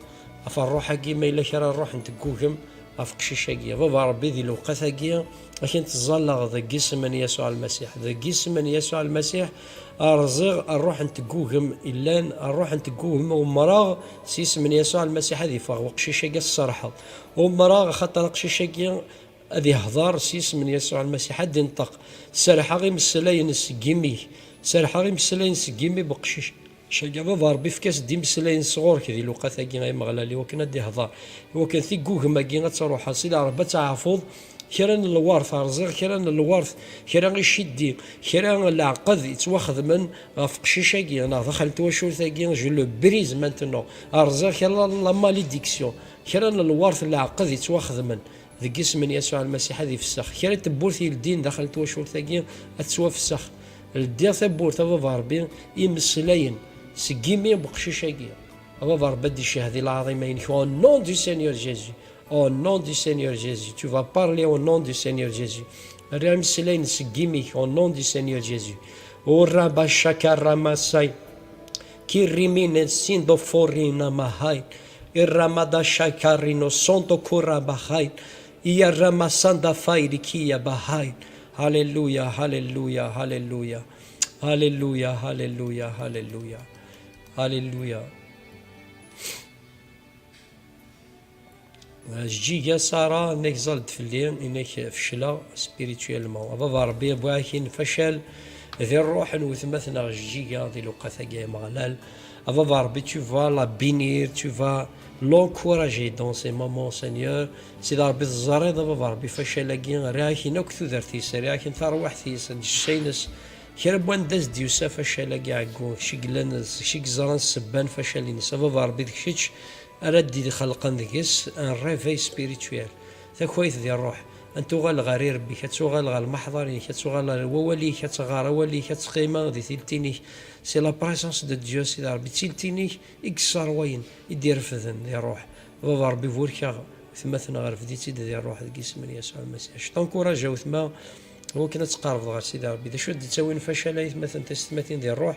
ɣef ṛṛuḥ-agi, ma yella kra ṛṛuḥ n teggugem ɣef qcic-agi. A Baba Ṛebbi, di lewqat-agi, akken teẓẓaleɣ deg isem n Yasuɛ Lmasiḥ. Deg isem n Yasuɛ Lmasiḥ, rẓiɣ ṛṛuḥ n teggugem illan, ṛṛuḥ n teggugem umreɣ s isem n Yasuɛ Lmasiḥ ad iffeɣ weqcic-agi, ad t-serrḥeɣ. Umreɣ axaṭer aqcic-agi ad ihder s yisem n Yasuɛ Lmasiḥ, ad inṭeq. Serrḥeɣ imeslayen seg imi-k. Serrḥeɣ imeslayen seg imi n uqcic-agi. A Baba Ṛebbi, efk-as-d imeslayen sɣur-k di lewqat-agi, ay Ameɣlal, i wakken ad d-ihder, i wakken tiggugem-agi ad truḥ. A Sidi Ṛebbi, ad tɛafuḍ kra n lwert, rẓiɣ kra n lwert, kra n iceddi, kra n leɛqed yettwaxedmen ɣef uqcic-agi, neɣ daxel n twacult-agi, je le brise maintenant. Rẓiɣ kra n la malédiction, kra n lwert n leɛqed yettwaxedmen. Deg isem n Yasuɛ Lmasiḥ ad ifessex. Kra n tewwurt yeldin daxel n twacult-agi ad tettwafsex. Ldiɣ tawwurt, a Baba Ṛebbi, imeslayen seg imi n uqcic-agi. A Baba Ṛebbi, ad d-icehhed i lɛaḍima-inek. Au nom du Seigneur Jésus. Au nom du Seigneur Jésus. Tu vas parler au nom du Seigneur Jésus. Rriɣ imeslayen seg imi-k, au nom du Seigneur Jésus. Urabashakaramasai. Kirimine sindoforina mahai. Iramada shakarino sondo kura bahai. Iyarama sanda fairi kia bahai. Hallelujah, hallelujah, hallelujah. Hallelujah, hallelujah, hallelujah. Hallelujah. Jeǧǧiga Sara, inak ẓẓal-d fell-i, inak fecleɣ spirituellement. A Baba Ṛebbi, wwiɣ-ak-in facal di ṛṛuḥ n wetma-tneɣ Jeǧǧiga di lewqat-agi, ay Ameɣlal. A Baba Ṛebbi, tu vas la bénir, tu vas l'encourager dans ces moments, Seigneur. Sidi Ṛebbi, teẓriḍ, a Baba Ṛebbi, facal-agi, rriɣ-ak-in akk tudert-is, rriɣ-ak-in tarwiḥt-is, ddecca-ines. Kra n wanda s-d-yusa facal-agi ɛeggu, kečč i yellan, kečč i yeẓran ssebba n facal-ines. A Baba Ṛebbi, d kečč ara d-ixelqen deg-s un réveil spirituel, takayt di ṛṛuḥ, ad tuɣal ɣer irebbi-k, ad tuɣal ɣer lmeḥḍer-ik, ad tuɣal ɣer wawal-ik, ad tɣer awal-ik, ad teqqim di tiltin-ik. C'est la présence de Dieu, Sidi Ṛebbi, d tiltin-ik i yesserwayen, i d-irefden di ṛṛuḥ. Baba Ṛebbi, burek-aɣ wetma-tneɣ, refd-itt-id di ṛṛuḥ deg isem n Yasuɛ Lmasiḥ. Je t'encourage a wetma, wakken ad tqerrbeḍ ɣer Sidi Ṛebbi. D acu i d-ittawin facal ay atmaten, taysetmatin di ṛṛuḥ,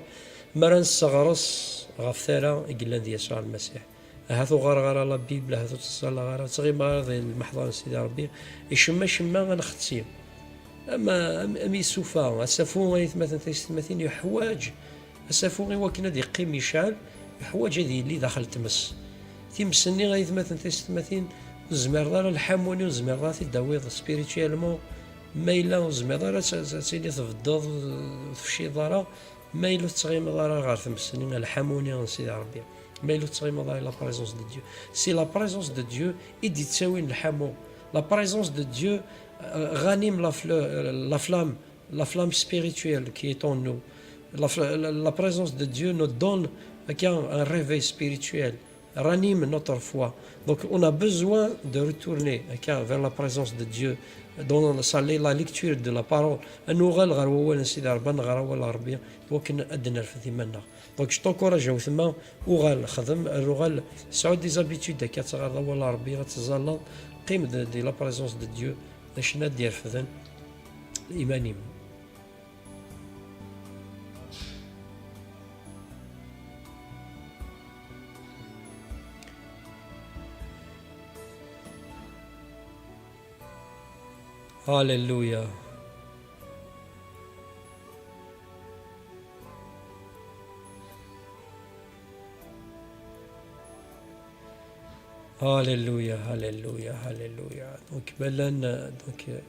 mi ara nesseɣres ɣef tara i yellan di Yasuɛ Lmasiḥ? Ahat ur ɣareɣ ara la Bible, ahat ur ttẓallaɣ ara, ur ttɣimeɣ ara di lmeḥḍer n Sidi Ṛebbi. Icemma, cemma, ad nxetti. Am, am, am isufa, asafu, ay atmaten, taysetmatin, yeḥwaǧ asafu i wakken ad iqqim yecɛel, yeḥwaǧ ad yili daxel tmes. Times-nni, ay atmaten, taysetmatin, ur tezmireḍ ara lḥamu-nni, ur tezmireḍ ara ad t-id-tawiḍ spirituellement. Ma yella ur tezmireḍ ara ad, ad tili tbeddeḍ, ur tefciḍ ara, ma yella ur tettɣimeḍ ara ɣer tmes-nni, lḥamu-nni n Sidi Ṛebbi, ma yella ur tettɣimeḍ ara la présence de Dieu. C'est la présence de Dieu i d-ittawin lḥamu. La présence de Dieu, euh, ranime la, fle- euh, la flamme, la flamme spirituelle qui est en nous. La, fl- la- la présence de Dieu nous donne, euh, un réveil spirituel, ranime notre foi. Donc, on a besoin de retourner, euh, vers la présence de Dieu, dans sa, la lecture de la parole. Ad nuɣal ɣer wawal n Sidi Ṛebbi, ad nɣer awal n Ṛebbi, iwakken ad d-nerfed iman-nneɣ. Donc, je t'encourage a wetma, uɣal, xdem, ar uɣal, sɛu des habitudes, akka ad teɣreḍ awal n Ṛebbi, ad teẓẓalleḍ, qqim di, di la présence de Dieu, d acu ad d-irefden iman-im. Alléluia. Alléluia, alléluia, alléluia. Donc, Belen, euh, donc, euh,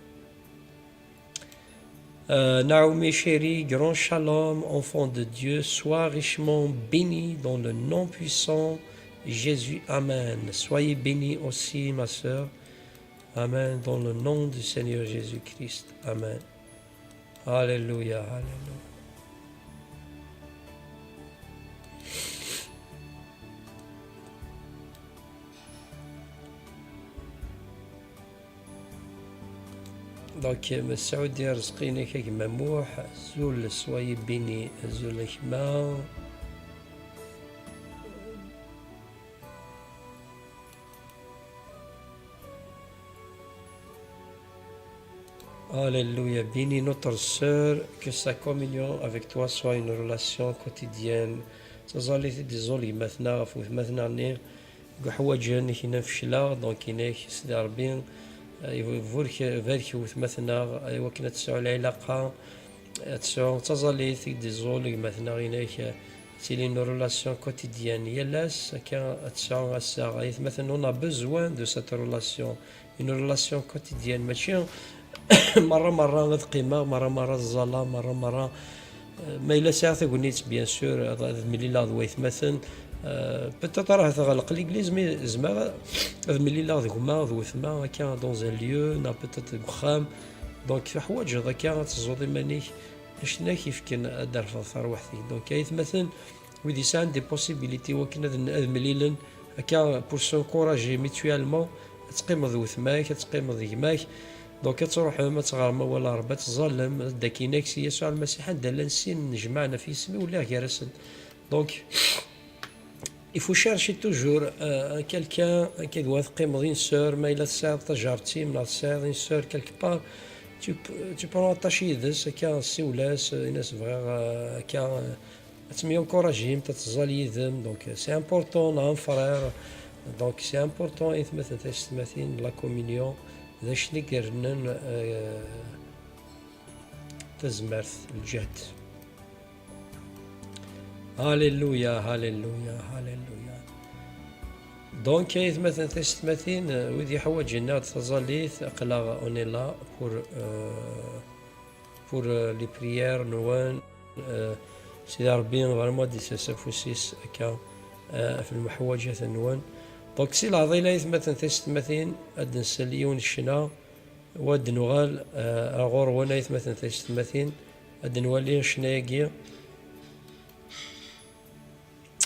euh, Naomi chérie, grand shalom, enfant de Dieu, sois richement béni dans le nom puissant Jésus. Amen. Soyez bénis aussi, ma sœur. Amen. Dans le nom du Seigneur Jésus-Christ. Amen. Alléluia, alléluia. Donc, Mesɛud Yarezqi-inek a gma Muḥ, azul, soyez béni, azul a gma. Alléluia. Bénis notre sœur, que sa communion avec toi soit une relation quotidienne. Taẓallit i d-iẓul gma-tneɣ ɣef wetma-tneɣ-nni deg uḥwaǧen, inek-nni fecleɣ, donc inek Sidi Ṛebbi, eh, iburek, ibarek wetma-tneɣ, eh, i wakken ad tesɛu lɛilaqa, ad tesɛu taẓallit i d-iẓul gma-tneɣ inek, eh, ad tili une relation quotidienne. Yal ass akka ad tesɛu assaɣ. Aytmaten, on a besoin de cette relation. Une relation quotidienne, mačči merra merra ad qqimeɣ, merra merra ad ẓẓalleɣ, merra merra, eh, ma yella sɛiɣ tagnit, bien sûr, ad, ad mlileɣ d waytmaten. Eh, peut-être ahat ɣleq l'église, mais zemreɣ ad mlileɣ d gma, d wetma, akka dans un lieu, neɣ peut-être deg uxxam. Donc, teḥwaǧeḍ akka ad teẓẓuḍ iman-ik, anect-nni i k-yefken ad d-terfeḍ tarwiḥt-ik. Donc, aytmaten, wid yesɛan des possibilités wakken ad, ad mlilen, akka pour s'encourager mutuellement, ad teqqimeḍ d wetma-k, ad teqqimeḍ d gma-k, donc ad tṛuḥem, ad teɣrem awal n Ṛebbi, ad teẓẓallem, ad d-akin-ak si Yasuɛ Lmasiḥ, anda llan sin jemɛen ɣef yisem-iw, lliɣ gar-asen. Donc, il faut chercher toujours, euh, quelqu'un, quelqu'un d wa teqqimeḍ, une sœur, ma yella tesɛiḍ tajaṛt-im, neɣ tesɛiḍ une sœur quelque part, tu, peux- tu peux rattacher yid-s, akka ssiwel-as, euh, in-as bɣiɣ, euh, akka, euh, ad temyencouragimt, ad teẓẓal yid-m. Donc, c'est important, un frère. Donc, c'est important, aytmaten, taysetmatin, la communion, d acu i yernan, euh, tazmert, lǧehd. Alléluia, alléluia, alléluia. Donc, aytmaten, taysetmatin, euh, wid yeḥwaǧen ad taẓallit, aql-aɣ, on est là pour, euh, pour, euh, les prières nwen. Euh, Sidi Ṛebbi vraiment ad d-isers afus-is akka, euh, ɣef lemḥwaǧat nwen. Donc, si leɛḍil, aytmaten, taysetmatin, ad d-nsel yiwen ccna, wa ad d-nuɣal, euh, ar ɣur-wen, aytmaten, taysetmatin, ad d-nwali ccna-agi.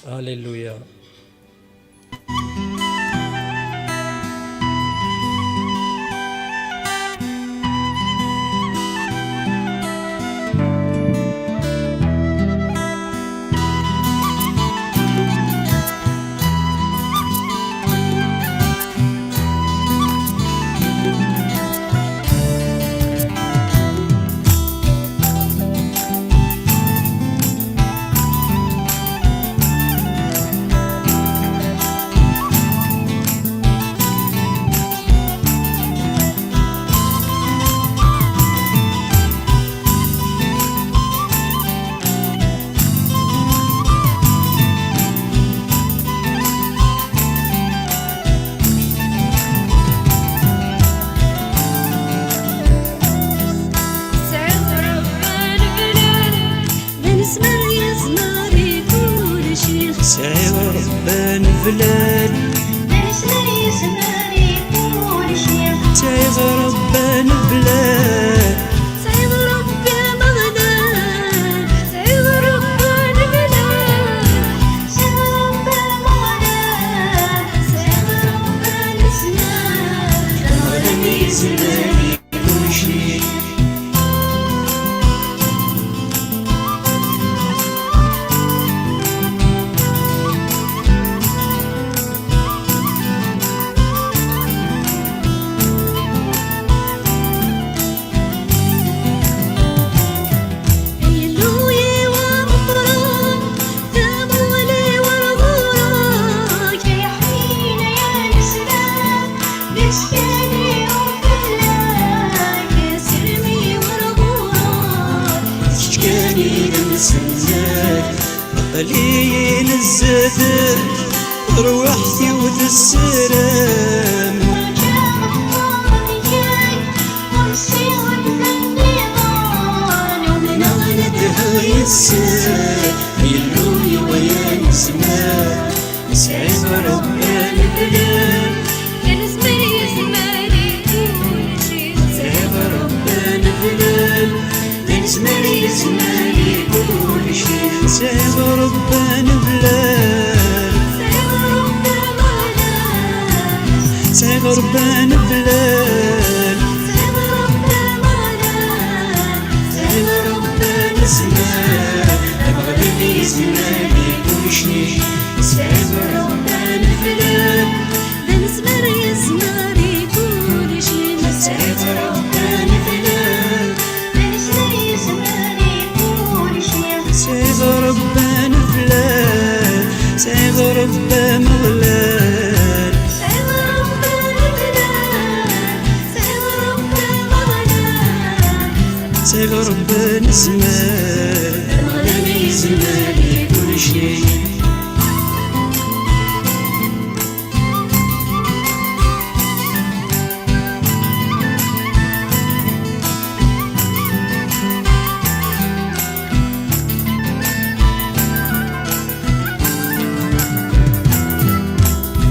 Alléluia. Tesɛiḍ Ṛebbi aneblal. Tesɛiḍ Ṛebbi aneblal. Tesɛiḍ Ṛebbi ameɣlal. Tesɛiḍ Ṛebbi aneblal. Tesɛiḍ Ṛebbi ameɣlal. Tesɛiḍ Ṛebbi aneblal. Ameɣlal yezmer i Aql-iyi nezzeh, rrwaḥ-iw tessirem. Umneɣ nedheɣ yes-k, Illu-iw ay anezmar. Tesɛiḍ Ṛebbi aneblal. Anezmar yezmer i kulci. Tesɛiḍ Ṛebbi aneblal. Anezmar yezmer i kulci. Tesɛiḍ Ṛebbi aneblal. Tesɛiḍ Ṛebbi ameɣlal. Tesɛiḍ Ṛebbi aneblal. Tesɛiḍ Ṛebbi ameɣlal. Tesɛiḍ Ṛebbi anezmar. Ameɣlal yezmer i kulci. Tesɛiḍ Ṛebbi aneblal. D anezmar yezmer i kulci. Tesɛiḍ Ṛebbi aneblal. Sɛiɣ Ṛebbi nezmer, Ameɣlal yezmer i kulci.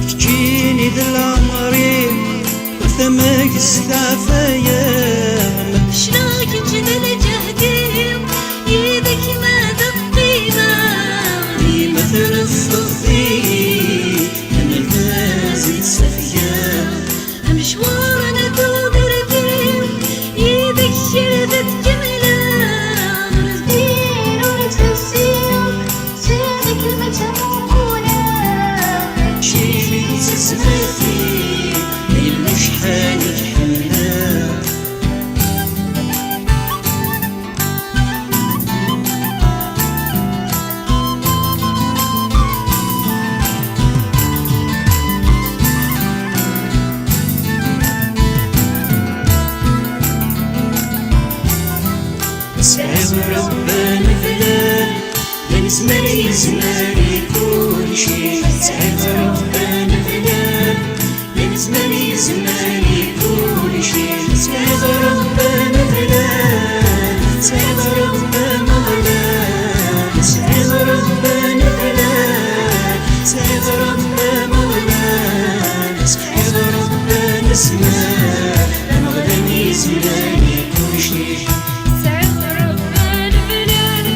Keččini d leɛmer-iw, ur tamagest ɛfayeɣ. Fecleɣ kečč d lǧehd-iw, yid-k ma d qqimeɣ. Dima treffeḍ deg-i, am lgaz i ttafgeɣ. Amecwar n tudert-iw, yid-k kra d tkemleɣ. Ur ddir, ur ttḥussi akk, sɛiɣ deg lmečča muqleɣ. Keččini d tazmert-iw, yella acḥal i k-ḥemmleɣ. Sɛiɣ Ṛebbi ameɣlal, d anezmar yezmer i kulci. Sɛiɣ Ṛebbi ameɣlal, d anezmar yezmer i kulci. Sɛiɣ Ṛebbi ameɣlal, sɛiɣ Ṛebbi ameɣlal, sɛiɣ Ṛebbi ameɣlal, sɛiɣ Ṛebbi ameɣlal, sɛiɣ Ṛebbi anezmar, ameɣlal yezmer i kulci. Sɛiɣ Ṛebbi ameɣlal,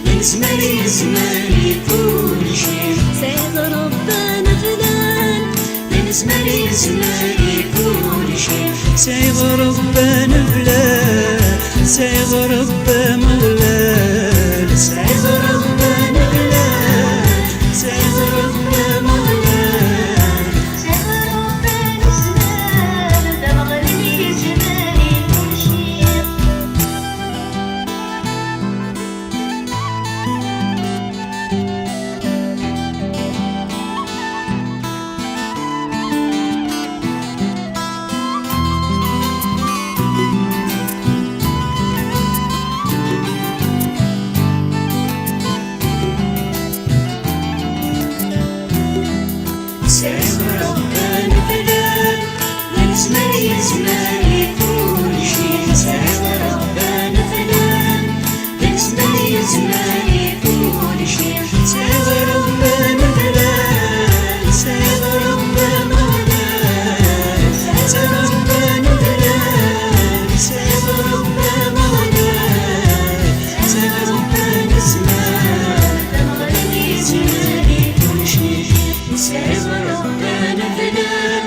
d anezmar yezmer i kulci. Sɛiɣ Ṛebbi ameɣlal, d anezmar yezmer i kulci. Sɛiɣ Ṛebbi ameɣlal, sɛiɣ Ṛebbi ameɣlal, sɛiɣ Ṛebbi ameɣlal, sɛiɣ Ṛebbi ameɣlal. Sɛiɣ Ṛebbi anezmar, d ameɣlal yezmer i kulci. Sɛiɣ Ṛebbi ameɣlal, d anezmar yezmer i kulci. Sɛiɣ Ṛebbi ameɣlal, d anezmar yezmer i kulci. Sɛiɣ Ṛebbi ameɣlal, sɛiɣ Ṛebbi ameɣlal, sɛiɣ Ṛebbi ameɣlal, sɛiɣ Ṛebbi ameɣlal, sɛiɣ Ṛebbi anezmar, d ameɣlal yezmer i kulci. Sɛiɣ Ṛebbi ameɣlal,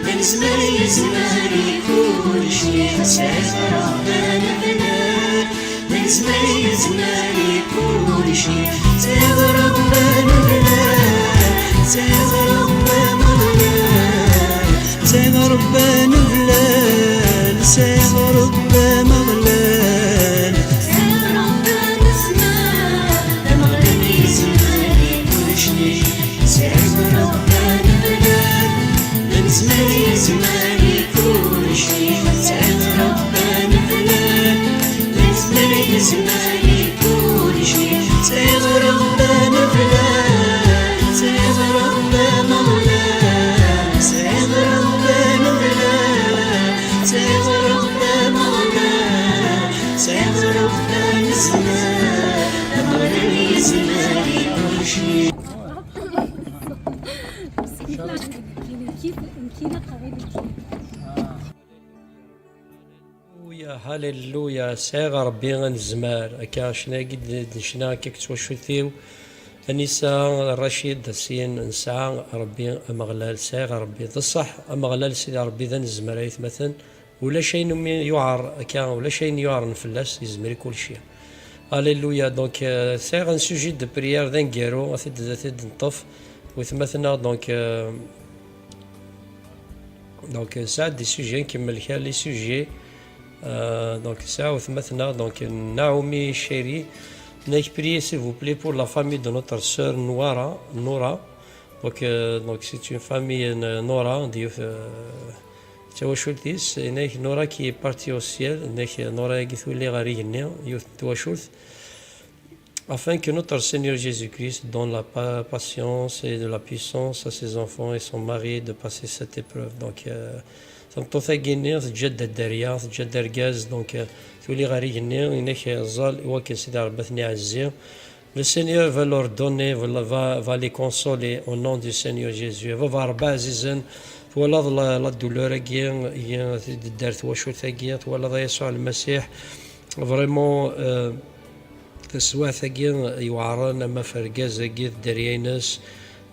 d anezmar yezmer i kulci. Sɛiɣ Ṛebbi ameɣlal, d anezmar yezmer i kulci. Sɛiɣ Ṛebbi ameɣlal, sɛiɣ Ṛebbi ameɣlal, sɛiɣ Ṛebbi ameɣlal, sɛiɣ Ṛebbi ameɣlal. Sɛiɣ Ṛebbi anezmar, d ameɣlal yezmer i kulci. Sɛiɣ Ṛebbi ameɣlal, d anezmar yezmer i kulci. Sɛiɣ Ṛebbi ameɣlal, d anezmar yezmer i kulci. Sɛiɣ Ṛebbi ameɣlal, sɛiɣ Ṛebbi ameɣlal, sɛiɣ Ṛebbi ameɣlal, sɛiɣ Ṛebbi ameɣlal, sɛiɣ Ṛebbi anezmar, ameɣlal yezmer i kulci. Halleluya, halleluya, sɛiɣ Ṛebbi anezmar. Akka, ccna-agi d-, d-, necna akka deg twacult-iw. Anisa Racid, sin, nesɛa Ṛebbi ameɣlal, sɛiɣ Ṛebbi. D ṣṣeḥ, ameɣlal Sidi Ṛebbi d anezmar, ay atmaten. Ulac ayen umi yuɛer akka, ulac ayen yuɛren fell-as, yezmer i kulci. Alléluia. Donc, euh, sɛiɣ un sujet de prière d aneggaru, ad t-id, ad t-id-neṭṭef. Wetmaten-nneɣ, donc, euh, donc, euh, sɛiɣ des sujets, nkemmel kra les sujets. Euh, donc, sɛiɣ wetmaten-nneɣ, donc, Naomi chérie, tenna-k, priez, s'il vous plaît, pour la famille de notre sœur Noura, Nora. Donc, euh, donc, c'est une famille, euh, Nora, d yiwet, euh, Tawacult-is, yenna-ak Nora qui est partie au ciel, yenna-ak Nora-agi tuli ɣer igenni, yiwet n twacult. Afin que notre Seigneur Jésus-Christ donne la pa- patience et de la puissance à ses enfants et son mari de passer cette épreuve. Donc, euh, tameṭṭut-agi-nni teǧǧa-d dderya, teǧǧa-d argaz, donc, euh, tuli ɣer igenni, yenna-ak ẓẓal i wakken Sidi Ṛebbi ad ten-iɛezzi. Le Seigneur va leur donner, va, va, va les consoler au nom du Seigneur Jésus. A baba Ṛebbi ɛzizen, twalaḍ la, la douleur-agi, i d-tedder twacult-agi, twalaḍ a Yasuɛ Lmasiḥ, vraiment, euh, taswiɛt-agi iweɛṛen, ama f argaz-agi d dderya-ines.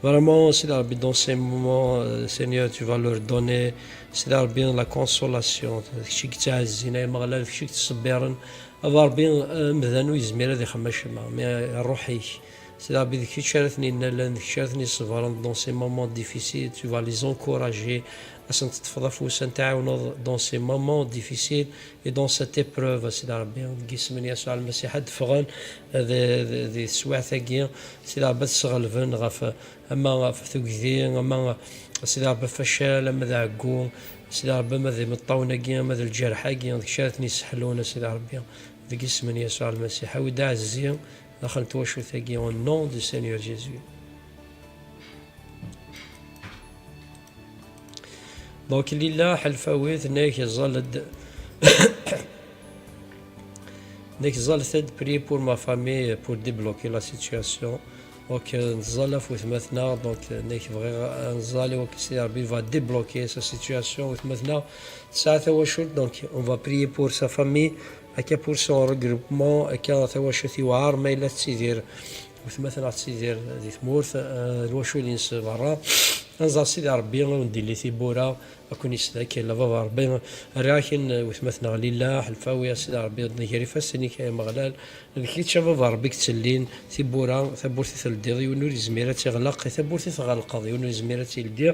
Vraiment, Sidi Ṛebbi, dans ces moments, euh, Seigneur, tu vas leur donner, Sidi Ṛebbi, la consolation. D kečč i yettɛezzin, ay Ameɣlal, d kečč i yettṣebbiren. A Ṛebbi, amdan ur yezmir ad ixdem acemma, mais ṛṛuḥ-ik. Sidi Ṛebbi, d kečč ara ten-innalen, d kečč ara ten-iṣebbren dans ces moments difficiles. Tu vas les encourager, ad sen-teṭṭfeḍ afus, ad ten-tɛiwneḍ dans ces moments difficiles et dans cette épreuve, a Sidi Ṛebbi. Deg yisem n Yasuɛ Lmasiḥ ad d-ffɣen di, di, di teswiɛt-agi, Sidi Ṛebbi, ad sɣelben ɣef, ama ɣef tugdi, ama, a Sidi Ṛebbi, ɣef wacal, ama d ɛeggu, a Sidi Ṛebbi, ama d imeṭṭawen-agi, ama d lǧerḥ-agi, d kečč ara ten-isseḥlun, a Sidi Ṛebbi. Deg yisem n Yasuɛ Lmasiḥ, awi-d aɛezzi daxel n twacult-agi, au nom du Seigneur Jésus. Donc, Lila Ḥelfawi tenna-ak ẓẓal-d, tenna-ak ẓẓalet-d, prier pour ma famille, pour débloquer la situation. Donc, euh, neẓẓal ɣef wetma-tneɣ, donc, euh, tenna-ak bɣiɣ ad nẓal i wakken Sidi Ṛebbi va débloquer sa situation, wetma-tneɣ tesɛa tawacult, donc, on va prier pour sa famille, akka pour son regroupement, akka tawacult iwɛer ma yella tettidir wetma-tneɣ tettidir di tmurt, eh, lwacul-ines berra. Ad nẓer Sidi Ṛebbi, ad wen-d-illi tibbura, ad ken-isdakel, a Baba Ṛebbi. Rriɣ-ak-in, eh, wetma-tneɣ Lila Ḥelfawi, a Sidi Ṛebbi, nger ifassen-ik, ay Ameɣlal. D kečč, a Baba Ṛebbi, i yettellin tibbura, tawwurt i teldiḍ, yiwen ur yezmir ad tt-iɣleq, tawwurt i tɣelqeḍ, yiwen ur yezmir ad tt-ildi.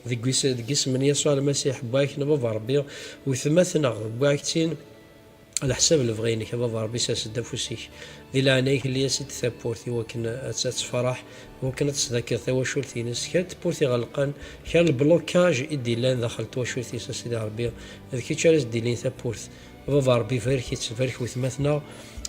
Deg wis-, deg yisem n Yasuɛ Lmasiḥ, wwiɣ-ak-in, a Baba Ṛebbi, wetma-tneɣ, wwiɣ-ak-tt-in, Ɛla ḥsab lebɣi-inek, a Baba Ṛebbi, sers-d afus-ik. Di leɛnaya-k, lli-as-id tawwurt i wakken ad, ad tefreḥ, i wakken ad tesdakeḍ tawacult-ines. Kra n tewwurt iɣelqen, kra n lblokaj i d-illan daxel n twacult-is, a Sidi Ṛebbi, d kečč ara s-d-ilin tawwurt. A Baba Ṛebbi, barek-itt, barek wetma-tneɣ,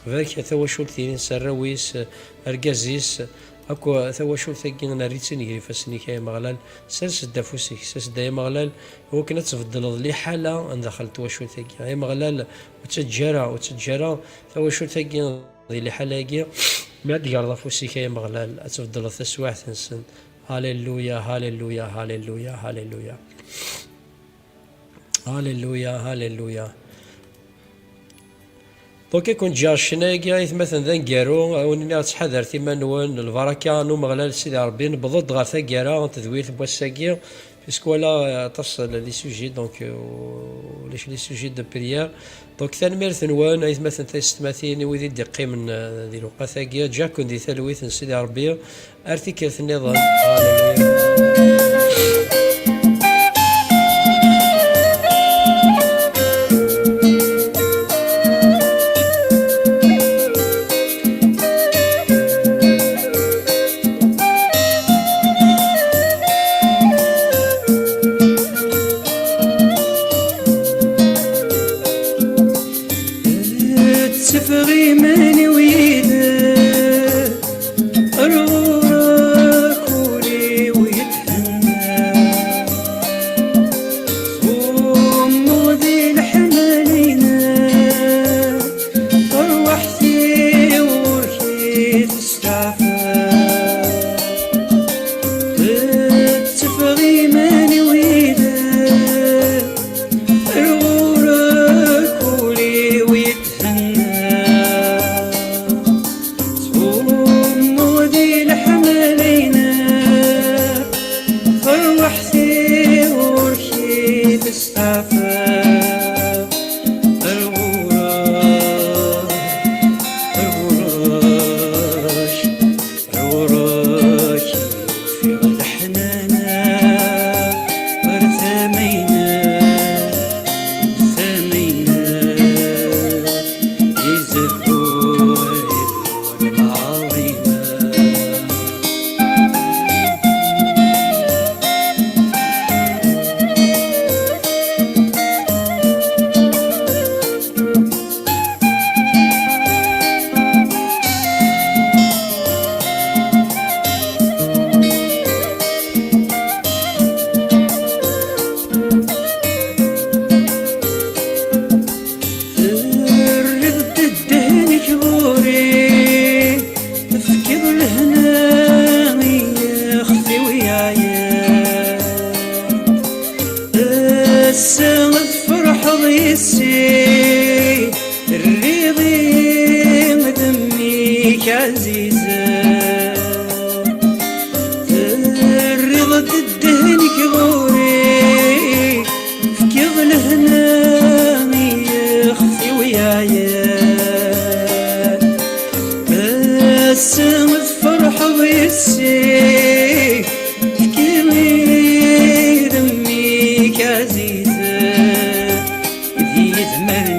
barek tawacult-ines, arraw-is, argaz-is, akk tawacult-agi, nerra-tt-in gar ifassen-ik, ay Ameɣlal. Sers-d afus-ik, sers-d, ay Ameɣlal, i wakken ad tbeddleḍ liḥala n daxel n twacult-agi. Ay Ameɣlal, ur ttaǧǧa ara, ur ttaǧǧa ara tawacult-agi di liḥala-agi. Mi ad d-tgerḍ afus-ik, ay Ameɣlal, ad tbeddleḍ taswiɛt-nsen. Halleluya, halleluya, halleluya, halleluya. Halleluya, halleluya. Donc, i kun-ǧǧiɣ ccna-agi, aytmaten, d aneggaru, a wen-iniɣ ttḥadaret iman-nwen, lbaraka n Umeɣlal Sidi Ṛebbi. Newweḍ-d ɣer taggara n tedwilt n wass-agi, puisque wala aṭas n les sujets, donc, euh, ulac les sujets de prière. Donc, tanemmirt-nwen, aytmaten, taysetmatin, i wid i d-iqqimen, euh, di lewqat-agi, ǧǧiɣ-ken di talwit n Sidi Ṛebbi. Ar tikkelt nniḍen. Haleluya. Tteffeɣ iman-iw yid-k, ar ɣur-k ul-iw yethenna. Tummeɣ di leḥnana-inek, tarwiḥt-iw ɣur-k i testeɛfa. Tteffeɣ iman-iw yid-k, ar ɣur-k ul-iw yethenna. Yes-i, terriḍ-iyi d mmi-k ɛzizen. Terriḍ-d ddehn-ik ɣur-i, tefkiḍ lehna i yixef-iw yeɛyan. Ass-a tferḥeḍ yes-i, tefkiḍ-iyi d mmi-k ɛzizen. D yidmaren